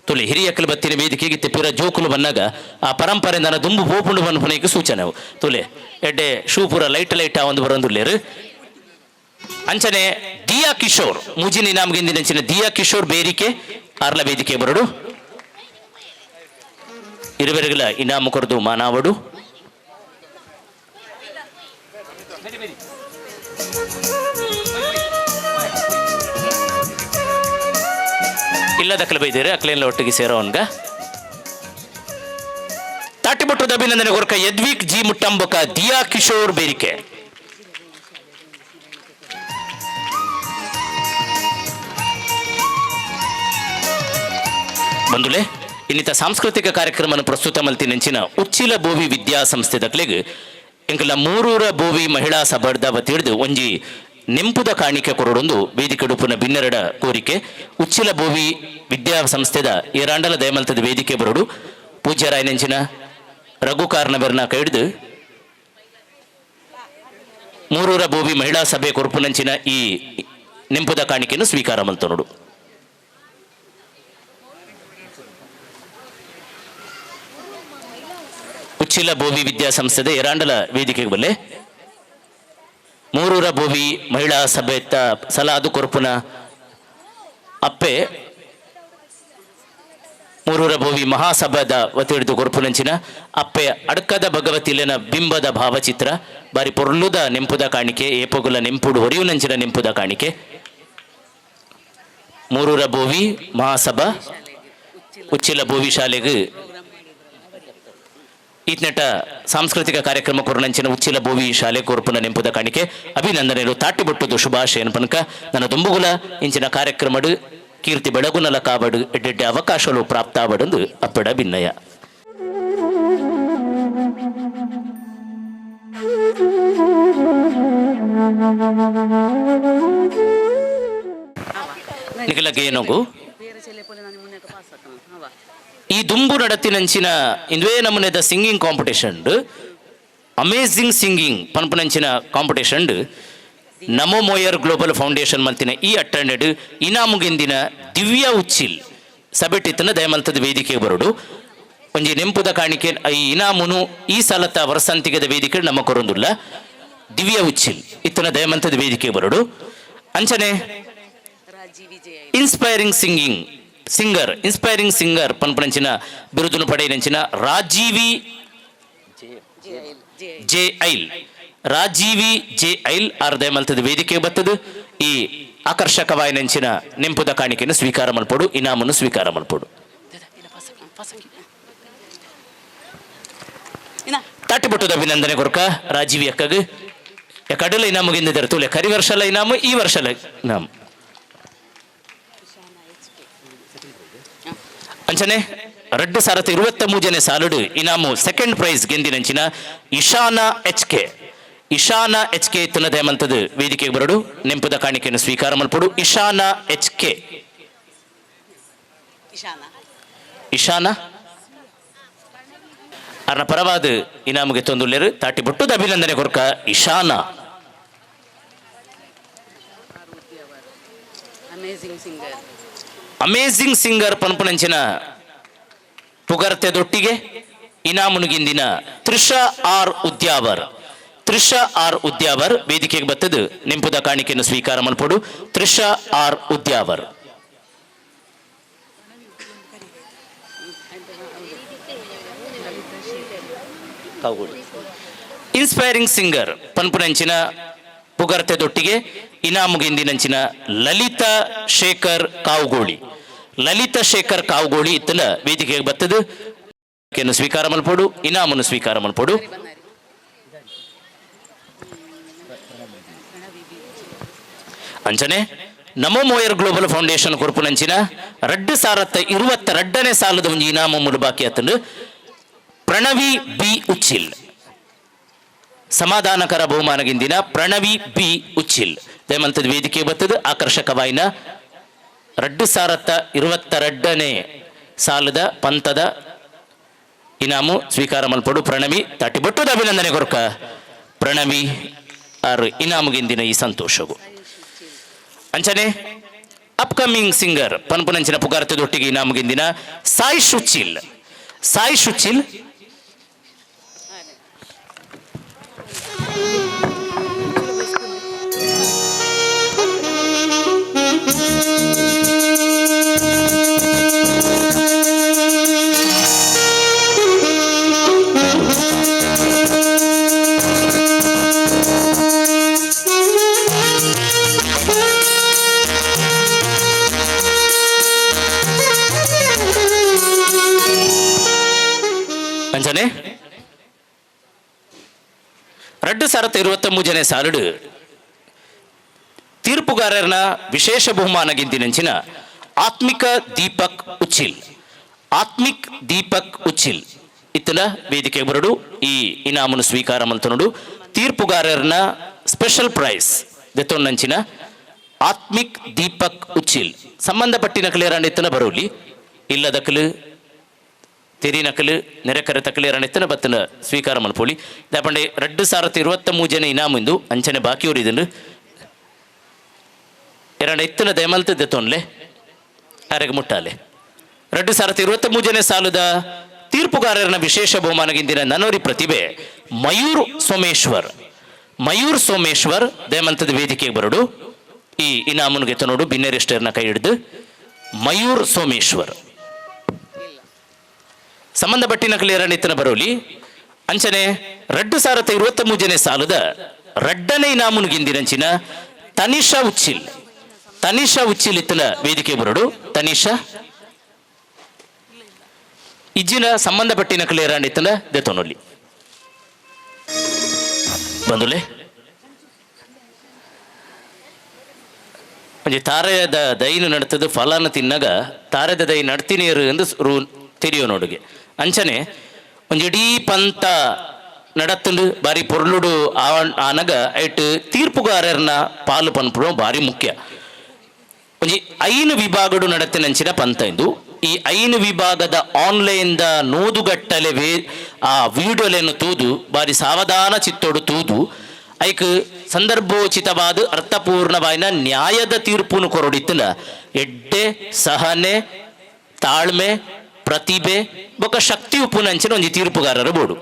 ತುಳಿ ಹಿರಿಯಕಲು ಬತ್ತಿನ ವೇದಿಕೆಗೆ ಇತ್ತೆ ಪಿರ ಜೋಕುಲು ಬನ್ನಾಗ ಆ ಪರಂಪರೆ ನನ್ನ ದುಂಬು ಪೋಪುಂಡು ಬನ್ಪುನಕ್ಕೆ ಸೂಚನೆ ತುಲೆ ಎಡ್ಡೆ ಶೂ ಪೂರ ಲೈಟ್ ಲೈಟ್ ಒಂದು ಬರೊಂದುಲ್ಲೇರು. ಅಂಚನೆ ದಿಯಾ ಕಿಶೋರ್ ಮುಜಿನಿ ನಮಗೆ ಎಂದಿನಂಚಿನ ದಿಯಾ ಕಿಶೋರ್ ಬೇರಿಕೆ ಆರ್ಲ ವೇದಿಕೆ ಬರಡು. ಇರುವೆರುಗಳ ಇನಾಮು ಕೊರದು ಮಾನಾವಡು. ಇಲ್ಲದಕ್ಕಲು ಬೈದೇರು ಅಕ್ಲೇನ್ಲ ಒಟ್ಟಿಗೆ ಸೇರೋನ್ಗ ತಾಟಿಬೊಟ್ಟದ ಅಭಿನಂದನೆ ಕೊರಕ ಯದ್ವಿಕ್ ಜಿ ಮುಟ್ಟಂಬಕ ದಿಯಾ ಕಿಶೋರ್ ಬೇರಿಕೆ. ಬಂಧುಲೆ ಇನ್ನಿತ ಸಾಂಸ್ಕೃತಿಕ ಕಾರ್ಯಕ್ರಮವನ್ನು ಪ್ರಸ್ತುತ ಮಲ್ತಿ ನೆಂಚಿನ ಉಚ್ಚಿಲ ಬೋವಿ ವಿದ್ಯಾಸಂಸ್ಥೆ ದಕ್ಲೆಗ್ ಎಂಕಲ ಮೂರೂರ ಬೋವಿ ಮಹಿಳಾ ಸಭಾರ್ದ ವತಿಡ್ದು ಒಂಜಿ ನೆಂಪುದ ಕಾಣಿಕೆ ಕೊರಡೊಂದು ವೇದಿಕೆ ಬಿನ್ನೆರಡ ಕೋರಿಕೆ. ಉಚ್ಚಿಲ ಬೋವಿ ವಿದ್ಯಾಸಂಸ್ಥೆದ ಏರಾಂಡಲ ದಯಮಲ್ತದ ವೇದಿಕೆ ಬರೋಡು ಪೂಜ್ಯರಾಯ ನೆಂಚಿನ ರಘು ಕಾರ್ನಬೆರ್ನ ಕೈಡ್ದು ಮೂರೂರ ಬೋವಿ ಮಹಿಳಾ ಸಭೆ ಕೊರ್ಪುನಂಚಿನ ಈ ನೆಂಪುದ ಕಾಣಿಕೆಯನ್ನು ಸ್ವೀಕಾರ ಮಲ್ತೊನೊಡು. ಉಚ್ಚಿಲ ಬೋವಿ ವಿದ್ಯಾಸಂಸ್ಥೆದ ಎರಾಂಡಲ ವೇದಿಕೆಗೆ ಬಲ್ಲೆ ಮೂರೂರ ಬೋವಿ ಮಹಿಳಾ ಸಭೆತ್ತ ಸಲಾದು ಕೊರ್ಪುನ ಅಪ್ಪೆ ಮೂರೂರ ಬೋವಿ ಮಹಾಸಭಾದ ವತಿಹಿಡಿದು ಕೊರ್ಪುನಂಚಿನ ಅಪ್ಪೆ ಅಡ್ಕದ ಭಗವತಿಲೆನ ಬಿಂಬದ ಭಾವಚಿತ್ರ ಬಾರಿ ಪೊರ್ಲುದ ನೆಂಪುದ ಕಾಣಿಕೆ ಏಪೊಗುಲ ನೆಂಪುಡು ಹೊರಿಯುನಂಚಿನ ನೆಂಪುದ ಕಾಣಿಕೆ. ಮೂರೂರ ಬೋವಿ ಮಹಾಸಭಾ ಉಚ್ಚಿಲ ಬೋವಿ ಶಾಲೆಗೆ ಈತ್ನೆಟ ಸಾಂಸ್ಕೃತಿಕ ಕಾರ್ಯಕ್ರಮ ಕೊರನಂಚಿನ ಉಚ್ಚಿಲ ಬೋವಿ ಶಾಲೆ ಕೊರ್ಪುನ ನೆಂಪುದ ಕಾಣಿಕೆ ಅಭಿನಂದನೆಲು ತಾಟಿಬೊಟ್ಟುದು ಶುಭಾಶಯನ ಪನಕ ನನ್ನ ದುಂಬುಗುಲ ಇಂಚಿನ ಕಾರ್ಯಕ್ರಮಡು ಕೀರ್ತಿ ಬೆಳಗುನಲ ಕಾಬಡು ಎಡ್ಡೆಡ್ಡೆ ಅವಕಾಶಗಳು ಪ್ರಾಪ್ತಾವಡೆಂದು ಅಪ್ಪಡ ಭಿನ್ನಯ. ನಿಗಲಗೇನಗು ಈ ದುಂಬು ನಡತಿನಂಚಿನ ಇಂದುವೇ ನಮೂನೆದ ಸಿಂಗಿಂಗ್ ಕಾಂಪಿಟೇಷನ್ ಅಮೇಝಿಂಗ್ ಸಿಂಗಿಂಗ್ ಪನ್ಪುನಂಚಿನ ಕಾಂಪಿಟೇಷನ್ ನಮೋ ಮೋಯರ್ ಗ್ಲೋಬಲ್ ಫೌಂಡೇಶನ್ ಮಲ್ತಿನ ಈ ಅಟ್ಟಂಡೆಡ್ ಇನಾಮುಗೆಂದಿನ ದಿವ್ಯ ಉಚ್ಚಿಲ್ ಸಬೆಟ್ಟಿತ್ತನ ದಯಮಲ್ತದ ವೇದಿಕೆಗೆ ಬರೋಡು. ಒಂಜಿ ನೆಂಪುದ ಕಾಣಿಕೆ ಈ ಇನಾಮುನು ಈ ಸಲತ ವರಸಂತಿಗದ ವೇದಿಕೆ ನಮ್ಮ ಕೊರೊಂದುಲ್ಲ. ದಿವ್ಯ ಉಚ್ಚಿಲ್ ಇತ್ತನ ದಯಮಂತದ ವೇದಿಕೆ ಬರೋಡು. ಅಂಚನೆ inspiring singing singer inspiring singer ಪನ್ಪುನಂಚಿನ ಬಿರುದುನು ಪಡೆಯಿನಂಚಿನ ರಾಜೀವಿ ಜೆ ಐಲ್ ರಾಜೀವಿ ಜೆ ಐಲ್ ಆರ್ ದಯಮಲ್ತದ ವೇದಿಕೆ ಬತ್ತದು ಈ ಆಕರ್ಷಕವಾಯಿನಂಚಿನ ನೆಂಪುದ ಕಾಣಿಕೆಯನ್ನು ಸ್ವೀಕಾರ ಮಲ್ಪೊಡು, ಇನಾಮನ್ನು ಸ್ವೀಕಾರ ಮಲ್ಪೊಡು. ತಾಟಿಬೊಟ್ಟದ ಅಭಿನಂದನೆ ಕೊರ್ಕ ರಾಜೀವಿ ಅಕ್ಕಗ್. ಕಡಲ ಇನಾಮುಗಿಂದ ತೂಲೆ ಕರಿ ವರ್ಷಲ ಇನಾಮು ಈ ವರ್ಷಲ ಇನಾಮು. ಅಂಚನೆ ರಡ್ಡು ಸಾರತ ಇರುವತ್ತ ಮೂಜನೆ ಸಾಲುಡು ಇನಾಮು ಸೆಕೆಂಡ್ ಪ್ರೈಸ್ ಗೆಂದಿನಂಚಿನ Ishana H K Ishana H K ತುನದೇಮಂತದ್ದು ವೇದಿಕೆಗೆ ಬರಡು ನೆಂಪುದ ಕಾಣಿಕೆಯನ್ನು ಸ್ವೀಕಾರ ಮಲ್ಪೊಡು. ಇಶಾನಾ ಎಚ್ ಕೆ ಇಶಾನಾ ಅರ್ನ ಪರವಾದ ಇನಾಮುಗೆ ತೊಂದುಲ್ಲೇರು ತಾಟಿ ಬೊಟ್ಟುದ ಅಭಿನಂದನೆ ಕೊರ್ಕ ಇಶಾನಾ. ಅಮೇಝಿಂಗ್ ಸಿಂಗರ್ ಪನ್ಪುನಂಚಿನ ಪುಗರ್ತೆ ದೊಟ್ಟಿಗೆ ಇನಾಮುನುಗಿಂದಿನ ತ್ರಿಷಾ ಆರ್ ಉದ್ಯಾವರ್ ತ್ರಿಷಾ ಆರ್ ಉದ್ಯಾವರ್ ವೇದಿಕೆಗೆ ಬತ್ತದು ನೆಂಪುದ ಕಾಣಿಕೆಯನ್ನು ಸ್ವೀಕಾರ ಮಲ್ಪೊಡು. Trisha R Udyavar. Inspiring singer ಪನ್ಪುನಂಚಿನ ಪುಗರ್ತೆ ದೊಟ್ಟಿಗೆ ಇನಾಮುಗಿಂದಿನಂಚಿನ ಲಲಿತಾ ಶೇಖರ್ ಕಾವುಗೋಳಿ ಲಲಿತಾ ಶೇಖರ್ ಕಾವುಗೋಳಿ ಇತ್ತಲ ವೇದಿಕೆಗೆ ಬತ್ತದು ಸ್ವೀಕಾರ ಮಲ್ಪೊಡು, ಇನಾಮನ್ನು ಸ್ವೀಕಾರ ಮಲ್ಪೊಡು. ಅಂಚನೆ ನಮೋ ಮೋಯರ್ ಗ್ಲೋಬಲ್ ಫೌಂಡೇಶನ್ ಕೊರ್ಪುನಂಚಿನ ರಡ್ಡು ಸಾರತ್ತ ಇರುವತ್ತ ರಡ್ಡನೇ ಸಾಲದ ಒಂಜಿ ಇನಾಮು ಮುಲು ಬಾಕಿ ಆತಂಡು ಪ್ರಣವಿ ಬಿ ಉಚ್ಚಿಲ್ ಸಮಾಧಾನಕರ ಬಹುಮಾನಗಿಂದಿನ ಪ್ರಣವಿ ಬಿ ಉಚ್ಚಿಲ್ ದಯಮಂತದ ವೇದಿಕೆ ಬತ್ತದು ಆಕರ್ಷಕವಾಯಿನ ರಡ್ಡು ಸಾರತ್ತ ಇರುವತ್ತ ರಡ್ಡನೇ ಸಾಲದ ಪಂಥದ ಇನಾಮು ಸ್ವೀಕಾರ ಮಲ್ಪಡು ಪ್ರಣವಿ ತಾಟಿಬೊಟ್ಟುದ ಅಭಿನಂದನೆ ಕೊರ್ಕ ಪ್ರಣವಿ ಆರು ಇನಾಮುಗಿಂದಿನ ಈ ಸಂತೋಷವು. ಅಂಚನೆ ಅಪ್ಕಮಿಂಗ್ ಸಿಂಗರ್ ಪನ್ಪುನಂಚಿನ ಪುಗಾರ್ತದೊಟ್ಟಿಗೆ ಇನಾಮುಗಿಂದಿನ ಸಾಯಿ ಶುಚಿಲ್ ಸಾಯಿ ಶುಚಿಲ್ ಅಂಚನೆ ರಡ್ಡು ಸಾರತ್ತ ಇರುವತ್ತ ಮೂಜನೆ ಸಾಲುಡು ತೀರ್ಪುಗಾರರನ ವಿಶೇಷ ಬಹುಮಾನ ಗೆದ್ದಿನಂಚಿನ ಆತ್ಮಿಕ ದೀಪಕ್ ಉಚ್ಚಿಲ್ ಆತ್ಮಿಕ್ ದೀಪಕ್ ಉಚ್ಚಿಲ್ ಇತ್ತಲ ವೇದಿಕೆ ಬರಡು ಈ ಇನಾಮನ್ನು ಸ್ವೀಕಾರ ಮಲ್ತನುಡು. ತೀರ್ಪುಗಾರರನ ಸ್ಪೆಷಲ್ ಪ್ರೈಸ್ ದೆತ್ತೊನ್ನಂಚಿನ ಆತ್ಮಿಕ್ ದೀಪಕ್ ಉಚ್ಚಿಲ್ ಸಂಬಂಧಪಟ್ಟಿನ ಕ್ಲಿಯರ್ ಇತ್ತನ ಬರೋಲಿ ಇಲ್ಲದಕ್ಕಲು ತೆರಿನಕಲು ನೆರೆಕರೆ ತಕಲಿ ಎತ್ತನ ಬತ್ತನ ಸ್ವೀಕಾರ ಮಲ್ಪೊಳಿ. ದಾಪಂಡೆ 2023 ಜನ ಇನಾಮಿಂದು ಅಂಚನೆ ಬಾಕಿ ಊರಿದಂಡು ಎರಡ ಎತ್ತನ ದಯಮಲ್ತ ದೆತ್ತೊನ್ಲೆ ಅರೆಗೆ ಮುಟ್ಟಾಲೆ. 2023 ಜನ ಸಾಲದ ತೀರ್ಪುಗಾರರನ ವಿಶೇಷ ಬಹುಮಾನಗಿಂದಿನ ನನೋರಿ ಪ್ರತಿಭೆ ಮಯೂರ್ ಸೋಮೇಶ್ವರ್. ಮಯೂರ್ ಸೋಮೇಶ್ವರ್ ದಯಮಂತದ ವೇದಿಕೆಗೆ ಬರಡು. ಈ ಇನಾಮುನ್ಗೆ ನೋಡು ಬಿನ್ನೆರಿಸ್ಟರ್ನ ಕೈ ಹಿಡಿದು ಮಯೂರ್ ಸೋಮೇಶ್ವರ್ ಸಂಬಂಧಪಟ್ಟಿನ ಕ್ಲಿಯರಣಿತನ ಬರೋಲಿ. ಅಂಚನೆ 2023 ಸಾಲದ ರಡ್ಡನೇ ಇನಾಮುನ್ಗಿಂದಿನಂಚಿನ ತನಿಷಾ ಉಚ್ಚಿಲ್. ತನಿಷಾ ಉಚ್ಚಿಲ್ ಇತ್ತನ ವೇದಿಕೆ ಬರಡು. ತನಿಷಾ ಇಜ್ಜಿನ ಸಂಬಂಧಪಟ್ಟಿನ ಕ್ಲಿಯರಣಿತನ ದೆತೊನೊಲಿ ಬಂದುಲೆ. ಒಂಜಿ ತಾರೆದ ದೈನು ನಡ್ತದ ಫಲಾನ ತಿನ್ನಗ ತಾರೆದ ದೈ ನಡ್ತಿನೇರು ಎಂದು ರೂ ತೆರಿಯೋ ನೋಡುಗೆ. ಅಂಚನೆ ಒಂಜಿಡೀ ಪಂತ ನಡತ್ತಂಡು ಬಾರಿ ಪೊರ್ಲುಡು ಆನಗ ಐಟ್ ತೀರ್ಪುಗಾರರನ್ನ ಪಾಲು ಪನ್ಪುಡು ಬಾರಿ ಮುಖ್ಯ. ಒಂಜಿ 5 ವಿಭಾಗಡು ನಡತಿನಂಚಿನ ಪಂತ ಇಂದು. ಈ 5 ವಿಭಾಗದ ಆನ್ಲೈನ್ the ನೋದುಗಟ್ಟಲೆ ಆ ವಿಡಿಯೋಲೆಯನ್ನು ತೂದು ಬಾರಿ ಸಾವಧಾನ ಚಿತ್ತೋಡು ತೂದು ಐಕ್ ಸಂದರ್ಭೋಚಿತವಾದ ಅರ್ಥಪೂರ್ಣವಾಯಿನ ನ್ಯಾಯದ ತೀರ್ಪುನು ಕೊರಡಿತ್ತನ ಎಡ್ಡೆ ಸಹನೆ ತಾಳ್ಮೆ ಪ್ರತಿಭೆ ಬೊಕ ಶಕ್ತಿ ಉಪ್ಪುನಂಚಿನ ಒಂಜಿ ತೀರ್ಪುಗಾರರ ಬೋಡು.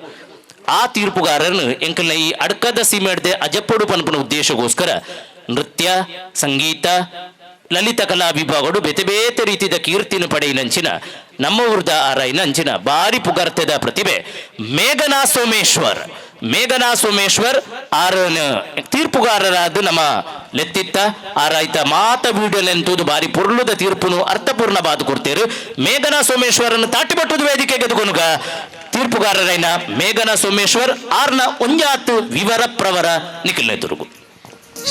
ಆ ತೀರ್ಪುಗಾರರನ್ನು ಎಂಕಲ್ನ ಈ ಅಡ್ಕದ ಸೀಮೆಡ್ದೆ ಅಜಪ್ಪೊಡು ಪನ್ಪುನ ಉದ್ದೇಶಗೋಸ್ಕರ ನೃತ್ಯ ಸಂಗೀತ ಲಲಿತ ಕಲಾ ವಿಭಾಗಡು ಬೇತೆ ಬೇತೆ ರೀತಿಯ ಕೀರ್ತಿನ ಪಡೆಯಿನಂಚಿನ ನಮ್ಮ ಊರ್ದ ಆರಾಯಿನ ಅಂಚಿನ ಬಾರಿ ಪುಗರ್ತೆದ ಪ್ರತಿಭೆ ಮೇಘನಾ ಸೋಮೇಶ್ವರ್. ಮೇಘನಾ ಸೋಮೇಶ್ವರ್ ಆರನ ತೀರ್ಪುಗಾರರಾದ ನಮ್ಮ ಲೆತ್ತಿತ್ತ ಆರಾಯ್ತ ಮಾತ ವಿಡಿಯೋಲೆಂತುದು ಬಾರಿ ಪೊರ್ಲುದ ತೀರ್ಪುನು ಅರ್ಥಪೂರ್ಣ ಬಾದು ಕೊಡ್ತೇರು. ಮೇಘನಾ ಸೋಮೇಶ್ವರನ್ನು ತಾಟಿಪಟ್ಟದ ವೇದಿಕೆ ಗೆದುಕೊನುಗ ತೀರ್ಪುಗಾರರೈನ ಮೇಘನಾ ಸೋಮೇಶ್ವರ್ ಆರ್ನ ಒಂಜಾತು ವಿವರ ಪ್ರವರ ನಿಖಿಲ್ನೆ ತುರುಗು.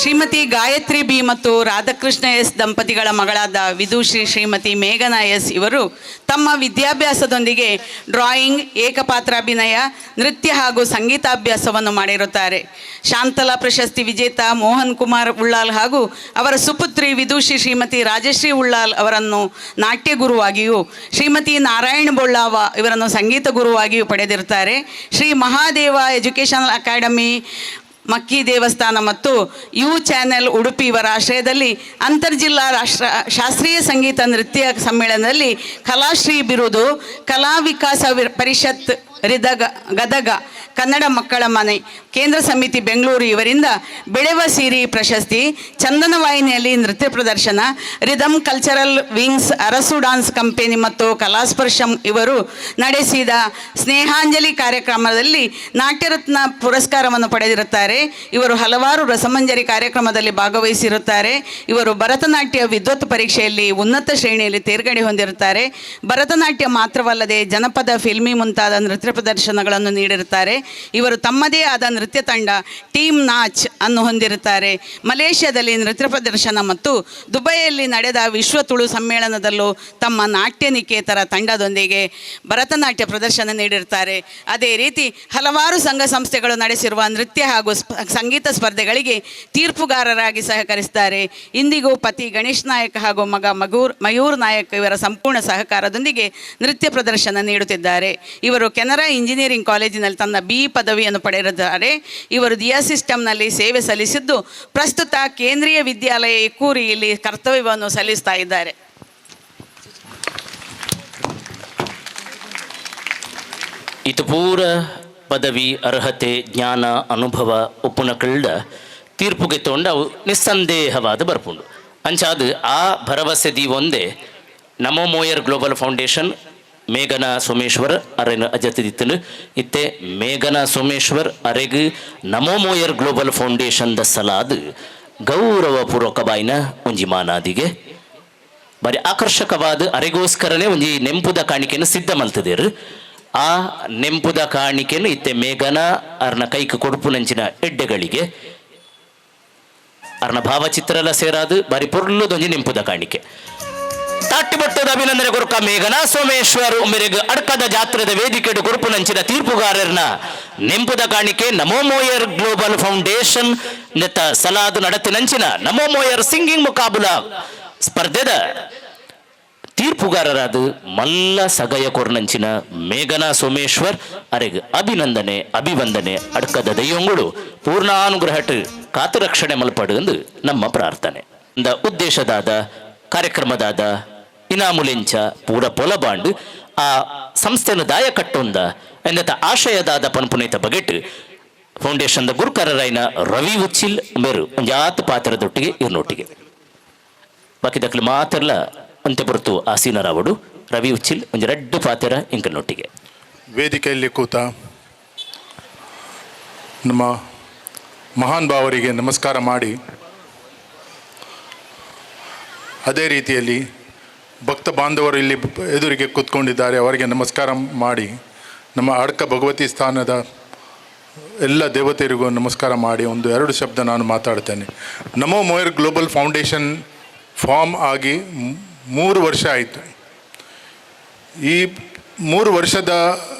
ಶ್ರೀಮತಿ ಗಾಯತ್ರಿ ಬಿ ಮತ್ತು ರಾಧಾಕೃಷ್ಣ ಎಸ್ ದಂಪತಿಗಳ ಮಗಳಾದ ವಿದುಶ್ರೀ ಶ್ರೀಮತಿ ಮೇಘನಾ ಎಸ್ ಇವರು ತಮ್ಮ ವಿದ್ಯಾಭ್ಯಾಸದೊಂದಿಗೆ ಡ್ರಾಯಿಂಗ್, ಏಕಪಾತ್ರಾಭಿನಯ, ನೃತ್ಯ ಹಾಗೂ ಸಂಗೀತಾಭ್ಯಾಸವನ್ನು ಮಾಡಿರುತ್ತಾರೆ. ಶಾಂತಲಾ ಪ್ರಶಸ್ತಿ ವಿಜೇತ ಮೋಹನ್ ಕುಮಾರ್ ಉಳ್ಳಾಲ್ ಹಾಗೂ ಅವರ ಸುಪುತ್ರಿ ವಿದುಷಿ ಶ್ರೀಮತಿ ರಾಜಶ್ರೀ ಉಳ್ಳಾಲ್ ಅವರನ್ನು ನಾಟ್ಯ ಗುರುವಾಗಿಯೂ, ಶ್ರೀಮತಿ ನಾರಾಯಣ ಬೊಳ್ಳಾವ ಇವರನ್ನು ಸಂಗೀತ ಗುರುವಾಗಿಯೂ ಪಡೆದಿರುತ್ತಾರೆ. ಶ್ರೀ ಮಹಾದೇವ ಎಜುಕೇಷನಲ್ ಅಕಾಡೆಮಿ ಮಕ್ಕಿ ದೇವಸ್ಥಾನ ಮತ್ತು you channel Udupi ಇವರ ಆಶ್ರಯದಲ್ಲಿ ಅಂತರ್ಜಿಲ್ಲಾ ರಾಷ್ಟ್ರ ಶಾಸ್ತ್ರೀಯ ಸಂಗೀತ ನೃತ್ಯ ಸಮ್ಮೇಳನದಲ್ಲಿ ಕಲಾಶ್ರೀ ಬಿರುದು, ಕಲಾ ವಿಕಾಸ ಪರಿಷತ್ ರಿದಗ ಗದಗ ಕನ್ನಡ ಮಕ್ಕಳ ಮನೆ ಕೇಂದ್ರ ಸಮಿತಿ ಬೆಂಗಳೂರು ಇವರಿಂದ ಬೆಳೆವ ಸಿರಿ ಪ್ರಶಸ್ತಿ, ಚಂದನ ವಾಹಿನಿಯಲ್ಲಿ ನೃತ್ಯ ಪ್ರದರ್ಶನ, rhythm cultural wings Arasu dance company ಮತ್ತು ಕಲಾಸ್ಪರ್ಶಂ ಇವರು ನಡೆಸಿದ ಸ್ನೇಹಾಂಜಲಿ ಕಾರ್ಯಕ್ರಮದಲ್ಲಿ ನಾಟ್ಯರತ್ನ ಪುರಸ್ಕಾರವನ್ನು ಪಡೆದಿರುತ್ತಾರೆ. ಇವರು ಹಲವಾರು ರಸಮಂಜರಿ ಕಾರ್ಯಕ್ರಮದಲ್ಲಿ ಭಾಗವಹಿಸಿರುತ್ತಾರೆ. ಇವರು ಭರತನಾಟ್ಯ ವಿದ್ವತ್ ಪರೀಕ್ಷೆಯಲ್ಲಿ ಉನ್ನತ ಶ್ರೇಣಿಯಲ್ಲಿ ತೇರ್ಗಡೆ ಹೊಂದಿರುತ್ತಾರೆ. ಭರತನಾಟ್ಯ ಮಾತ್ರವಲ್ಲದೆ ಜನಪದ, ಫಿಲ್ಮಿ ಮುಂತಾದ ನೃತ್ಯ ಪ್ರದರ್ಶನಗಳನ್ನು ನೀಡಿರುತ್ತಾರೆ. ಇವರು ತಮ್ಮದೇ ಆದ ನೃತ್ಯ ತಂಡ ಟೀಮ್ ನಾಚ್ ಅನ್ನು ಹೊಂದಿರುತ್ತಾರೆ. ಮಲೇಷ್ಯಾದಲ್ಲಿ ನೃತ್ಯ ಪ್ರದರ್ಶನ ಮತ್ತು ದುಬೈಯಲ್ಲಿ ನಡೆದ ವಿಶ್ವ ತುಳು ಸಮ್ಮೇಳನದಲ್ಲೂ ತಮ್ಮ ನಾಟ್ಯ ನಿಕೇತರ ತಂಡದೊಂದಿಗೆ ಭರತನಾಟ್ಯ ಪ್ರದರ್ಶನ ನೀಡಿರುತ್ತಾರೆ. ಅದೇ ರೀತಿ ಹಲವಾರು ಸಂಘ ಸಂಸ್ಥೆಗಳು ನಡೆಸಿರುವ ನೃತ್ಯ ಹಾಗೂ ಸಂಗೀತ ಸ್ಪರ್ಧೆಗಳಿಗೆ ತೀರ್ಪುಗಾರರಾಗಿ ಸಹಕರಿಸುತ್ತಾರೆ. ಇಂದಿಗೂ ಪತಿ ಗಣೇಶ್ ನಾಯಕ್ ಹಾಗೂ ಮಗ ಮಯೂರ್ ನಾಯಕ್ ಇವರ ಸಂಪೂರ್ಣ ಸಹಕಾರದೊಂದಿಗೆ ನೃತ್ಯ ಪ್ರದರ್ಶನ ನೀಡುತ್ತಿದ್ದಾರೆ. ಇವರು ಕೆನರಾ ಇಂಜಿನಿಯರಿಂಗ್ ಕಾಲೇಜಿನಲ್ಲಿ ತನ್ನ ಬಿ ಪದವಿಯನ್ನು ಪಡೆದಿದ್ದಾರೆ. ಇವರು ದಿಯಾ ಸಿಸ್ಟಮ್ನಲ್ಲಿ ಸೇವೆ ಸಲ್ಲಿಸಿದ್ದು ಪ್ರಸ್ತುತ ಕೇಂದ್ರೀಯ ವಿದ್ಯಾಲಯ ಇಕ್ಕೂರಿಯಲ್ಲಿ ಕರ್ತವ್ಯವನ್ನು ಸಲ್ಲಿಸ್ತಾ ಇದ್ದಾರೆ. ಇದು ಪೂರ ಪದವಿ, ಅರ್ಹತೆ, ಜ್ಞಾನ, ಅನುಭವ ಒಪ್ಪುನಕಳ್ಳ ತೀರ್ಪುಗೆ ತೊಂಡ ಅವು ನಿಸ್ಸಂದೇಹವಾದ ಬರ್ಪುಂಡು. ಅಂಚಾದ ಆ ಭರವಸೆ ದೀವೊಂದೇ ನಮೋ ಮೋಯರ್ ಗ್ಲೋಬಲ್ ಫೌಂಡೇಶನ್ ಮೇಘನಾ ಸೋಮೇಶ್ವರ್ ಅರೆನ ಅಜತಿದಿತ್ತನು ಇತ್ತೆ ಮೇಘನಾ ಸೋಮೇಶ್ವರ್ ಅರೆಗ್ ನಮೋ ಮೋಯರ್ ಗ್ಲೋಬಲ್ ಫೌಂಡೇಶನ್ the ಸಲಾದ್ ಗೌರವಪೂರ್ವಕ ಬಾಯಿನ ಒಂಜಿ ಮಾನಾದಿಗೆ ಬಾರಿ ಆಕರ್ಷಕವಾದ ಅರೆಗೋಸ್ಕರನೇ ಒಂಜಿ ನೆಂಪುದ ಕಾಣಿಕೆಯನ್ನು ಸಿದ್ಧ ಮಲ್ತದೇರು. ಆ ನೆಂಪುದ ಕಾಣಿಕೆಯನ್ನು ಇತ್ತೆ ಮೇಘನ ಅರ್ನ ಕೈಕ್ ಕೊಡುಪುನಂಚಿನ ಎಡ್ಡೆಗಳಿಗೆ ಅರ್ನ ಭಾವಚಿತ್ರ ಎಲ್ಲ ಸೇರಾದು ಬಾರಿ ಪೊರ್ಲುದೊಂಜಿ ನೆಂಪುದ ಕಾಣಿಕೆ. ತಾಟಿಬಟ್ಟದ ಅಭಿನಂದನೆ ಕೊರಕ ಮೇಘನಾ ಸೋಮೇಶ್ವರ್ ಉಮ್ಮೆರೆಗ್ ಅಡ್ಕದ ಜಾತ್ರೆದ ವೇದಿಕೆಡು ಕೊರುಪುನಂಚಿನ ತೀರ್ಪುಗಾರರ್ನ ನೆಂಪುದ ಕಾಣಿಕೆ ನಮೋ ಮೋಯರ್ ಗ್ಲೋಬಲ್ ಫೌಂಡೇಶನ್ ನೆತ್ತ ಸಲಾದು ನಡತಿನಂಚಿನ ನಮೋ ಮೋಯರ್ ಸಿಂಗಿಂಗ್ ಮುಕಾಬುಲ ಸ್ಪರ್ಧೆದ ತೀರ್ಪುಗಾರರಾದ ಮಲ್ಲ ಸಗಯ ಕೊರ್ನಂಚಿನ ಮೇಘನಾ ಸೋಮೇಶ್ವರ್ ಅರೆಗ್ ಅಭಿನಂದನೆ ಅಭಿವಂದನೆ. ಅಡ್ಕದ ದೈವಗಳು ಪೂರ್ಣಾನುಗ್ರಹಟ್ ಕಾತು ರಕ್ಷಣೆ ಮಲ್ಪಡು ಎಂದು ನಮ್ಮ ಪ್ರಾರ್ಥನೆ. ಉದ್ದೇಶದಾದ ಕಾರ್ಯಕ್ರಮದಾದ ಇನಾಮುಲೆಂಚ ಪೂರ ಪೊಲಬಾಂಡ್ ಆ ಸಂಸ್ಥೆನ ದಾಯ ಕಟ್ಟೊಂದ ಎಂದತ ಆಶಯದಾದ ಪನ್ಪುನೇತ ಬಗೆಟ್ ಫೌಂಡೇಶನ್ ದ ಗುರುಕರರಾಯ್ನ ರವಿ ಉಚ್ಚಿಲ್ ಮೇರು ಒಂಜಾತ್ ಪಾತ್ರದೊಟ್ಟಿಗೆ ಇರ್ನೊಟ್ಟಿಗೆ ಬಾಕಿ ದಕ್ಲು ಮಾತ್ರಲ ಅಂತೆ ಪೊರ್ತು ಆಸೀನರಾವಡು. ರವಿ ಉಚ್ಚಿಲ್ ಒಂಜಿ ರಡ್ಡು ಪಾತ್ರ ಇಂಕಲ್ನೊಟ್ಟಿಗೆ. ವೇದಿಕೆಯಲ್ಲಿ ಕೂತ ನಮ್ಮ ಮಹಾನ್ ಭಾವರಿಗೆ ನಮಸ್ಕಾರ ಮಾಡಿ, ಅದೇ ರೀತಿಯಲ್ಲಿ ಭಕ್ತ ಬಾಂಧವರು ಇಲ್ಲಿ ಎದುರಿಗೆ ಕೂತ್ಕೊಂಡಿದ್ದಾರೆ, ಅವರಿಗೆ ನಮಸ್ಕಾರ ಮಾಡಿ, ನಮ್ಮ ಅಡ್ಕ ಭಗವತಿ ಸ್ಥಾನದ ಎಲ್ಲ ದೇವತೆಯರಿಗೂ ನಮಸ್ಕಾರ ಮಾಡಿ ಒಂದು ಎರಡು ಶಬ್ದ ನಾನು ಮಾತಾಡ್ತೇನೆ. ನಮೋ ಮೋಯರ್ ಗ್ಲೋಬಲ್ ಫೌಂಡೇಶನ್ ಫಾರ್ಮ್ ಆಗಿ 3 ವರ್ಷ ಆಯಿತು. ಈ 3 ವರ್ಷದ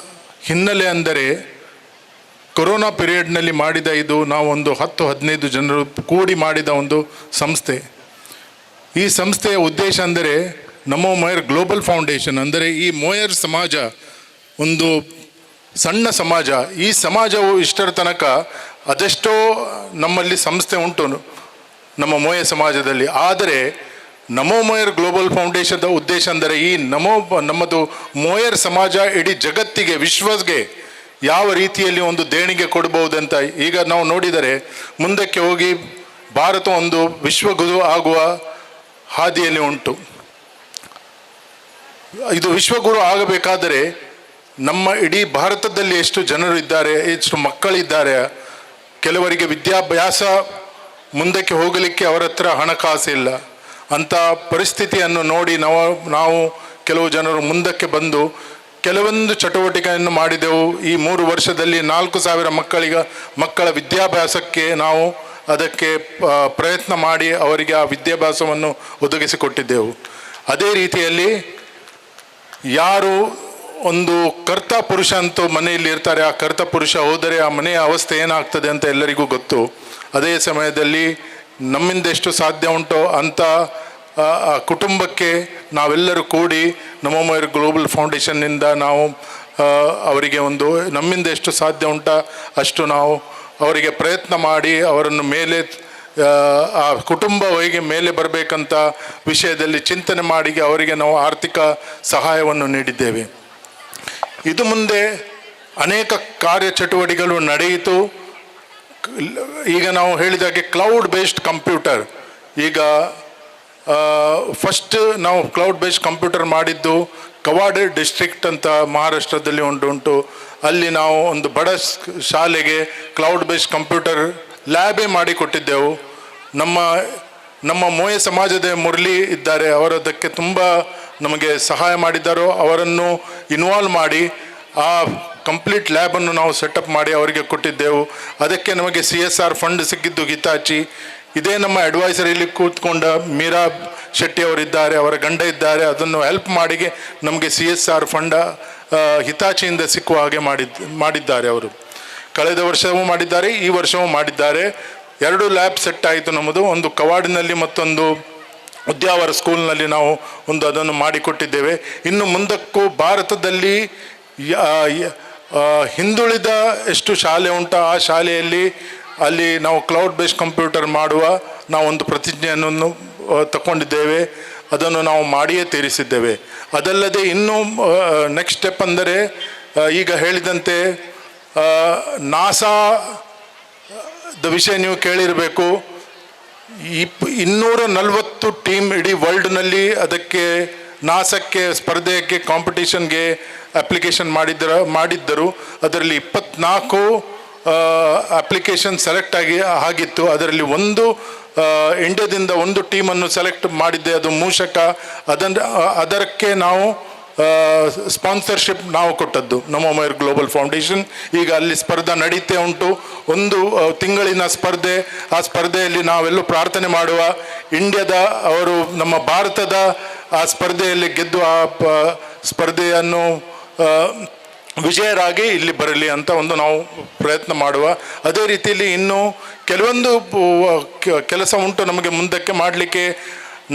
ಹಿನ್ನೆಲೆ ಅಂದರೆ ಕೊರೋನಾ ಪೀರಿಯಡ್ನಲ್ಲಿ ಮಾಡಿದ ಇದು ನಾವೊಂದು 10-15 ಜನರು ಕೂಡಿ ಮಾಡಿದ ಒಂದು ಸಂಸ್ಥೆ. ಈ ಸಂಸ್ಥೆಯ ಉದ್ದೇಶ ಅಂದರೆ ನಮೋ ಮೋಯರ್ ಗ್ಲೋಬಲ್ ಫೌಂಡೇಶನ್ ಅಂದರೆ ಈ ಮೋಯರ್ ಸಮಾಜ ಒಂದು ಸಣ್ಣ ಸಮಾಜ. ಈ ಸಮಾಜವು ಇಷ್ಟರ ತನಕ ಅದೆಷ್ಟೋ ನಮ್ಮಲ್ಲಿ ಸಂಸ್ಥೆ ಉಂಟು ನಮ್ಮ ಮೋಯ ಸಮಾಜದಲ್ಲಿ. ಆದರೆ ನಮೋ ಮೋಯರ್ ಗ್ಲೋಬಲ್ ಫೌಂಡೇಶನ್ದ ಉದ್ದೇಶ ಅಂದರೆ ಈ ನಮ್ಮದು ಮೋಯರ್ ಸಮಾಜ ಇಡೀ ಜಗತ್ತಿಗೆ, ವಿಶ್ವಗೆ ಯಾವ ರೀತಿಯಲ್ಲಿ ಒಂದು ದೇಣಿಗೆ ಕೊಡ್ಬಹುದಂತ ಈಗ ನಾವು ನೋಡಿದರೆ ಮುಂದಕ್ಕೆ ಹೋಗಿ ಭಾರತ ಒಂದು ವಿಶ್ವಗುರು ಆಗುವ ಹಾದಿಯಲ್ಲಿ ಉಂಟು. ಇದು ವಿಶ್ವಗುರು ಆಗಬೇಕಾದರೆ ನಮ್ಮ ಇಡೀ ಭಾರತದಲ್ಲಿ ಎಷ್ಟು ಜನರು ಇದ್ದಾರೆ, ಎಷ್ಟು ಮಕ್ಕಳಿದ್ದಾರೆ, ಕೆಲವರಿಗೆ ವಿದ್ಯಾಭ್ಯಾಸ ಮುಂದಕ್ಕೆ ಹೋಗಲಿಕ್ಕೆ ಅವರ ಹತ್ರ ಹಣಕಾಸಿಲ್ಲ. ಅಂಥ ಪರಿಸ್ಥಿತಿಯನ್ನು ನೋಡಿ ನಾವು ಕೆಲವು ಜನರು ಮುಂದಕ್ಕೆ ಬಂದು ಕೆಲವೊಂದು ಚಟುವಟಿಕೆಯನ್ನು ಮಾಡಿದೆವು. ಈ 3 ವರ್ಷದಲ್ಲಿ 4,000 ಮಕ್ಕಳ ವಿದ್ಯಾಭ್ಯಾಸಕ್ಕೆ ನಾವು ಅದಕ್ಕೆ ಪ್ರಯತ್ನ ಮಾಡಿ ಅವರಿಗೆ ಆ ವಿದ್ಯಾಭ್ಯಾಸವನ್ನು ಒದಗಿಸಿಕೊಟ್ಟಿದ್ದೆವು. ಅದೇ ರೀತಿಯಲ್ಲಿ ಯಾರು ಒಂದು ಕರ್ತ ಪುರುಷ ಅಂತೂ ಮನೆಯಲ್ಲಿ ಇರ್ತಾರೆ, ಆ ಕರ್ತ ಪುರುಷ ಹೋದರೆ ಆ ಮನೆಯ ಅವಸ್ಥೆ ಏನಾಗ್ತದೆ ಅಂತ ಎಲ್ಲರಿಗೂ ಗೊತ್ತು. ಅದೇ ಸಮಯದಲ್ಲಿ ನಮ್ಮಿಂದ ಎಷ್ಟು ಸಾಧ್ಯ ಉಂಟೋ ಅಂತ ಆ ಕುಟುಂಬಕ್ಕೆ ನಾವೆಲ್ಲರೂ ಕೂಡಿ ನಮೋ ಮೋಯರ್ ಗ್ಲೋಬಲ್ ಫೌಂಡೇಶನ್ನಿಂದ ನಾವು ಅವರಿಗೆ ಒಂದು ನಮ್ಮಿಂದ ಎಷ್ಟು ಸಾಧ್ಯ ಉಂಟ ಅಷ್ಟು ನಾವು ಅವರಿಗೆ ಪ್ರಯತ್ನ ಮಾಡಿ ಅವರನ್ನು ಮೇಲೆ ಆ ಕುಟುಂಬ ಹೇಗೆ ಮೇಲೆ ಬರಬೇಕಂತ ವಿಷಯದಲ್ಲಿ ಚಿಂತನೆ ಮಾಡಿ ಅವರಿಗೆ ನಾವು ಆರ್ಥಿಕ ಸಹಾಯವನ್ನು ನೀಡಿದ್ದೇವೆ. ಇದು ಮುಂದೆ ಅನೇಕ ಕಾರ್ಯಚಟುವಟಿಕೆಗಳು ನಡೆಯಿತು. ಈಗ ನಾವು ಹೇಳಿದಾಗೆ ಕ್ಲೌಡ್ ಬೇಸ್ಡ್ ಕಂಪ್ಯೂಟರ್, ಈಗ ಫಸ್ಟ್ ನಾವು ಕ್ಲೌಡ್ ಬೇಸ್ಡ್ ಕಂಪ್ಯೂಟರ್ ಮಾಡಿದ್ದು ಕವಾಡೆ ಡಿಸ್ಟ್ರಿಕ್ಟ್ ಅಂತ ಮಹಾರಾಷ್ಟ್ರದಲ್ಲಿ ಉಂಟು. ಅಲ್ಲಿ ನಾವು ಒಂದು ಬಡ ಶಾಲೆಗೆ ಕ್ಲೌಡ್ ಬೇಸ್ಡ್ ಕಂಪ್ಯೂಟರ್ ಲ್ಯಾಬೇ ಮಾಡಿಕೊಟ್ಟಿದ್ದೆವು. ನಮ್ಮ ನಮ್ಮ ಮೋಯ ಸಮಾಜದ ಮುರಳಿ ಇದ್ದಾರೆ, ಅವರು ಅದಕ್ಕೆ ತುಂಬ ನಮಗೆ ಸಹಾಯ ಮಾಡಿದ್ದಾರೋ ಅವರನ್ನು ಇನ್ವಾಲ್ವ್ ಮಾಡಿ ಆ ಕಂಪ್ಲೀಟ್ ಲ್ಯಾಬನ್ನು ನಾವು ಸೆಟಪ್ ಮಾಡಿ ಅವರಿಗೆ ಕೊಟ್ಟಿದ್ದೆವು. ಅದಕ್ಕೆ ನಮಗೆ CSR fund ಸಿಕ್ಕಿದ್ದು ಹಿತಾಚಿ. ಇದೇ ನಮ್ಮ ಅಡ್ವೈಸರಿಲಿ ಕೂತ್ಕೊಂಡ ಮೀರಾ ಶೆಟ್ಟಿ ಅವರಿದ್ದಾರೆ, ಅವರ ಗಂಡ ಇದ್ದಾರೆ, ಅದನ್ನು ಹೆಲ್ಪ್ ಮಾಡಿ ನಮಗೆ CSR fund ಹಿತಾಚಿಯಿಂದ ಸಿಕ್ಕುವ ಹಾಗೆ ಮಾಡಿದ್ದಾರೆ ಅವರು. ಕಳೆದ ವರ್ಷವೂ ಮಾಡಿದ್ದಾರೆ, ಈ ವರ್ಷವೂ ಮಾಡಿದ್ದಾರೆ. 2 ಲ್ಯಾಬ್ ಸೆಟ್ ಆಯಿತು ನಮ್ಮದು, ಒಂದು ಕವಾಡಿನಲ್ಲಿ ಮತ್ತೊಂದು ಉದ್ಯಾವರ ಸ್ಕೂಲ್ನಲ್ಲಿ ನಾವು ಒಂದು ಅದನ್ನು ಮಾಡಿಕೊಟ್ಟಿದ್ದೇವೆ. ಇನ್ನು ಮುಂದಕ್ಕೂ ಭಾರತದಲ್ಲಿ ಹಿಂದುಳಿದ ಎಷ್ಟು ಶಾಲೆ ಉಂಟು ಆ ಶಾಲೆಯಲ್ಲಿ ಅಲ್ಲಿ ನಾವು ಕ್ಲೌಡ್ ಬೇಸ್ಡ್ ಕಂಪ್ಯೂಟರ್ ಮಾಡುವ ನಾವೊಂದು ಪ್ರತಿಜ್ಞೆಯನ್ನು ತಗೊಂಡಿದ್ದೇವೆ, ಅದನ್ನು ನಾವು ಮಾಡಿಯೇ ತೀರಿಸಿದ್ದೇವೆ. ಅದಲ್ಲದೆ ಇನ್ನೂ ನೆಕ್ಸ್ಟ್ ಸ್ಟೆಪ್ ಅಂದರೆ ಈಗ ಹೇಳಿದಂತೆ ನಾಸಾ the ವಿಷಯ ನೀವು ಕೇಳಿರಬೇಕು. 240 ಟೀಮ್ ಇಡೀ ವರ್ಲ್ಡ್ನಲ್ಲಿ ಅದಕ್ಕೆ ನಾಸಕ್ಕೆ ಸ್ಪರ್ಧೆಗೆ ಕಾಂಪಿಟೇಷನ್ಗೆ ಅಪ್ಲಿಕೇಶನ್ ಮಾಡಿದ್ದರು. ಅದರಲ್ಲಿ 24 ಅಪ್ಲಿಕೇಶನ್ ಸೆಲೆಕ್ಟ್ ಆಗಿತ್ತು. ಅದರಲ್ಲಿ ಒಂದು ಇಂಡಿಯಾದಿಂದ ಒಂದು ಟೀಮನ್ನು ಸೆಲೆಕ್ಟ್ ಮಾಡಿದ್ದೆ, ಅದು ಮೂಷಕ. ಅದಕ್ಕೆ ನಾವು ಸ್ಪಾನ್ಸರ್ಶಿಪ್ ನಾವು ಕೊಟ್ಟದ್ದು ನಮೋ ಮೋಯರ್ ಗ್ಲೋಬಲ್ ಫೌಂಡೇಶನ್. ಈಗ ಅಲ್ಲಿ ಸ್ಪರ್ಧೆ ನಡೀತೇ ಉಂಟು, ಒಂದು ತಿಂಗಳಿನ ಸ್ಪರ್ಧೆ. ಆ ಸ್ಪರ್ಧೆಯಲ್ಲಿ ನಾವೆಲ್ಲೂ ಪ್ರಾರ್ಥನೆ ಮಾಡುವ ಇಂಡಿಯಾದ ಅವರು ನಮ್ಮ ಭಾರತದ ಆ ಸ್ಪರ್ಧೆಯಲ್ಲಿ ಗೆದ್ದು ಆ ಸ್ಪರ್ಧೆಯನ್ನು ವಿಜಯರಾಗಿ ಇಲ್ಲಿ ಬರಲಿ ಅಂತ ಒಂದು ನಾವು ಪ್ರಯತ್ನ ಮಾಡುವ. ಅದೇ ರೀತಿಯಲ್ಲಿ ಇನ್ನೂ ಕೆಲವೊಂದು ಕೆಲಸ ಉಂಟು ನಮಗೆ ಮುಂದಕ್ಕೆ ಮಾಡಲಿಕ್ಕೆ.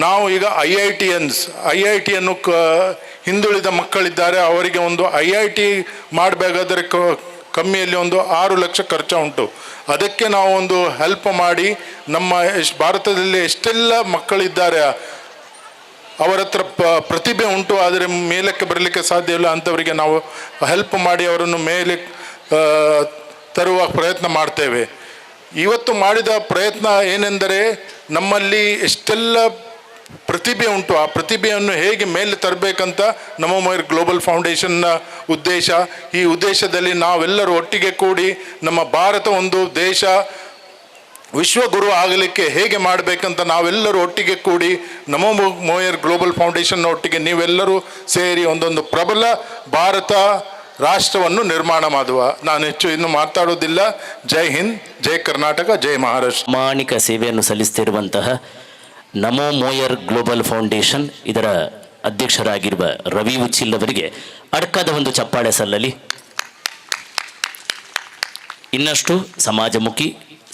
ನಾವು ಈಗ ಐಐಟಿಯನ್ನು ಹಿಂದುಳಿದ ಮಕ್ಕಳಿದ್ದಾರೆ, ಅವರಿಗೆ ಒಂದು ಐಐಟಿ ಮಾಡಬೇಕಾದರೆ ಕಮ್ಮಿಯಲ್ಲಿ ಒಂದು 6 ಲಕ್ಷ ಖರ್ಚು ಉಂಟು. ಅದಕ್ಕೆ ನಾವು ಒಂದು ಹೆಲ್ಪ್ ಮಾಡಿ ನಮ್ಮ ಭಾರತದಲ್ಲಿ ಎಷ್ಟೆಲ್ಲ ಮಕ್ಕಳಿದ್ದಾರೆ ಅವರ ಹತ್ರ ಪ್ರತಿಭೆ ಉಂಟು, ಆದರೆ ಮೇಲಕ್ಕೆ ಬರಲಿಕ್ಕೆ ಸಾಧ್ಯವಿಲ್ಲ ಅಂಥವರಿಗೆ ನಾವು ಹೆಲ್ಪ್ ಮಾಡಿ ಅವರನ್ನು ಮೇಲೆ ತರುವ ಪ್ರಯತ್ನ ಮಾಡ್ತೇವೆ. ಇವತ್ತು ಮಾಡಿದ ಪ್ರಯತ್ನ ಏನೆಂದರೆ ನಮ್ಮಲ್ಲಿ ಎಷ್ಟೆಲ್ಲ ಪ್ರತಿಭೆ ಉಂಟು ಆ ಪ್ರತಿಭೆಯನ್ನು ಹೇಗೆ ಮೇಲೆ ತರಬೇಕಂತ ನಮೋ ಮೋಯರ್ ಗ್ಲೋಬಲ್ ಫೌಂಡೇಶನ್ನ ಉದ್ದೇಶ. ಈ ಉದ್ದೇಶದಲ್ಲಿ ನಾವೆಲ್ಲರೂ ಒಟ್ಟಿಗೆ ಕೂಡಿ ನಮ್ಮ ಭಾರತ ಒಂದು ದೇಶ ವಿಶ್ವಗುರು ಆಗಲಿಕ್ಕೆ ಹೇಗೆ ಮಾಡಬೇಕಂತ ನಾವೆಲ್ಲರೂ ಒಟ್ಟಿಗೆ ಕೂಡಿ ನಮೋ ಮೋಯರ್ ಗ್ಲೋಬಲ್ ಫೌಂಡೇಶನ್ನ ಒಟ್ಟಿಗೆ ನೀವೆಲ್ಲರೂ ಸೇರಿ ಒಂದೊಂದು ಪ್ರಬಲ ಭಾರತ ರಾಷ್ಟ್ರವನ್ನು ನಿರ್ಮಾಣ ಮಾಡುವ. ನಾನು ಹೆಚ್ಚು ಇನ್ನು ಮಾತಾಡೋದಿಲ್ಲ. ಜೈ ಹಿಂದ್, ಜೈ ಕರ್ನಾಟಕ, ಜೈ ಮಹಾರಾಷ್ಟ್ರ. ಪ್ರಾಮಾಣಿಕ ಸೇವೆಯನ್ನು ಸಲ್ಲಿಸುತ್ತಿರುವಂತಹ ನಮೋ ಮೋಯರ್ ಗ್ಲೋಬಲ್ ಫೌಂಡೇಶನ್ ಇದರ ಅಧ್ಯಕ್ಷರಾಗಿರುವ ರವಿ ಉಚ್ಚಿಲ್ ಅವರಿಗೆ ಅಡ್ಕದ ಒಂದು ಚಪ್ಪಾಳೆ ಸಲ್ಲಲಿ. ಇನ್ನಷ್ಟು ಸಮಾಜಮುಖಿ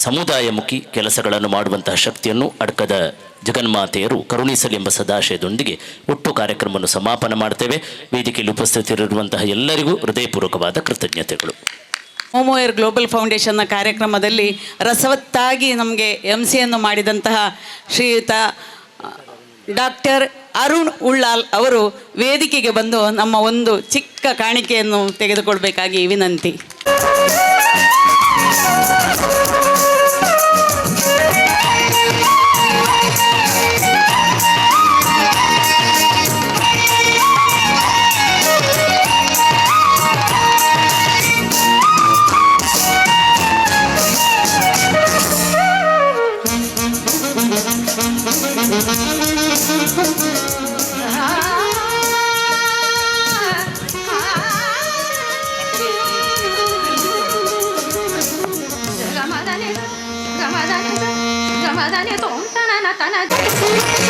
ಸಮುದಾಯಮುಖಿ ಕೆಲಸಗಳನ್ನು ಮಾಡುವಂತಹ ಶಕ್ತಿಯನ್ನು ಅಡ್ಕದ ಜಗನ್ಮಾತೆಯರು ಕರುಣಿಸಲಿ ಎಂಬ ಸದಾಶಯದೊಂದಿಗೆ ಒಟ್ಟು ಕಾರ್ಯಕ್ರಮವನ್ನು ಸಮಾಪನ ಮಾಡ್ತೇವೆ. ವೇದಿಕೆಯಲ್ಲಿ ಉಪಸ್ಥಿತರಿರುವಂತಹ ಎಲ್ಲರಿಗೂ ಹೃದಯಪೂರ್ವಕವಾದ ಕೃತಜ್ಞತೆಗಳು. ಮೋಮೋಯರ್ ಗ್ಲೋಬಲ್ ಫೌಂಡೇಶನ್ನ ಕಾರ್ಯಕ್ರಮದಲ್ಲಿ ರಸವತ್ತಾಗಿ ನಮಗೆ ಎಮ್ ಸಿಯನ್ನು ಮಾಡಿದಂತಹ ಶ್ರೀಯುತ ಡಾಕ್ಟರ್ ಅರುಣ್ ಉಳ್ಳಾಲ್ ಅವರು ವೇದಿಕೆಗೆ ಬಂದು ನಮ್ಮ ಒಂದು ಚಿಕ್ಕ ಕಾಣಿಕೆಯನ್ನು ತೆಗೆದುಕೊಳ್ಬೇಕಾಗಿ ವಿನಂತಿ. Tana.